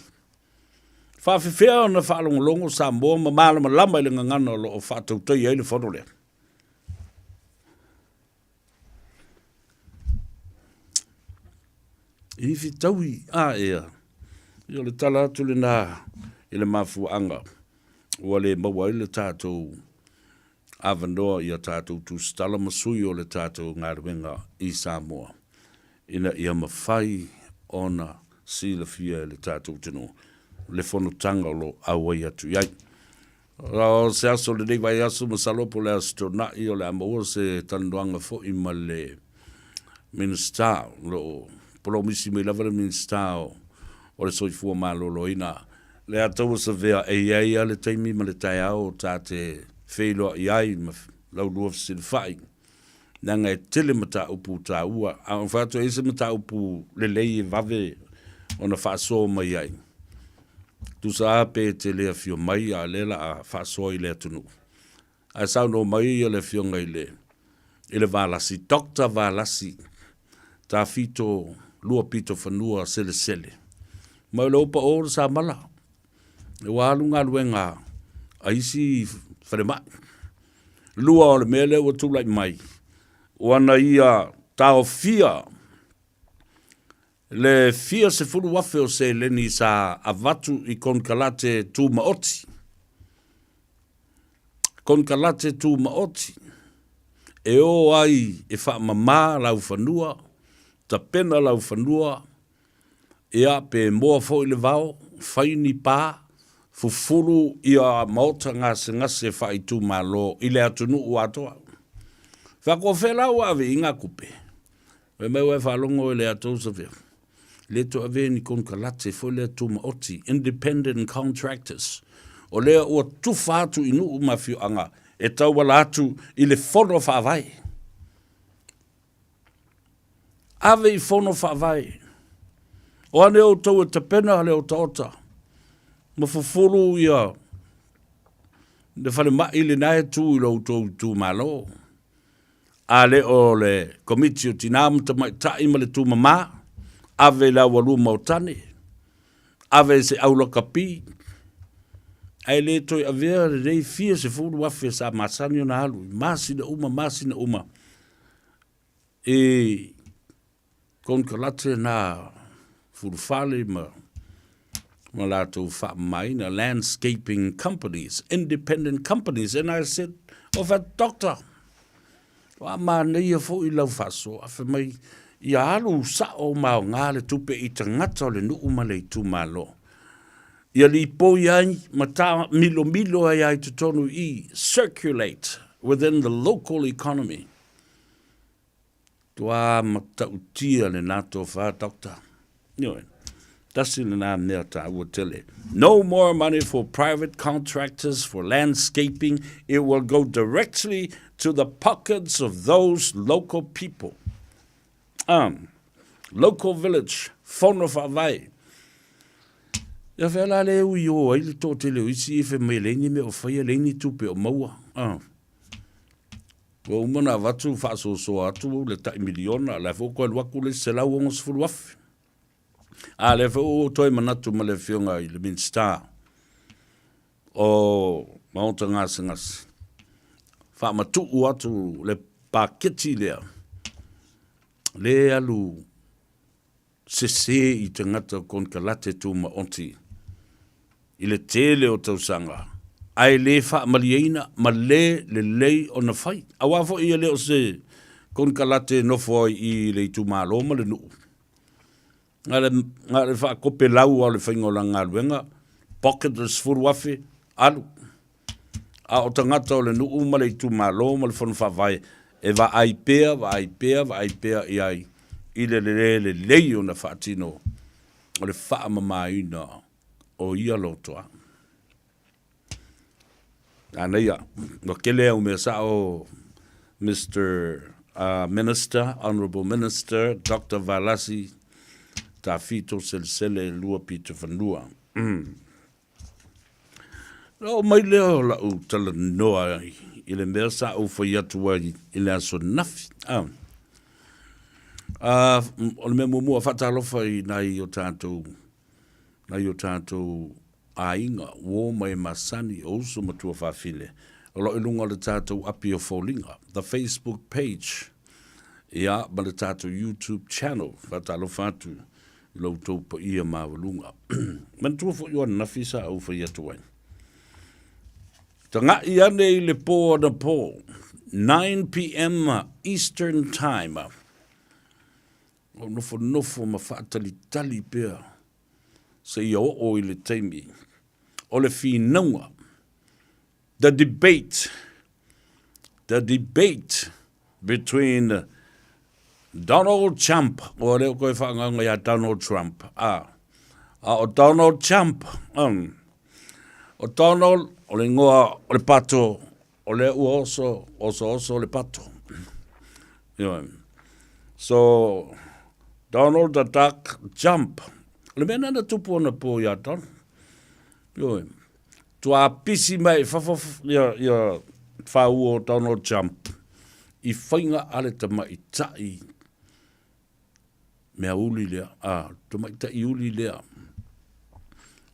Faafefea ona faalogologo Samoa ma malamalama i le gagana o lo o faatautaia ai le fono lea? I fetaui a ea, ia o le tala atu lena i le mafuaaga ua le maua ai le tatou avanoa i a tatou tusitala ma sui o le tatou galuega i Samoa ina ia mafai ona silafia e le tatou atunuu le fonotaga o lo o auai atu i ai. O se aso o lenei vaiaso, masalo po o le Aso Toonai o le a maua se talanoaga foi ma le Minisita o lo o polomisi mai lava le Minisita o le Soifua Maloloina Le Ataua Savea, e i ai lava le taimi ma le taeao ta te feiloai ai ma laulua fesilafai, leaga e tele mataupu taua, a o fai atu e i ai se mataupu lelei e vave ona faasoa mai ai. Tusa a pe e te le afio mai a lea la a faasoa i le atunuu. Ae saunoa mai ia le afioga i le i le Valasi, Doctor Valasi, Tafito Luapitofanua Selesele. Ma o le opa o le samala. Ua alu galuega a isi falemai. Lua o le mea lea ua tulai mai, ua na ia taofia le fia 10,000 o seleni sa avatu i konekarate tumaoti. Konekarate tumaoti e o ai e faamama laufanua, tapena laufanua, ia pe moa foi le vao, fai ni pa, fufulu ia maota gasegase faaitumalo i le atunuu atoa. Faakoa la ua ave i ngā kupe. Fai mai ua e faalogo i le atou Safia. Le to ave ni konekarate foi lea tumaoti, independent contractors. O lea ua tufa atu i nuu ma afioaga e tauala atu i le fono faavae. Ave i fono faavae. O ane outou e tapena le otaota ma fufulu ia le falemai lena e tu i lo outou itumalo. A le o le Komiti o Tina ma Tamaitai ma le Tumama, ave i le aualuma o tane, ave i se aulakapi, ae le toe avea lenei fia 10,000 sa masani ona alu i masina uma masina uma i konekarate na fulufale ma ma latou faamamaina, landscaping companies, independent companies. And I said, o fai atu, Doctor, ua manaia foi lau faasoa, fai mai, ia alu sao ma aoga le tupe i tagata o le nuu ma le itumalo. Ia lipoi ai ma taamilomilo ai ai totonu i circulate within the local economy. Matua matautia lena tofa, Doctor. Ioe. Tasi lena mea taua tele. No more money for private contractors for landscaping. It will go directly to the pockets of those local people. Local village, fono faavae. Ia fea la le ui o ai le toatele o isi e fai mai e leai ni mea o faia, leai ni tupe o maua. Ua uma ona avatu faasoasoa atu le tai miliona, la foi ua toe alu atu le isi $160,000. A lea foi ua toe manatu ma le afioga i le Minisita o Maota Gasegase, faamatuu atu le paketi lea, le alu sese i tagata o konekarate tumaoti i le tele o tausaga ae le faamalieina ma le lelei ona fai. Aua foi e le o se konekarate e nofo ai i le itumalo ma le nuu. Na o le faakopelau lava o le faiga o lana galuega, pocket le 10,000, alu. A o tagata o le nuu ma le itumalo ma le fono faavae e vaai pea, vaai pea, vaai pea i ai i le le lelei ona faatino o le faamamaina o ia lotoa. Manaia, ua tele au mea sao Mister Minister, Honourable Minister Doctor Valasi Tafito Selesele Luapitofanua. Ona oo mai lea o lau talanoa i le mea sa ou fai atu ai i le aso ananafi. O le mea muamua, faatalofa i nai o tatou, nai o tatou aiga, uo ma e masani, o uso ma tuafafine, o lo o i luga o le tatou api o foliga, the Facebook page, ia, ma le tatou YouTube channel. Faatalofa atu i lo outou paia maualuga. Manatua foi o ananafi sa ou fai atu ai. Taga'i ane i le pō anapō, 9 PM Eastern Time. Ou nofonofo ma faatalitali pea seia oo i le taimi o le finauga, the debate, the debate between Donald Trump, ua le o koe whaangaunga ia Donald Trump, a, a o Donald Trump, o Donald, o le ingoa o le pato, o lea ua oso, oso oso le pato. Ioe. So, Donald the Duck Jump. O le mea nana tupu ona pō ia Donald. Ioe. Tuapisi mai i fafo ia, ia whāua o Donald Trump i whainga a le tamaitai mea uli lea, a, tamaitai uli lea.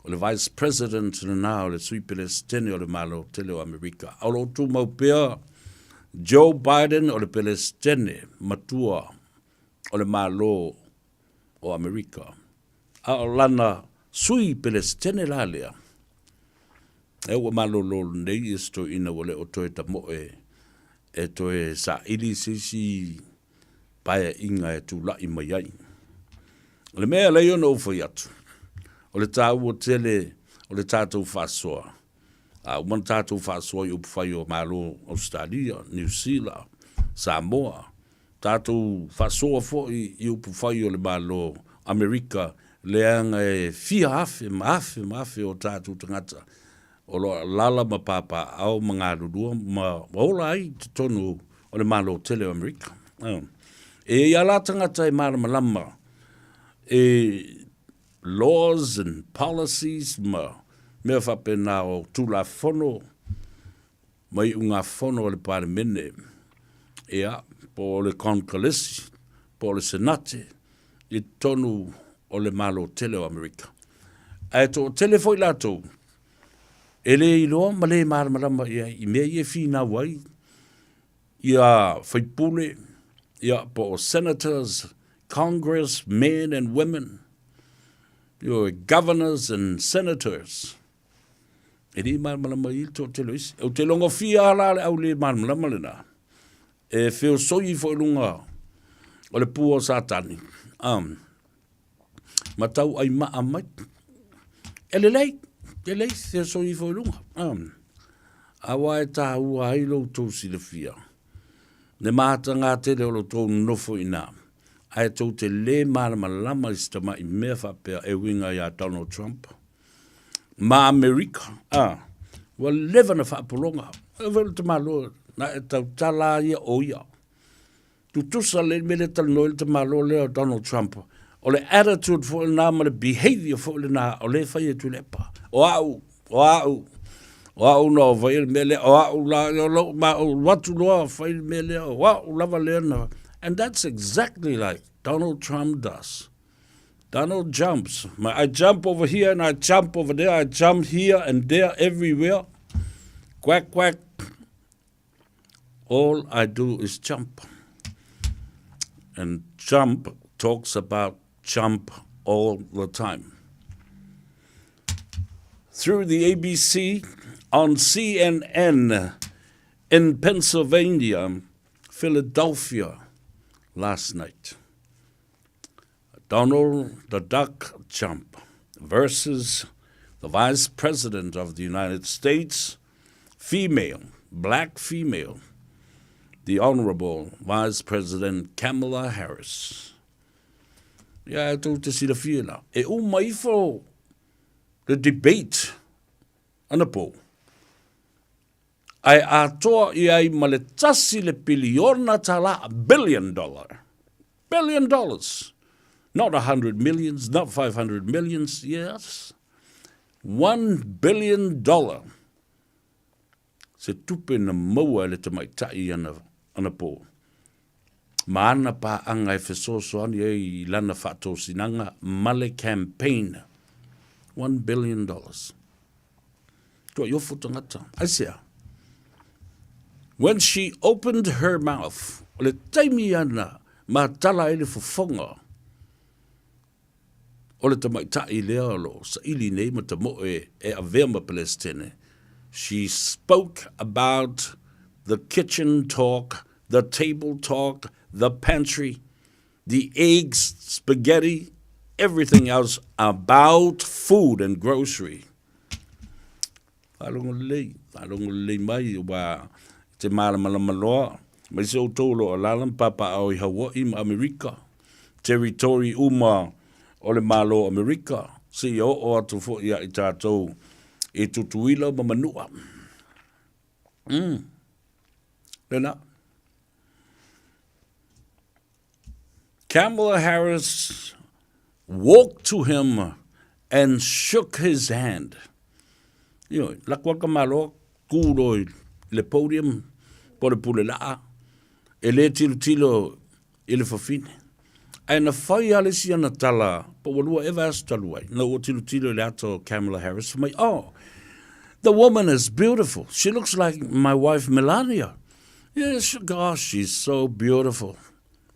O le Vice President lena o le Sui Pelesitene o le Malo tele o Amerika. A o lo o tumau pea Joe Biden o le Pelesitene matua o le Malo o Amerika. A o lana Sui Pelesitene la lea, e ua malolo lenei ia se toeaina ua le o toe tamoe e toe saili se isi paeaiga e tulai mai ai. O le mea e alai ona ou fai atu, o le taua tele o le tatou faasoa, a uma ona tatou faasoa i upufai o Malo Ausetalia, Niu Sila, Samoa, tatou faasoa foi i upufai o le Malo Amerika, leaga e fia afe ma afe ma afe o tatou tagata o lo o alaala ma papaaao ma galulua ma ola ai i totonu o le Malo tele o Amerika. E i ai lava la tagata e malamalama i laws and policies ma mea faapena o Tulafono ma iugafono a le Palemene, ia, po o le Konekalesi, po o le Senate i totonu o le Malo tele o Amerika. Ae toatele foi latou e le iloa ma le malamalama i ai i mea ia e finau ai ia faipule, ia po o senators, congress men and women, ioe, governors and senators. E le malamalama i le toatele o isi. Ou te logofia lava la le au le malamalama lena, e feosoi ifo i luga o le pua o Satani, ma tau ai maa mai. E lelei, lelei, feosoi ifo i luga. Aua e tāua ai lo outou silafia, le matagā tele o lo outou nonofo i ina, ae tou te le malamalama i se tamai mea faapea e uiga iā Donald Trump. ma Amerika, a, ua leva na faapologa. E foi le tamaloa, na e tautala a ia o ia. Tutusa le mea lea talanoa ai le tamaloa lea o Donald Trump. O le attitude foi lena ma le behavior foi lena o lea e fai e Tuilaepa. O au, o au, o au na o faia le mea lea, o au la, o lou, ma ou alu atu loa fai le mea lea, o au lava lea na. And that's exactly like Donald Trump does. Donald jumps. I jump over here and I jump over there. I jump here and there, everywhere. Quack, quack. All I do is jump. And jump talks about jump all the time. Through the ABC on CNN in Pennsylvania, Philadelphia, last night. Donald the Duck Trump versus the Vice President of the United States, female, black female, the Honorable Vice President Kamala Harris. Ia, e tou te silafia la. E uma ifo le debate anapo. Ae atoa i ai ma le tasi le piliona tala, billion dollar. Billion dollars. Not 100 millions, not 500 millions, yes. $1 billion. Se tupe na maua e le tamaitai ana, anapo. Ma ana paaga e fesoasoani ai i lana faatosinaga ma le campaign. $1 billion. Tuaiofo tagata. Aisea? When she opened her mouth, o le taimi ana matala ai le fofoga o le tamaitai lea o lo o saili nei ma tamoe e avea ma Pelesitene, she spoke about the kitchen talk, the table talk, the pantry, the eggs, spaghetti, everything else about food and grocery. Faalogo lelei, faalogo lelei mai ua te malamalama loa, aemaise outou o lo o alaala ma papaaao i Hawaii ma Amerika, territory uma o le Malo o Amerika, seia oo atu foi ia i tatou i Tutuila ma Manua. Lena. Kamala Harris walked to him and shook his hand. Ioe, lako atu tamaloa ku loa i le podium po o le pule laa, e le tilotilo i le fafine. Ae na fai lava le isi ana tala po ua lua ea vaiaso talu ai, ina ua tilotilo i le ata o Kamala Harris, fai mai, Oh, the woman is beautiful. She looks like my wife Melania. Yes, gosh, she's so beautiful.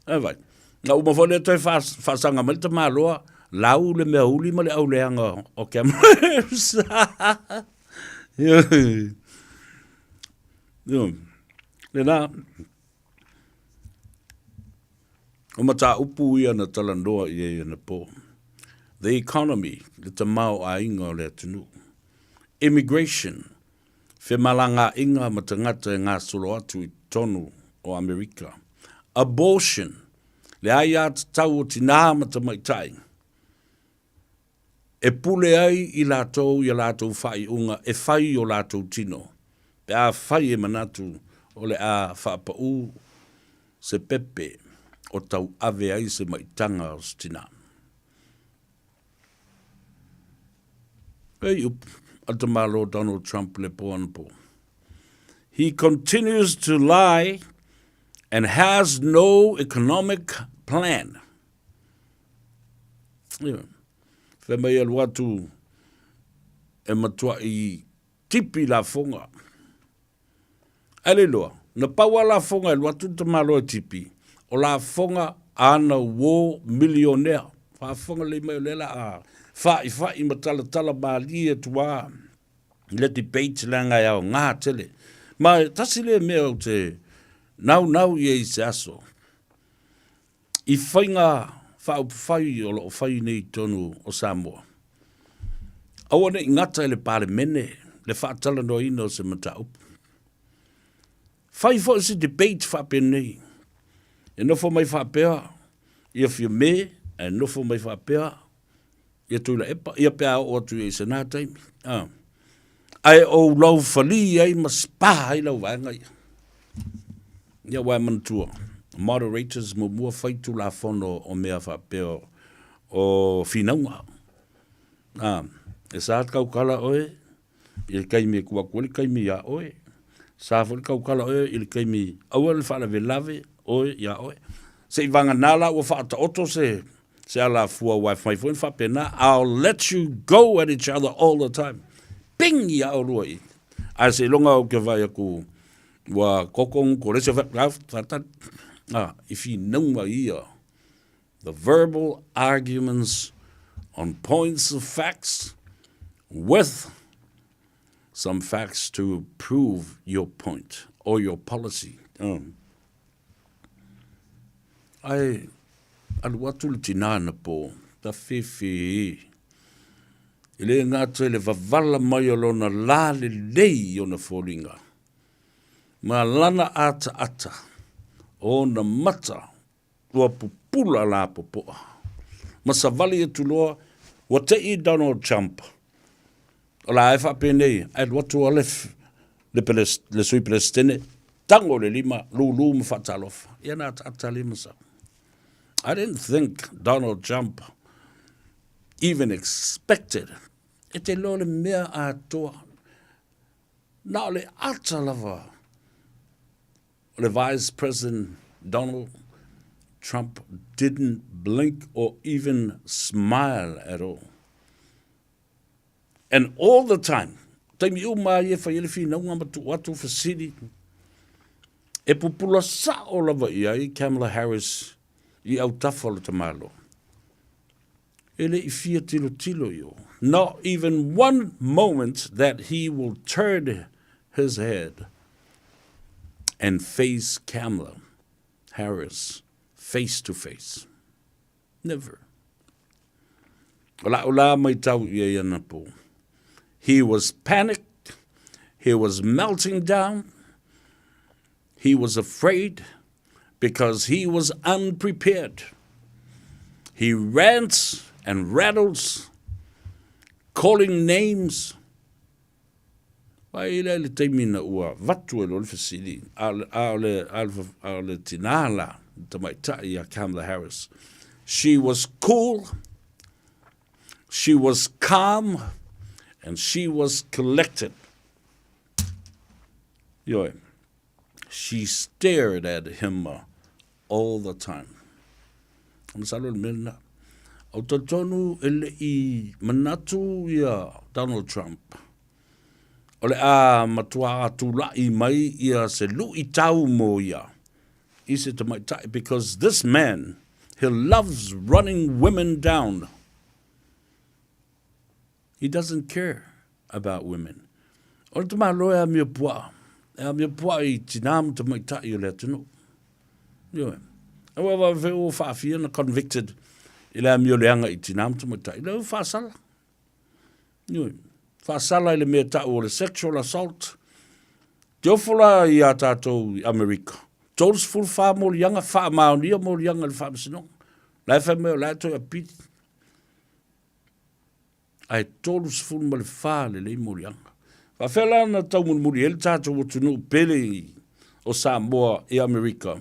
Ae vai. Na uma foi lea toe faasaga mai le tamaloa, lau le mea uli ma le auleaga o Kamala Harris. Lena, o mataupu ia na talanoa i ai anapo. The economy, le tamaoaiga o le atunuu. Immigration, femalagaaiga ma tagata e gasolo atu i totonu o Amerika. Abortion, le aiatatau o tinā ma tamaitai e pule ai i latou i a latou faaiuga e fai i o latou tino, pe afai e manatu o le a faapaū se pepe o tauave ai se maitaga o se tinā. Pei upu a le tamālo Donald Trump le po anapo. He continues to lie and has no economic plan. Ia, fai mai alu atu e matuai tipi lafoga. Ae le iloa, na pau lava lafoga e alu atu le tamaloa e tipi, o lafoga a ana uō milionea. Faafofoga lelei mai o lea o le a faifai ma talatala malie atu lava i le debate leaga e aoga tele. Ma e tasi lea mea ou te naunau i ai i se aso, i faiga faaupufai o lo o fai nei i totonu o Samoa, aua ne i gata i le Palemene le faatalanoaina o se mataupu. Fai foi se debate faapenei, e nofo mai faapea ia Fiame, ae nofo mai faapea ia Tuilaepa, ia pe a oo atu i se na taimi. Ah. Ae ou laufali ai ma spa ai lau vaega ia. Ia aua e manatua, moderators muamua fai tulafono o mea faapea o finauga. Ah, e sa taukala oe i le taimi e tuu atu ai le taimi iā oe. Sa foi le tautala oe i le taimi aua le faalavelave oe iā oe. Se i vagana la ua faataoto se se alafua aua e fai foi na faapena, I'll let you go at each other all the time. Ping ia oulua i. Ae seiloga ou te vaai atu ua koko ko le isi faatali. Ah, i finauga ia the verbal arguments on points of facts with some facts to prove your point or your policy. Ae alu atu le tinā na pō, ta whiwhi i le gata i le wavala mai o lona la lelei i ona foliga, ma lana ataata o ona mata Ua pupula lapopoa ma savali atu loa, ua te'i Donald Trump. O la e faapenei, ae alu atu lava le, le Sui Peresetene, tago i le lima, lūlū ma faatalofa. Ia na ataata lima sau. I didn't think Donald Trump even expected. E te iloa le mea atoa, na o le ata lava O le Vice President Donald Trump didn't blink or even smile at all. And all the time, taimi uma ai e fai ai le finauga ma tuu atu fesili, e pupula sao lava i ai Kamala Harris i autafa o le tamaloa. E le i fia tilotilo i o. Not even one moment that he will turn his head and face Kamala Harris face to face. Never. O la'u la maitau i ai anapo. He was panicked. He was melting down. He was afraid because he was unprepared. He rants and rattles, calling names. Vai lea i le taimi na ua avatu ai loa le fesili, a o le, a o le tinā la, le tamaitai ia Kamala Harris. She was cool, she was calm, And she was collected. Ioe. She stared at him all the time. Masalo le mea lena. Ou te talitonu e le i manatu ia Donald Trump o le a matua tula'i mai ia se lu'itau mo ia i se tamaitai because this man he loves running women down. He doesn't care about women. O le tamaloa e amio puaa, e amio puaa i tinā ma tamaitai o le atunuu. Ioe. Aua wa fe o faafia na convicted i le amio leaga i tinā ma tamaitai. Le faasala. Ioe. Faasala i le mea ta'u o le sexual assault. Te ofo la i a tātou i Amerika. 34 moliaga, faamaonia moliaga i le faamasinoga. La e fai mai o la e toe apili. Ae 34 lelei moliaga. Faafefea la ona taumulimuli ai le tatou atunuu pele o Samoa i Amerika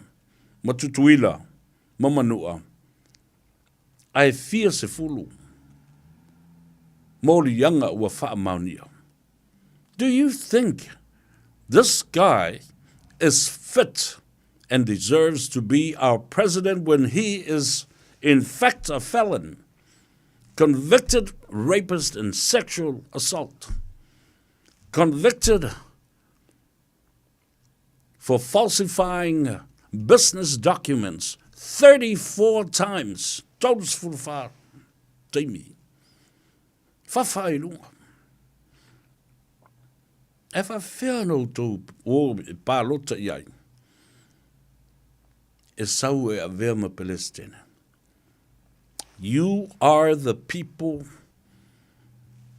ma Tutuila ma Manua, ae fia sefulu moliaga ua faamaonia. Do you think this guy is fit and deserves to be our president when he is in fact a felon, convicted rapist and sexual assault, convicted for falsifying business documents 34 times, 34 taimi, fafa i luga. E faafefea ona outou o e palota i ai e sau e avea ma Pelestene. You are the people,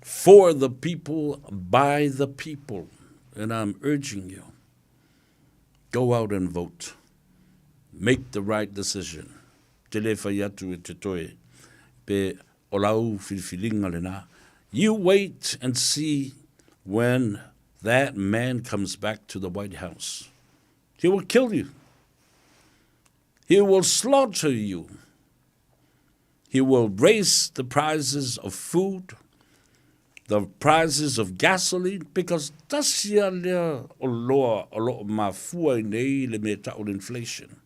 for the people, by the people. And I'm urging you, go out and vote. Make the right decision. Te le fai atu e te toe pe o lau filifiliga lena. You wait and see when that man comes back to the White House. He will kill you. He will slaughter you. He will raise the prices of food, the prices of gasoline, because tasi lava lea oloa o lo o mafua ai nei le mea tau o le inflation.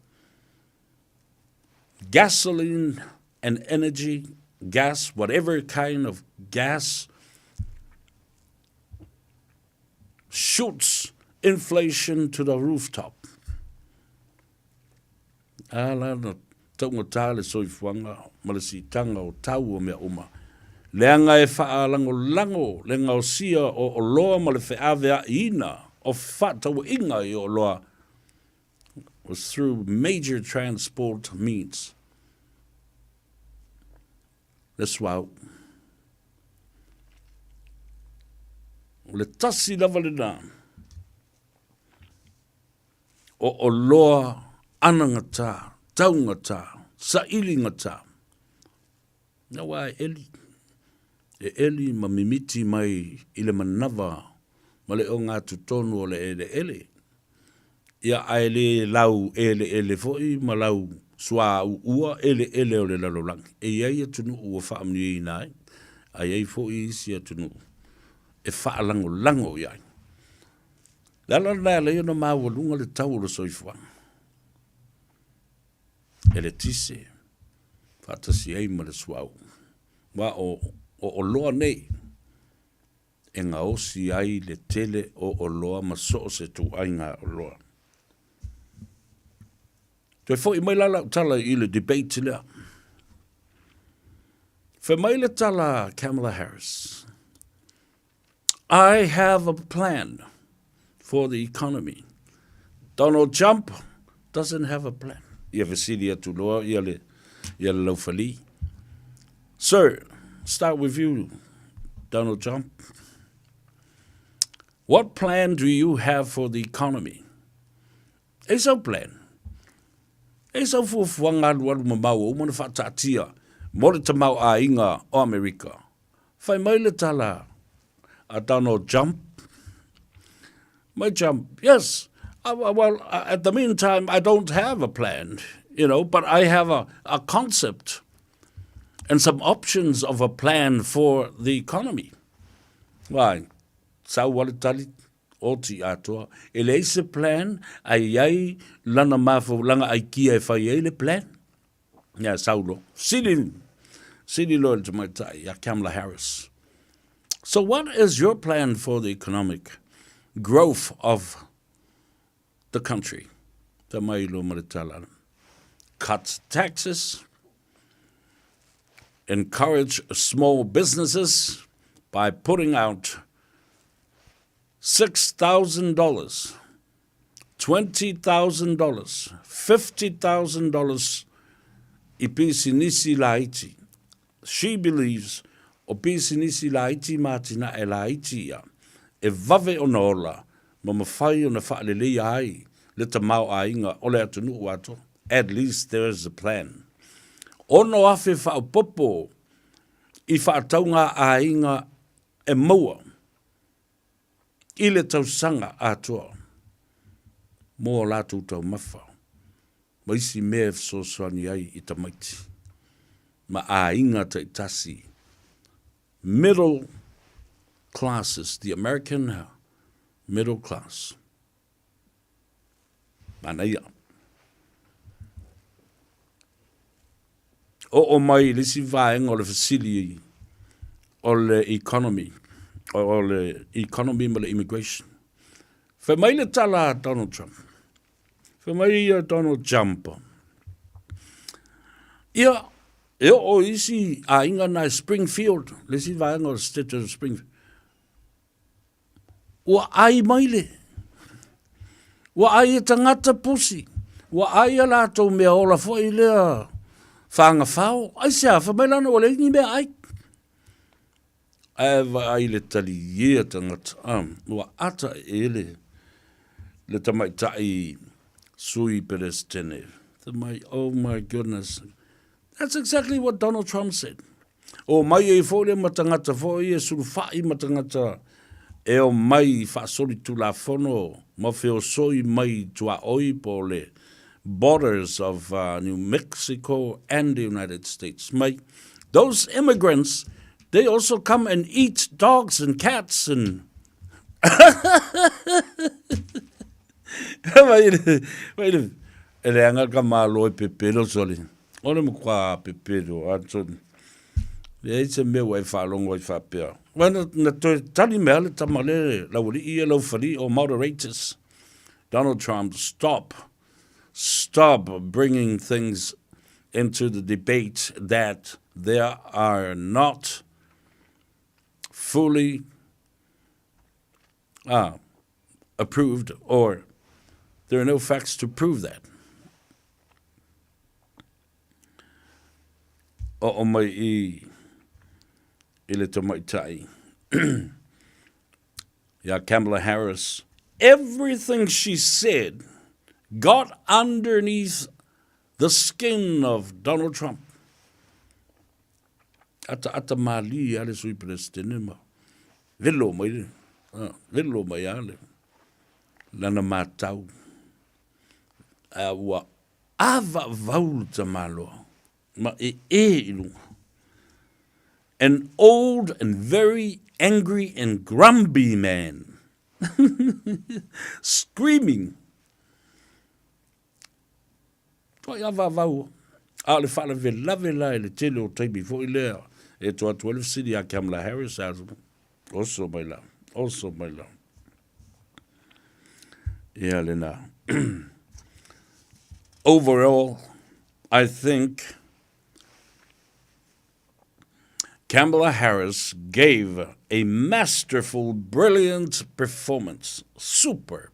Gasoline and energy, gas, whatever kind of gas, shoots inflation to the rooftop. A la na taugata le soifuaga ma le siitaga o tau o mea uma. Leaga e faalagolago le gaosia o oloa ma le feaveaiina o fefaatauaiga i oloa was through major transport means. Le suauu. O le tasi lava lena o oloa anagata, taugata, sailigata. Aua e eli, e eli ma mimiti mai i le manava ma le ogatotonu o le eleele. Ia, ae le lau eleele foi ma lau suauu eleele o le lalolagi. E i ai atunuu ua faamanuiaina ai, ae i ai foi isi atunuu e faalagolago i ai. O le ala lena e ala ai ona maualuga le tau o le soifuaga. Eletise, faatasi ai ma le suauu. Aua o oloa nei e gaosi ai le tele o oloa ma so o se ituaiga oloa. Toe foi mai la lau tala i le debate lea. Fai mai le tala a Kamala Harris, I have a plan for the economy. Donald Trump doesn't have a plan. Ia fesili atu loa ia le, ia le laufali. Sir, start with you, Donald Trump. What plan do you have for the economy? E sau plan. E sau fuafuaga alualu mamao ua uma ona faataatia mo le tamaoaiga o Amerika. Fai mai le tala a Donald Jump. Mai Jump, yes, well, at the meantime, I don't have a plan, you know, but I have a, a concept and some options of a plan for the economy. Vai, sau lava le tali, oti atoa. E leai se plan, ae i ai lana mafaufauga aikia e fai ai le plan. Ia, sau loa. Sili, sili loa i le tamaitai ia Kamala Harris. So what is your plan for the economic growth of the country? Fai mai loa ma le tala. Cut taxes, encourage small businesses by putting out $6,000, $20,000, $50,000 i pisinisi laiti. She believes o pisinisi laiti ma atinae laiti ia e vave ona ola ma mafai ona faaleleia ai le tamaoaiga o le atunuu atoa. At least there is a plan. 6,000 faaopoopo i faatauga aiga e maua i le tausaga atoa mo a latou taumafa ma isi mea e fesoasoani ai i tamaiti ma aiga taitasi, middle classes, the American middle class. Manaia. Oo mai i le isi vaega o le fesili o le economy, o le economy ma le immigration. Fai mai le tala a Donald Trump. Fai mai ia Donald Trump. Ia, e oo i isi aiga na e Springfield, le isi vaega o le state of Springfield. Ua ai mai le. Ua ai e tagata pusi. Ua ai a latou mea ola foi lea fagafao. Aisea, fai mai lana ua leai ni mea ai. Ae vaai le talie a tagata. Ua ata e le le tamaitai sui Peresetene. Fai mai, oh my goodness. That's exactly what Donald Trump said. O mai ai foi lea ma tagata foi e sulufai ma tagata e o mai faasolitulafono ma feosoi mai tuaoi po o le borders of New Mexico and the United States mai. Those immigrants, they also come and eat dogs and cats and Vai le, vai le, e leaga ka malo e pepelo sole. O le matua pepelo a sole. Leai se mea ua e faalogo ai faapea. Ua na, na toe tali mai lava le tama le laualii ia laufali o moderators. Donald Trump, stop, stop bringing things into the debate that there are not fully approved or there are no facts to prove that. Oo mai i i le tamaitai iā Kamala Harris, everything she said got underneath the skin of Donald Trump. Ataata mālie lava le Sui Peresetene ma velo mai le, velo mai lava le lana matau. A ua avaavau le tamaloa ma ee i luga. An old and very angry and grumpy man screaming. Tuai avaavau. A o le faalavelave la i le tele o taimi foi lea e tua atu ai le fesili ia Kamala Harris, a oso mai la, oso mai la. Ia lena. Overall, I think Kamala Harris gave a masterful, brilliant performance, super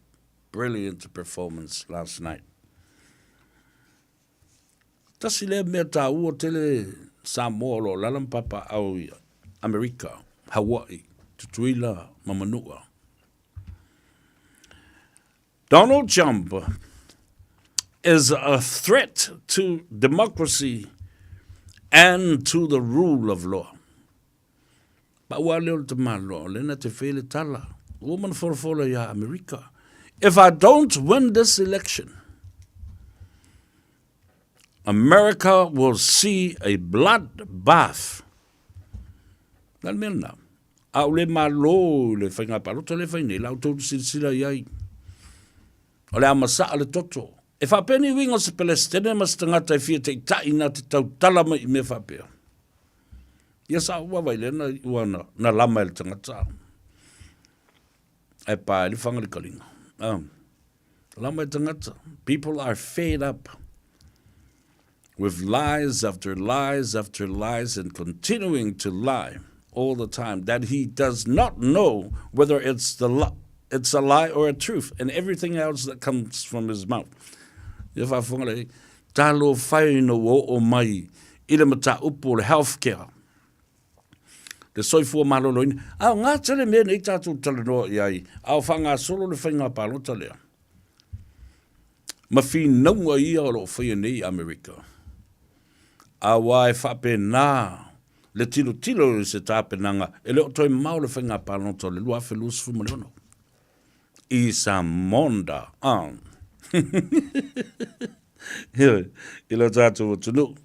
brilliant performance last night. Tasi lea mea tāua tele Samoa o lo o lala ma papaau i Amerika, Hawaii, Tutuila ma Manua. Donald Trump is a threat to democracy and to the rule of law. Pau lava lea o le tamaloa, o lea na te fai le tala. Ua uma ona folafola ia Amerika. If I don't win this election, America will see a blood bath. Le a le mea lena? A ou le malo i le faiga palota lea e fai nei, la outou silasila i ai. O le a masaa le toto. E faapea ni uiga o se Pelesitene ma se tagata e fia taitai na te tautala mai i mea faapea. Ia sa ou vaavaai lea na iu na, na lama e le tagata. Ae pa ai le fagalikaliga. Lama e tagata. People are fed up with lies after lies after lies and continuing to lie all the time that he does not know whether it's the it's a lie or a truth and everything else that comes from his mouth. Ia faafofoga lelei, talofa e ina ua oo mai i le mataupu o le health care, le soifua maloloina. A o gā tele mea nei tatou talanoa i ai, a o faagasolo le faiga palota lea. Ma finauga ia o lo o faia nei i Amerika. Aua e faapena le tilotilo i se tapenaga e le o toe mamao le faiga palota o le 2026. I sa monda a. I lo tatou atunuu.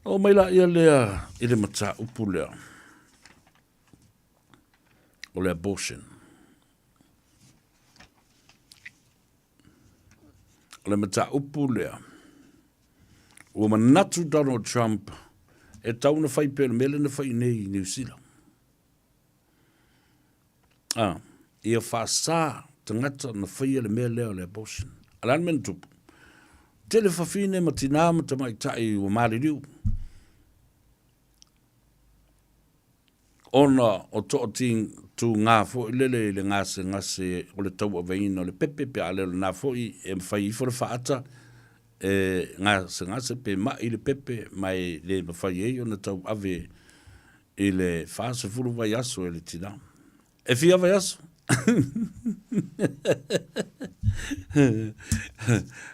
Oo mai laia lea i le mataupu lea o le abortion. O le mataupu lea, ua manatu Donald Trump e tau na fai pea le mea lea na fai nei i New Zealand. Ah, ia faasa tagata na faia le mea lea o le abortion. A le a le mea na tupu? Tele fafine ma tinā ma tamaitai ua maliliu ona o toatūgā foi lele i le gasegase o le tauaveina o le pepe pe a le o lena foi e mafai ifo le faata e gasegase pe mai le pepe ma e le mafai ai ona tauave i le 40 vaiaso e le tinā. E fia vaiaso? Ae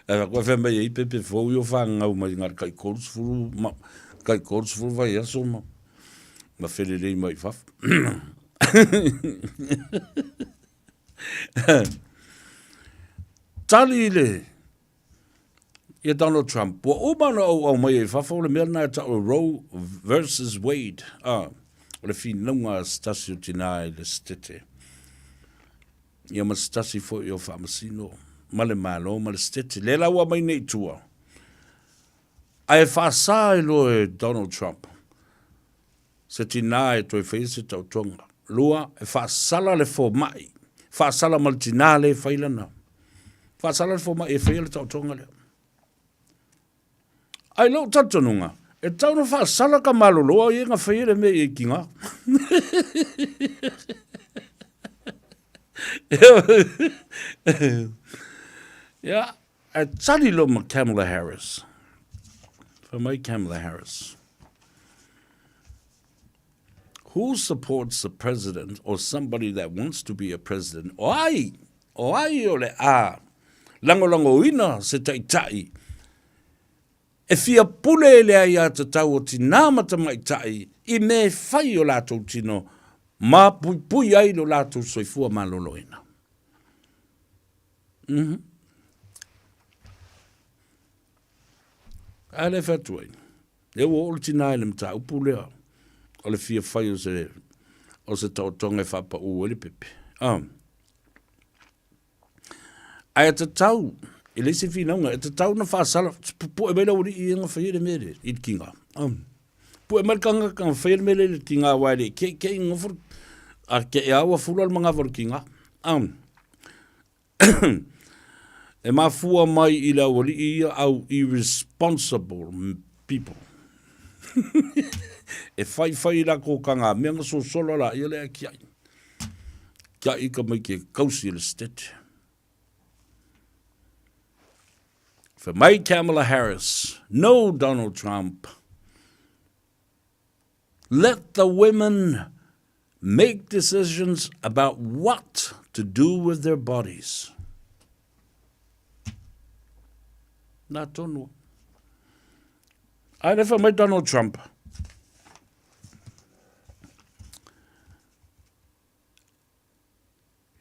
faapea fai mai ai pepe fou ia o fagau mai na o le tai 30 ma tai 30 vaiaso ma ma felelei mai i fafo. Tali le ia Donald Trump, ua uma ona ou aumaia i fafo le mea lena e tau o Roe versus Wade, a, o le finauga a se tasi o tinā i le Setete, ia ma se tasi foi o Faamasino, ma le Malo ma le Setete, lea la ua aumai nei i tua, ae faasa ai loa e Donald Trump se tinā e toe faia se taotoga. Lua, e faasala le fomai, faasala ma le tinā lea e fai lana, faasala le fomai e faia le taotoga lea. Ae i lou talitonuga, e tatau ona faasala ka maloloa ia na faia le mea i kinga. Ia, ae tali loa ma Kamala Harris. Fai mai Kamala Harris. Who supports the president or somebody that wants to be a president? O ai, o ai o le a lagolagoina se taitai e fia pule i le aiatatau o tinā ma tamaitai i mea e fai i o latou tino ma puipui ai lo latou soifua maloloina. Mm -hmm. A lea e fai atu ai, lea ua oo le tinā i le mataupu lea o le fia fai o se, o se taotoga e faapaū ai le pepe. Ah. Ae tatau, e leai se finauga, e tatau ona faasala, pu'e mai le aualii ia na faia le mea lea i le tiga. Pu'e mai le tagata na faia le mea lea i le tiga aua e le ke'ike'i nofo, a ke'e lava ua fula le manava o le tiga. E mafua mai i le aualii ia au irresponsible people. E faifai i latou taga mea na sosolo laia lea e tiai. Tiai tamaiti e tausi e le Setete. Fai mai Kamala Harris, no Donald Trump. Let the women make decisions about what to do with their bodies. Nā tonu. Ai le fai mai Donald Trump.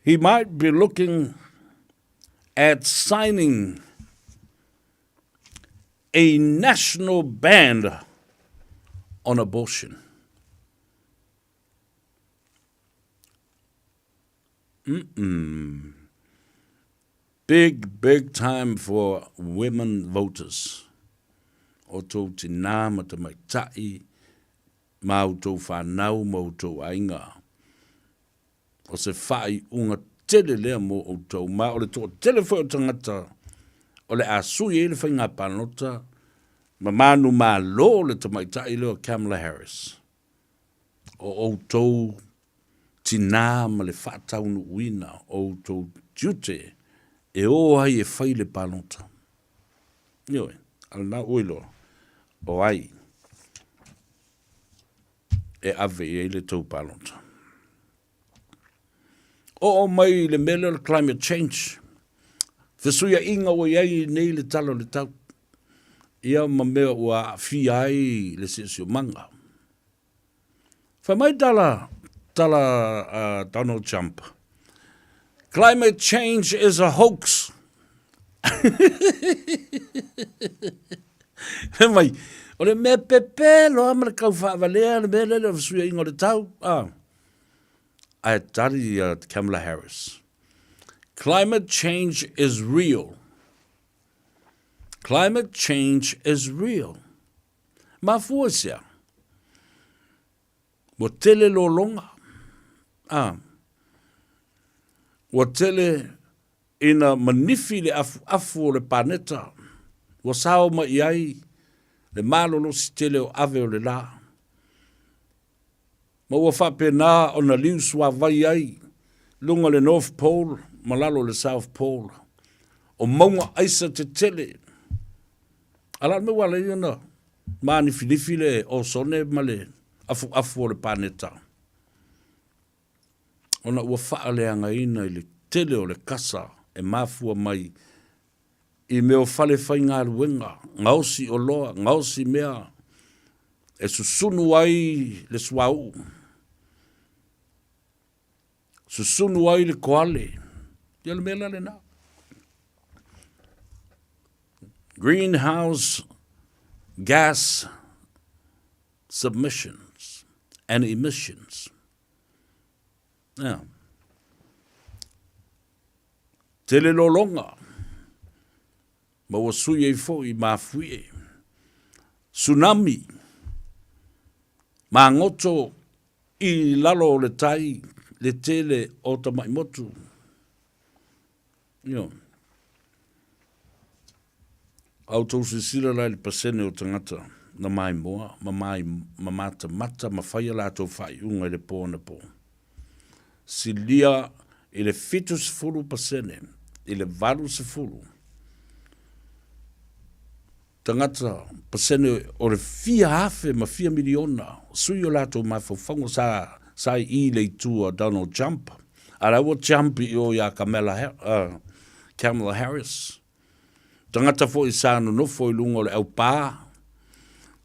He might be looking at signing a national ban on abortion. Mm-mm. Big, big time for women voters. O tou tinā ma tamaitai, ma outou whanau, ma outou aiga. O se faaiuga tele lea mo outou, ma o le toatele foi o tagata o le a sui ai le faiga palota ma manumalo le tamaitai lea o Kamala Harris. O outou tinā ma le faataunuuina o outou tiute e o ai e fai le palota. Ioe, a o lena ua iloa o ai e ave i ai le tou palota. Oo mai i le mea lea o le climate change, fesuiaiga ua i ai nei le tala o le tau, ia ma mea ua aafia ai le siosiomaga. Fai mai tala, tala a Donald Trump, Climate change is a hoax. Fai mai, o le mea pepē loa ma le kau faavalea le mea lea o le fesuiaiga o le tau. Ah. Ae tali ia Kamala Harris. Climate change is real. Climate change is real. Mafua i sea? Ua tele lologa, a. Ua tele ina manifi le afuafu o le paneta, ua sao mai i ai le malolosi tele o ave o le la. Ma ua faapena ona liu suavai ai luga o le North Pole ma lalo o le South Pole. O mauga aisa tetele. A la o le mea ua ala ai ona manifilifi le osone ma le afuafu o le paneta, ona ua faaleagaina i le tele o le kasa e mafua mai i mea o fale faigaluega, gaosi oloa, gaosi mea e susunu ai le suauu, susunu ai le koale. Ia le mea la lena. Greenhouse gas submissions and emissions. Yeah. Tele lologa ma ua sui ai foi mafuie. Tsunami, magoto i lalo o le tai le tele o tamaimotu. Ioe. A outou silasila la i le pasene o tagata na maimoa ma mai ma matamata ma fai a latou faaiuga i le po anapo. Silia i le 70% i le 80 tagata pasene o le fia afe ma fia miliona sui o latou mafaufauga sa sa i le itu a Donald Trump. A la ua Trump i o iā Kamala, Kamala Harris. Tagata foi sa nonofo i luga o le aupā,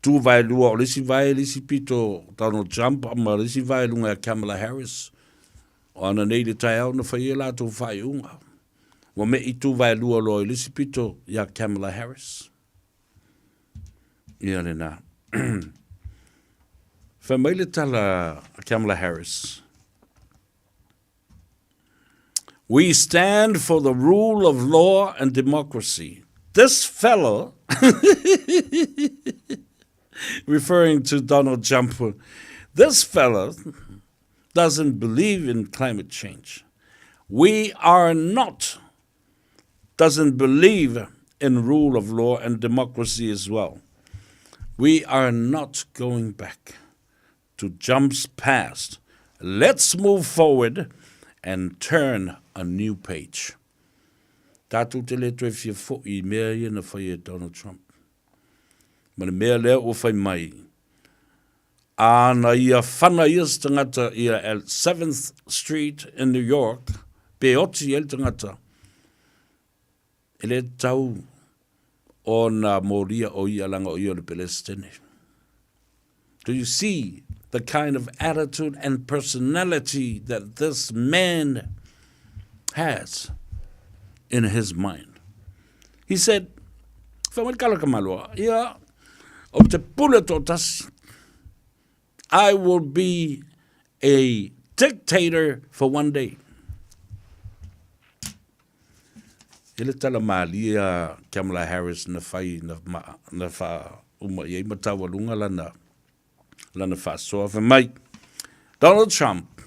tu vaelua o le isi vae le isi pito Donald Trump ma le isi vae luga ia Kamala Harris. O ana nei le taeao na fai ai latou faaiuga. Ua me'i tu vaelua loa i le isi pito ia Kamala Harris. Ia lena. Fai mai le tala a Kamala Harris. We stand for the rule of law and democracy. This fellow, referring to Donald Trump, this fellow doesn't believe in climate change. We are not, doesn't believe in rule of law and democracy as well. We are not going back to jumps past. Let's move forward and turn a new page. Tātou te le toe fia fo'i i mea ia na whai e Donald Trump. Ma le mea lea ua whai mai, āna ia whana ia se tangata ia at 7th Street in New York, pe oti e le tangata, E le tatau ona molia o ia leaga o ia o le Pelesitene. Do you see the kind of attitude and personality that this man has in his mind? He said, Fai mai le kalaka maloa, ia, o te pule toatasi, I will be a dictator for one day. E le tala malie a Kamala Harris na fai na, ma, na faauma i ai ma taualuga lana, lana faasoa. Fai mai, Donald Trump,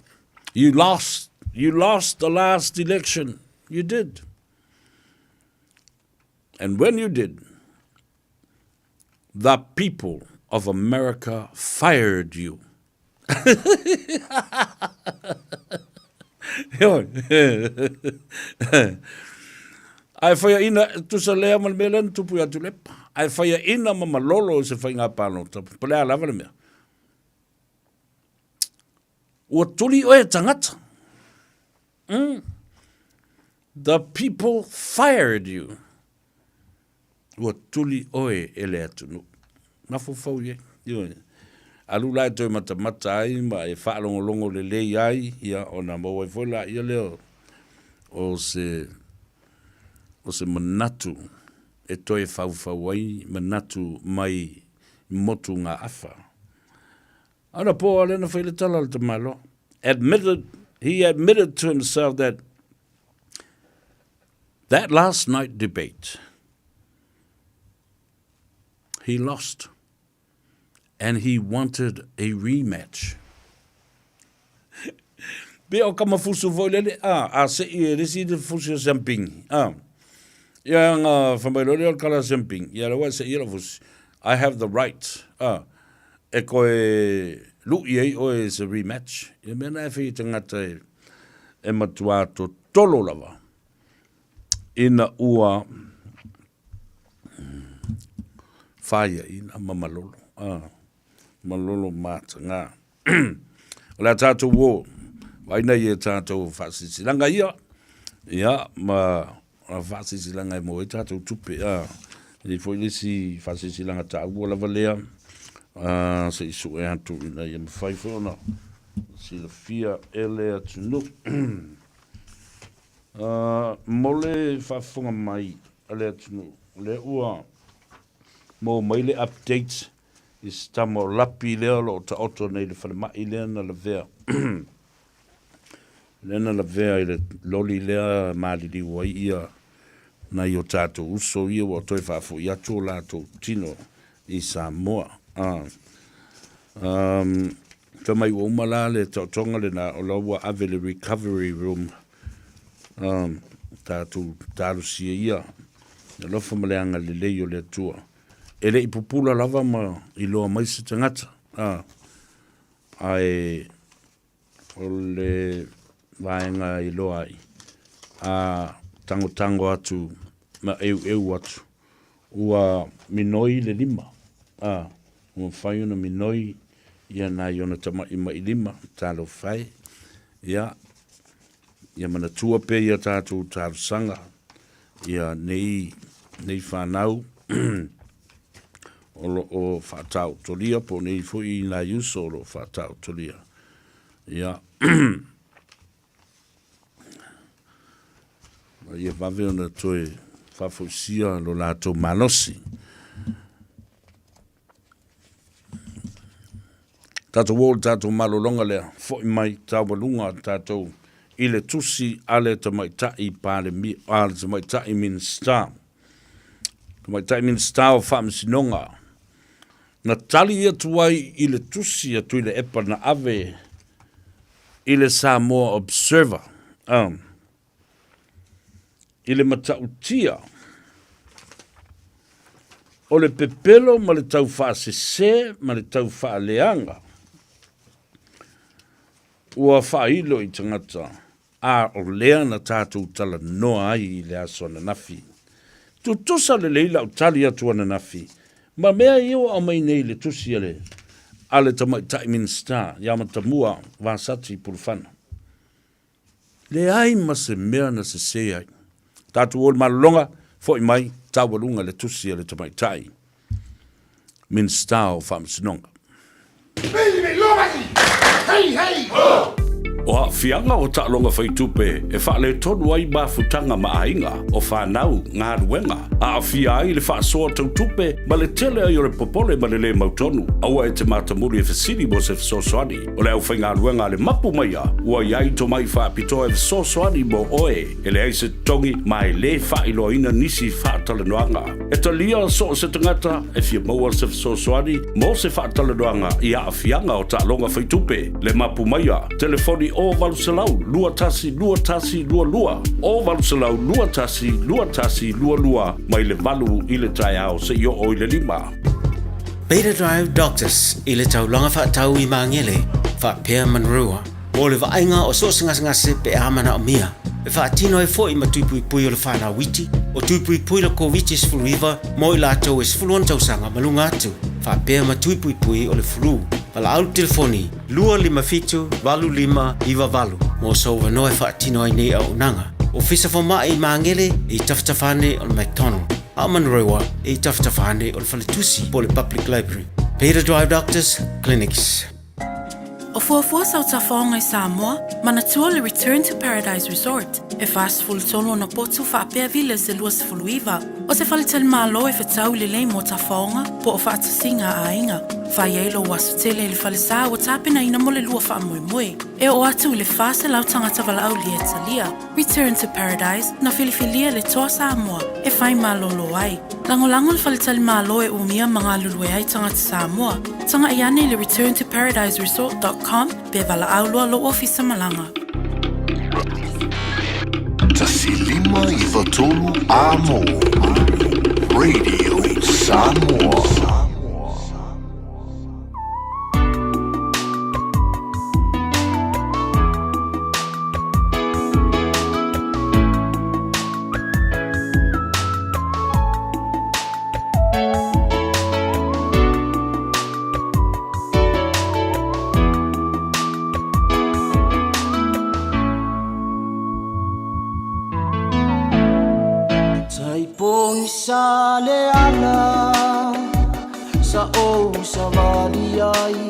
you lost, you lost the last election. You did. And when you did, the people of America fired you. Heoi. Ae faiaina, tusa lea ma le mea lea na tupu ia Tuilaepa. Ae faiaina ma malolo i se faiga palota, po o le a lava le mea. Ua tuli oe e tagata. Mm. The people fired you. Ua tuli oe e le atunuu. Mafaufau i ai. Ioe. Alu la e toe matamata ai ma e faalogologo lelei ai, ia, ona maua ai foi laia lea o se, o se manatu e toe faufau ai manatu mai motugaafa. Ana po lea na fai le tala a le tamaloa. Admitted, he admitted to himself that that last night debate, he lost and he wanted a rematch. Pe o kamafusu foi lele, a, a se i e lesi le fusi o siampingi, a. Ia nga whamai lole o le kala siampingi, ia le wa se i la fusi. I have the right, a, e koe lu'i ai oe se rematch. Ia mea na e whai tangata e, e matua totolo lava. Ina ua whaiaina ma malolo. A, malolo mātanga. O le a tātou o, vaina i e tātou whaasisilanga ia, ia, ma whaasisilanga e mō e tātou tupe, a, e foi le isi whaasisilanga tāua lava lea, a, se i sue atu ina ia mawhai foi ona silafia e le atunuu. Mo le faafofoga mai a le atunuu, o lea ua maua mai le update i se tama o Lapi lea o lo o taoto nei i le falemai lea na lavea lea na lavea i le loli lea maliliu ai ia nai o tatou uso ia ua toe faafoi atu o latou tino i Samoa. Fai mai ua uma la le taotoga lena o la ua ave le recovery room tatou talosia ia le alofa ma le agalelei o le Atua. E le i pupula lava ma iloa mai se tagata, ae o le vaega i loa ai, a tangotango atu ma eueu atu, ua minoi le lima, a, ua mafai ona minoi ia nai ona tama'i lima, talofa e, ia, ia manatua pea ia tatou talosaga, ia nei, nei whanau, o lo o whaataotolia, po nei foi i nai uso o lo o whaataotolia. Ia, ia vave ona toe faafoisia lo latou malosi. Tatou o le tatou malologa lea, foi mai taualuga tatou i le tusi a le tamaitai Palemia, a le tamaitai Minisita. Tamaitai Minisita o Faamasinoga, na tali atu ai i le tusi a Tuilaepa na ave i le Samoa Observer, i le matautia o le pepelo ma le taufaasese ma le taufaaleaga ua faailo i tagata a o lea na tatou talanoa ai i le aso ananafi. Tutusa lelei lau tali atu ananafi ma mea ia ua aumai nei i le tusi a le a le tamaitai Minisita ia Matamua Vasati Pulufana. Leai ma se mea na sese ai. Tatou o le malologa, foi mai, taualuga le tusi a le tamaitai Minisita o Faamasinoga. Hey, hey, ho! O aafiaga o taaloga faitupe e faaletonu ai mafutaga ma aiga, o fanau, galuega, aafia ai le faasoa tau tupe ma le tele ai o le popole ma le lē mautonu. Aua e te matamuli e fesili mo se fesoasoani. O le aufaigaluega a le mapu maia ua i ai tomai faapitoa e fesoasoani mo oe. E leai se totogi ma e lē faailoaina nisi faatalanoaga. E talia so o se tagata e fia maua se fesoasoani mo se faatalanoaga i aafiaga o taaloga faitupe. Le mapu maia, telefoni o 800 21 21 22, o 800 21 21 22 mai le 8 i le taeao seia oo i le 5. Beta Drive Doctors i le taulaga faatau i Magele faapea Manurewa mo le vaaiga o so o se gasegase pe a manaomia. E faatino ai foi ma tui puipui o le fanau iti, o tui puipui le Koviti-19 mo i latou e 16 tausaga ma luga atu, faapea ma tui puipui o le flu. Valaau le telefoni 257 8598 mo sou avanoa e faatino ai nei auaunaga. Ofisa Fomai i Magele i tafatafa ane o le McDonald, a o Manurewa i tafatafa ane o le Faletusi po o le Public Library. Beta Drive Doctors Clinics. O fuafua sau tafaoga i Samoa, manatua le Return to Paradise Resort, e 43 ona potu faapea villas e 29. O se faletalimalo e fetau lelei mo tafaoga po o faatasiga a aiga. Fai ai lou aso tele i le falesa ua tapenaina mo le lua faamoemoe. E oo atu i le 400 tagata valaaulia e talia. Return to Paradise, na filifilia le Toa Samoa e fai malolo ai. Lagolago le faletalimalo e umia ma galulue ai tagata Samoa. Tagai ane i le returntoparadiseresort.com pe valaau loa lou ofisa malaga. 1593 Amo Radio Samoa. Taipogisa le ala Sa ou savali ai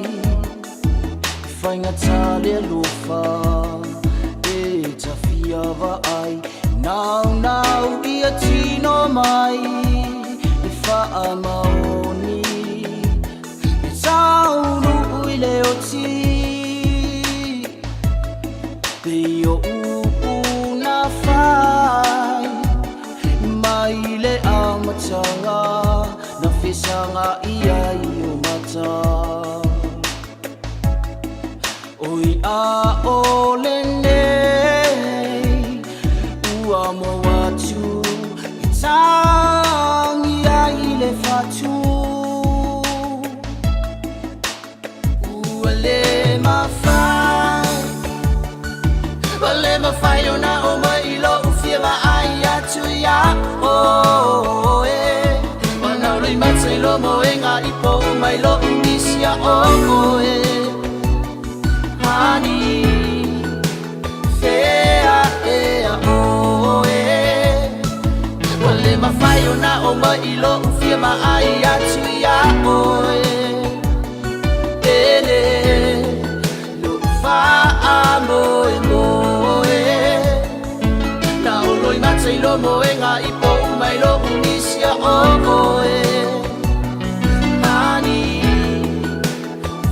I faigata le alofa E tafia vaai Naunau ia tino mai Le faamaoni E taunuu i le oti Pei o upu na fai Mai le amataga Na fesagai ai o mata Oi a o lenei Ua mou atu E tangi ai le fatu Ua le mafai Ua le mafai ona oo mai i lo'u fia vaai atu iā oe Ua galu i mata i lou moega i pou mai lo'u misia o oe Honey Fea ea oe Ua le mafai ona oo mai i lo'u fia vaai atu iā oe Pele lo'u faamoemoe Na olo i mata i lou moega i pou mai lo'u misia o oe Honey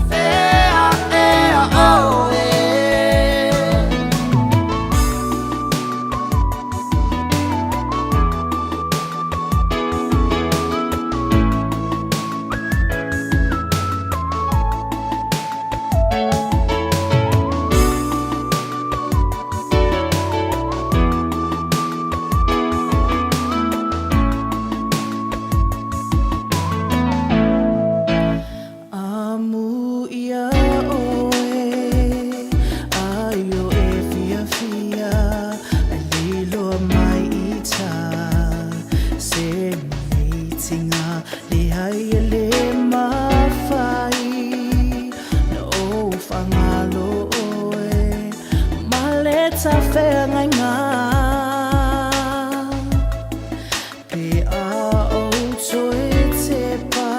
Fea ea oe Amu ia oe, ai o e fiafia, Ai liloa mai i ta se meitinga, Leai e le mafai na ou whangalo oe, Ma le tafeagaiga. Pe a ou toe tepa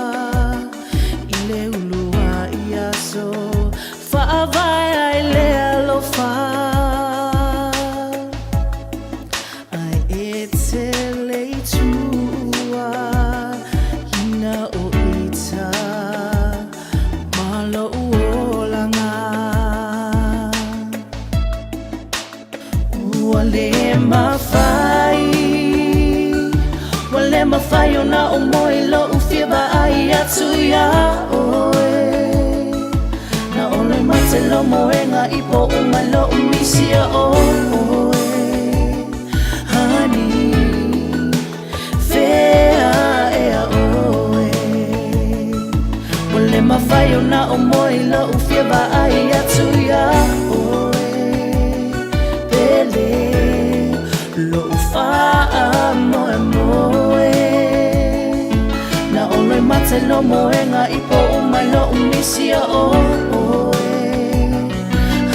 i le uluai aso, Faavae ai le alofa. lo moega i poʻu mai loʻu misia ʻoe Honey Fea ea ʻoe Ua le mafai ona ou moe i loʻu fia vaai atu iā ʻoe Pele loʻu faamoemoe Na ʻoloi mate lo moega i poʻu mai loʻu misia ʻoe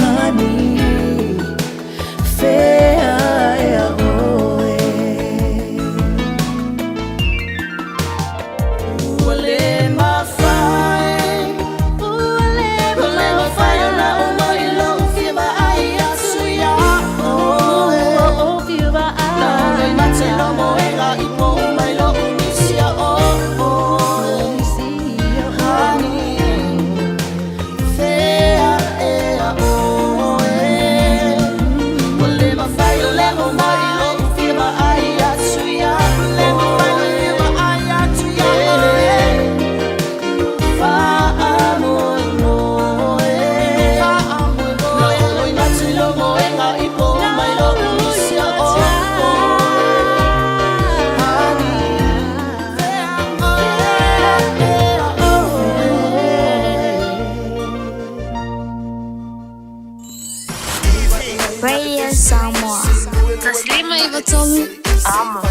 Honey Fea ea ʻoe Ua le mafai Ua le mafai ona ou moe i loʻu fia vaai atu iā ʻoe Na ʻoloi mate lo moega i poʻu mai loʻu misia ʻoe Honey Fea ea ʻoe Ua le mafai ona ou moe i loʻu fia vaai atu iā ʻoe Faamoemoe Na ʻoloi mate lo moega i poʻu mai loʻu misia ʻoe Honey Fea ea ʻoe Radio Samoa. 153 Amo.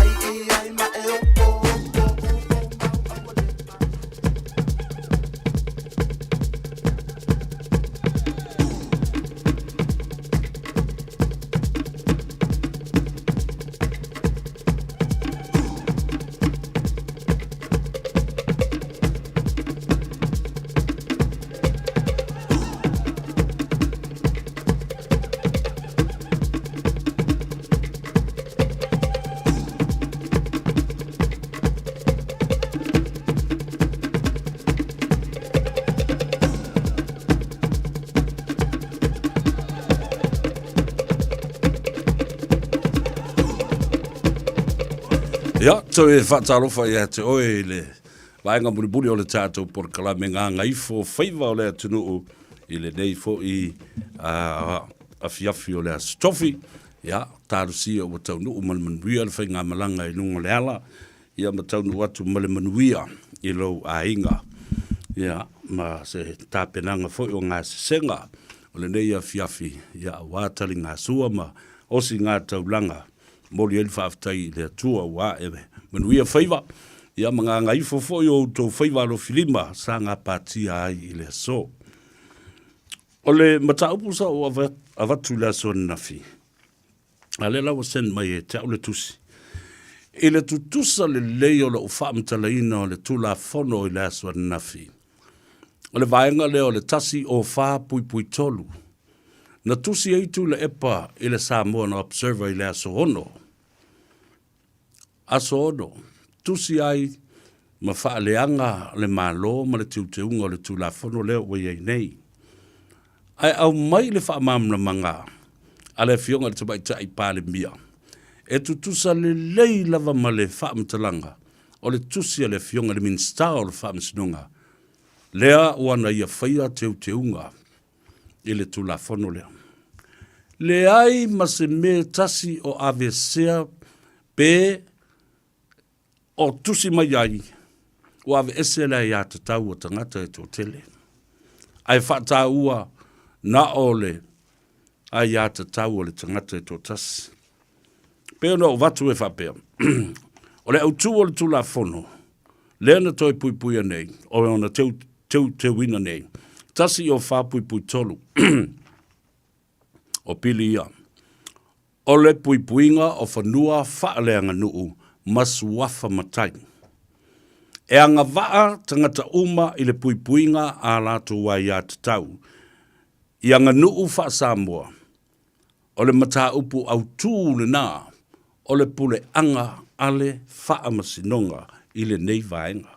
Ia, toe faatalofa ia te oe i le vaega mulimuli o le tatou polokalame Gagaifo Faiva o le atunuu i lenei foi afiafi o le Aso Tofi. Ia, talosia ua taunuu ma le manuia le faigamalaga i luga o le ala, ia ma taunuu atu ma le manuia i lou aiga. Ia, ma se tapenaga foi o gasesega o lenei afiafi, ia, aua taligasua ma osi taulaga Momoli ai le faafetai i le Atua ua ae manuia faiva, ia ma gagaifo foi o outou faiva alofilima sa gapatia ai i le aso. O le mataupu sa ou avatu i le aso ananafi, a lea la ua send mai e te au le tusi, i le tutusa lelei o lou faamatalaina o le Tulafono i le aso ananafi, o le vaega lea o le 104.3, na tusi ai Tuilaepa i le Samoan Observer i le aso 6. Aso 6, tusi ai ma faaleaga le Malo ma le teuteuga o le Tulafono lea ua i ai nei. Ae aumai le faamalamalamaga a le Afioga i le Tamaitai Palemia e tutusa lelei lava ma le faamatalaga o le tusi a le Afioga i le Minisita o le Faamasinoga lea ua na ia faia teuteuga i le Tulafono lea. Leai ma se mea tasi o aveesea pe o tusi mai ai ua aveese le aiatatau a tagata e toatele, ae faataua na o le aiatatau a le tagata e toatasi. Pei ona ou avatu e faapea, o le autu o le Tulafono lea na toe puipuia nei, o ona teuteuina nei, 104.3 o pili ia, o le puipuiga o fanua faaleaganuu ma suafa matai. E agavaa tagata uma i le puipuiga a latou aiatatau i aganuu faa-Samoa, O le mataupu autū lenā o le puleaga a le Faamasinoga i lenei vaega.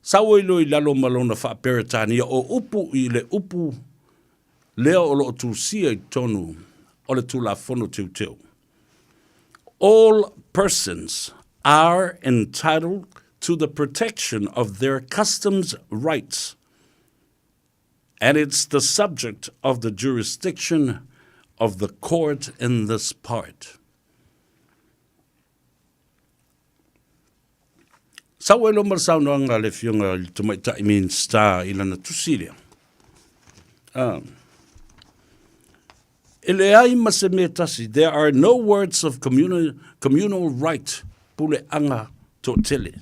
Sau ai loa i lalo ma lona faa-Peretania o upu i le upu lea o lo o tusia i totonu o le Tulafono Teuteu, All persons are entitled to the protection of their customs rights. And it's the subject of the jurisdiction of the court in this part. Sau ai loa ma le saunoaga a le Afioga i le Tamaitai Minisita i lana tusi lea. Ah. E leai ma se mea tasi, there are no words of communal, communal right, puleaga toatele.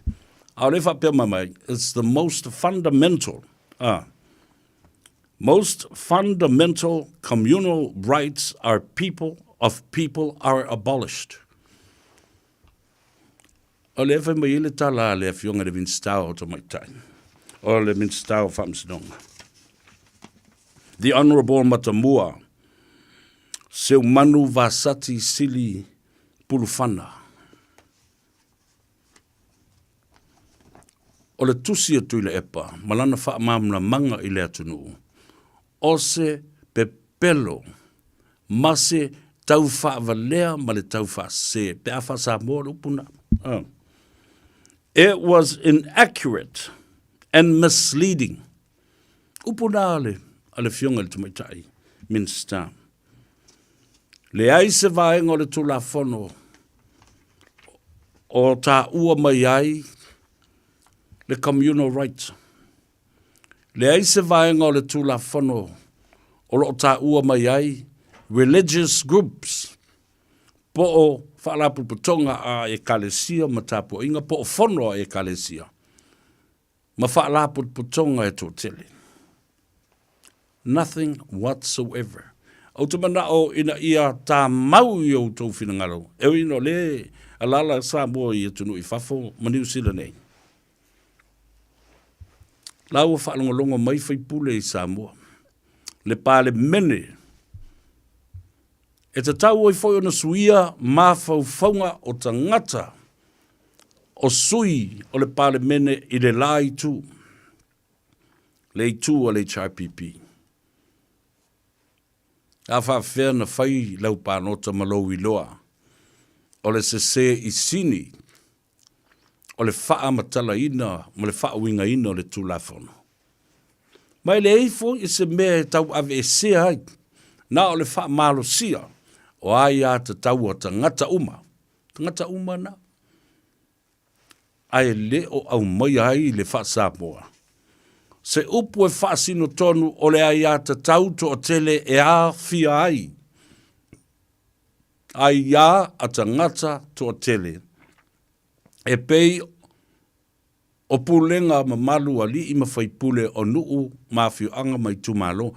A o lea faapea mai mai, it's the most fundamental, ah, most fundamental communal rights are people of people are abolished. O lea fai mai ai le tala a le Afioga i le Minisita o Tamaitai, o le Minisita o Faamasinoga, The Honourable Matamua Seumanu Vasati Sili Pulufana. O le tusi a Tuilaepa ma lana faamalamalamaga i le atunuu, o se pepelo ma se taufaavalea ma le taufaasese pe a faa-Samoa le upu na. Uh. It was inaccurate and misleading. Upu na a le, a le Afioga i le Tamaitai Minista. Leai se vaega o le Tulafono o taua mai ai le communal right. Leai se vaega o le Tulafono o lo o taua mai ai religious groups po o faalapotopotoga a Ekalesia ma tapuaiga po o fono a Ekalesia ma faalapotopotoga e toatele. Nothing whatsoever. Ou te manao ina ia tāmau i outou finagalo, e ui ina o lea e alaala Samoa i atunuu i fafo ma Niu Sila nei. La ua faalogologo mai faipule i Samoa, le Palemene, e tatau ai foi ona suia mafaufauga o tagata o sui o le Palemene i le la itu, le itu a le HRPP. A faafefea na fai lau palota ma lou iloa o le sese i sini o le faamatalaina ma le faauigaina o le Tulafono. Ma e leai foi se mea e tauaveesea ai, na o le faamalosia o aiatatau a tagata uma, tagata uma na, ae le o aumaia ai le faa-Samoa. Se upu e faasino tonu o le aiatatau toatele e aafia ai aiā a tagata toatele e pei o pulega mamalu alii ma faipule o nuu ma afioaga ma itumalo.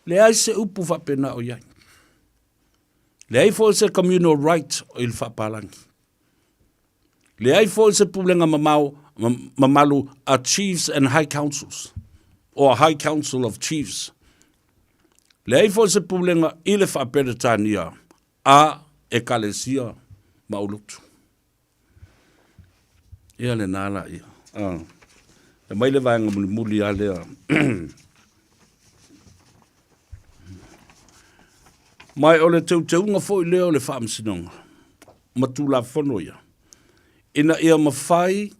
Leai se upu faapena o i ai. Leai foi se communal right i le faapalagi. Leai foi se pulega mamao, mamalu a Chiefs and High Councils or a High Council of Chiefs. Leai foi se pulega i le Faaperetania a Ekalesia ma Ulutu. Ia lena la ia. Ah. E mai le vaega mulimuli a lea. Mai o le teuteuga foi lea o le faamasinoga ma Tulafono ia, ina ia mafai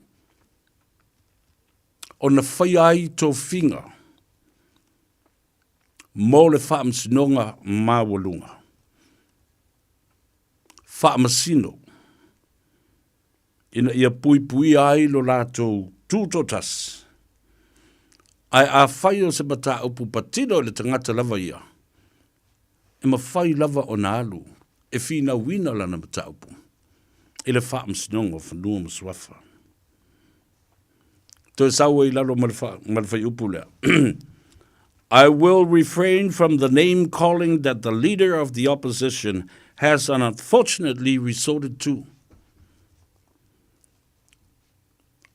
ona faia ai tofiga mo le faamasinoga maualuga. Faamasino ina ia puipuia ai lo latou tutoatasi. Ae afai o se mataupu patino i le tagata lava ia, e mafai lava ona alu e finauina lana mataupu i le Faamasinoga o Fanua ma Suafa. Toe sau ai i lalo ma le, fa, ma le faiupu lea. I will refrain from the name calling that the leader of the opposition has unfortunately resorted to.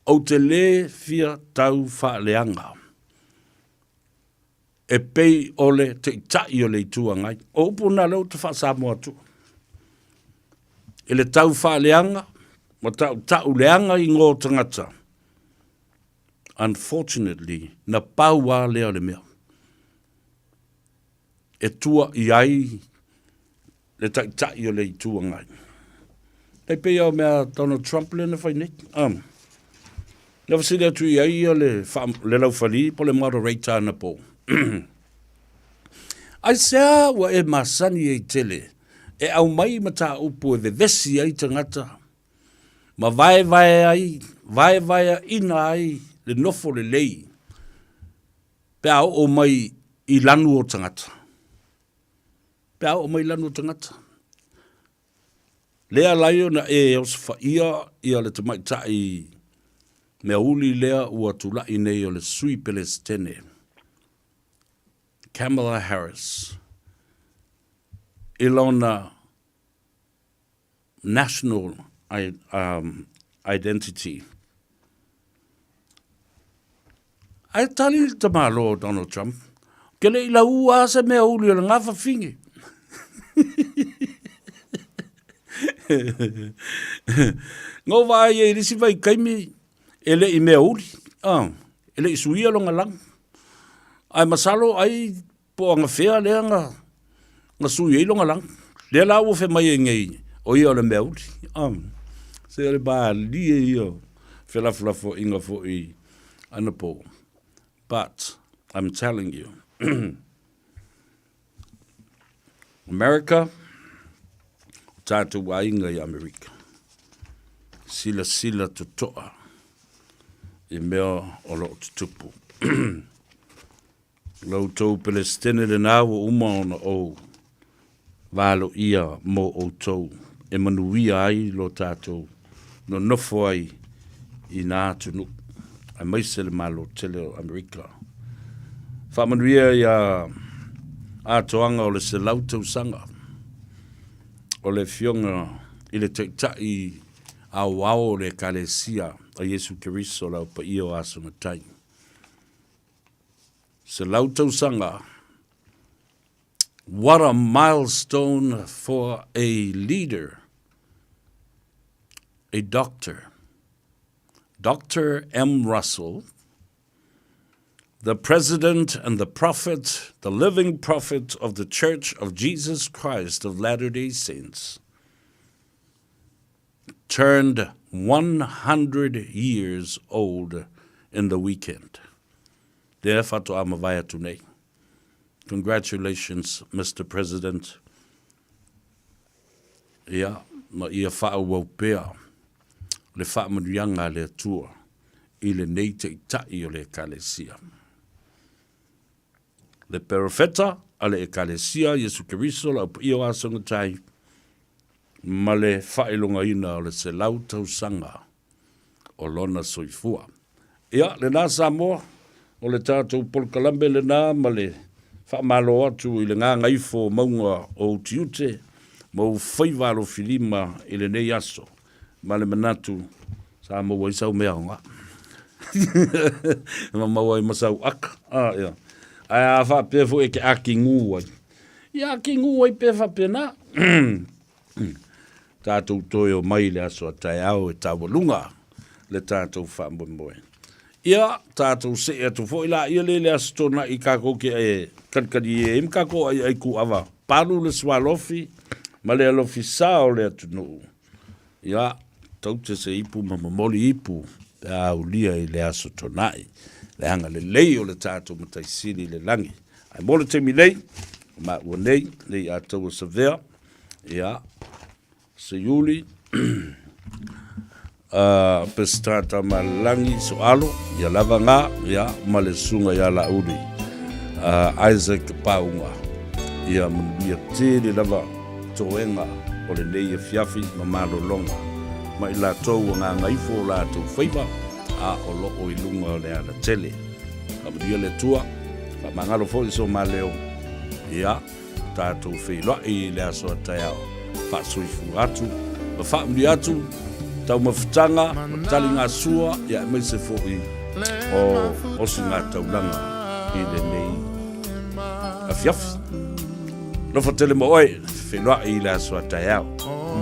Ou te lē fia tau faaleaga e pei o le Taitai o le Itu Agai. O upu na lea ou te faa-Samoa atu. I le tau faaleaga ma tautau leaga i ngō tagata. Unfortunately, na pau a lea o le mea e tua i ai le Taitai o le Itu Agai. E pei o mea Donald Trump lea na fai nei. Um, na fesili atu i ai ia le, le laufali po le moderator anapo. Aisea ua e masani ai tele e aumai mataupu e vevesi ai tagata ma vaevae ai, vaevaeaina ai le nofo lelei pe a oo mai i lanu o tagata? Pe a oo mai i lanu o tagata. Lea lai ona e osofaia ia le tamaitai meauli lea ua tulai nei o le Sui Pelesitene, Kamala Harris, i lona national identity. Ae tali le tamaloa o Donald Trump, ke le i laua a se mea uli o le gafafine. Na ou vaai ai i le isi vaitaimi e le i mea uli, e le i suia lona lanu. Ae masalo ai Po o anafea lea na, na sui ai lona lanu. Lea la ua fai mai ai nei, o ia o le meauli. Um, se o le malie ia o felafolafoaiga foi anapo. But, I'm telling you, America, o tātou aiga i Amerika, silasila totoa i mea o lo o tutupu. La outou Pelesitene lena ua uma ona ou valoia mo outou e manuia ai lo tatou nonofo ai i na atunuu, aemaise le Malo tele o Amerika. Faamanuia ia atoaga o le 100 tausaga o le Afioga i le Taitai Aoao o le Ekalesia a Iesu Keriso le Ao Paia o Aso Matai. 100 tausaga, what a milestone for a leader, a doctor. Doctor M. Russell, the president and the prophet, the living prophet of the Church of Jesus Christ of Latter-day Saints, turned 100 years old in the weekend. Lea faatoa mavae atu nei. Congratulations Mister President. Ia, ma ia faaauau pea le faamanuiaga a le Atua i lenei Taitai o le Ekalesia. Le Perofeta a le Ekalesia Iesu Keriso le Au Paia o Asogatai ma le faailogaina o le 100 tausaga o lona soifua. Ia, lena Samoa, o le tatou polokalame lena ma le faamalo atu i le gagaifo o mauga o Utiute ma ou faiva alofilima i lenei aso ma le manatu sa maua ai sau mea aoga. Ma maua ai ma sau aka. Ah, ia. Ae a faapea foi e ke aki gū ai. Ia aki gū ai pea faapena. Tatou toe omai i le aso a taeao e taualuga le tatou faamoemoe. Ia, tatou see atu foi laia lea i le Aso Toonai kakou ke e kalikalie ai ma kakou aiai kuava palu le sualofi ma le alofi sa o le atunuu. Ia, tou te se ipu ma momoli ipu pe a aulia i le Aso Toonai, le agalelei o le tatou Matai Sili i le lagi. Ae mo le taimi nei, o maua nei, nei a taua savea, ia, Seiuli, uh, Pesita Tamalagi Soalo, ia lava ngā, ia, ma le susuga ia Laauli, uh, Isaac Paunga, ia manuia tele lava toega o lenei afiafi ma malologa, ma i latou ua gagaifo o latou faiva, a o loo i luga o le alatele. Faamanuia le Atua, faamagalo foi so maleo, ia, tatou feiloai i le aso a taeao, faasoifua atu ma faamanuia atu taumafataga ma taligasua ia aemaise foi o osigataulaga i lenei afiafi. Alofa tele mo oe, feiloai i le aso a taeao.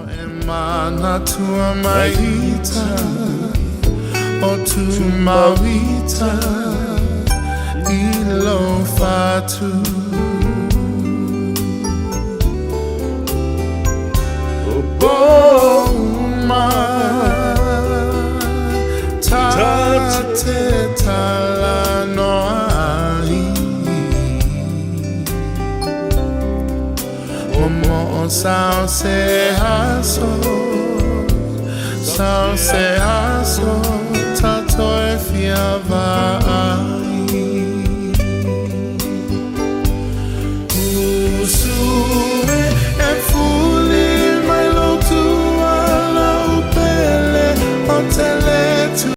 E manatua mai ita o Tumauita i lou fatu. O Pouma ta te talanoa ai. Sao se aso, sao se aso, tato e fia va.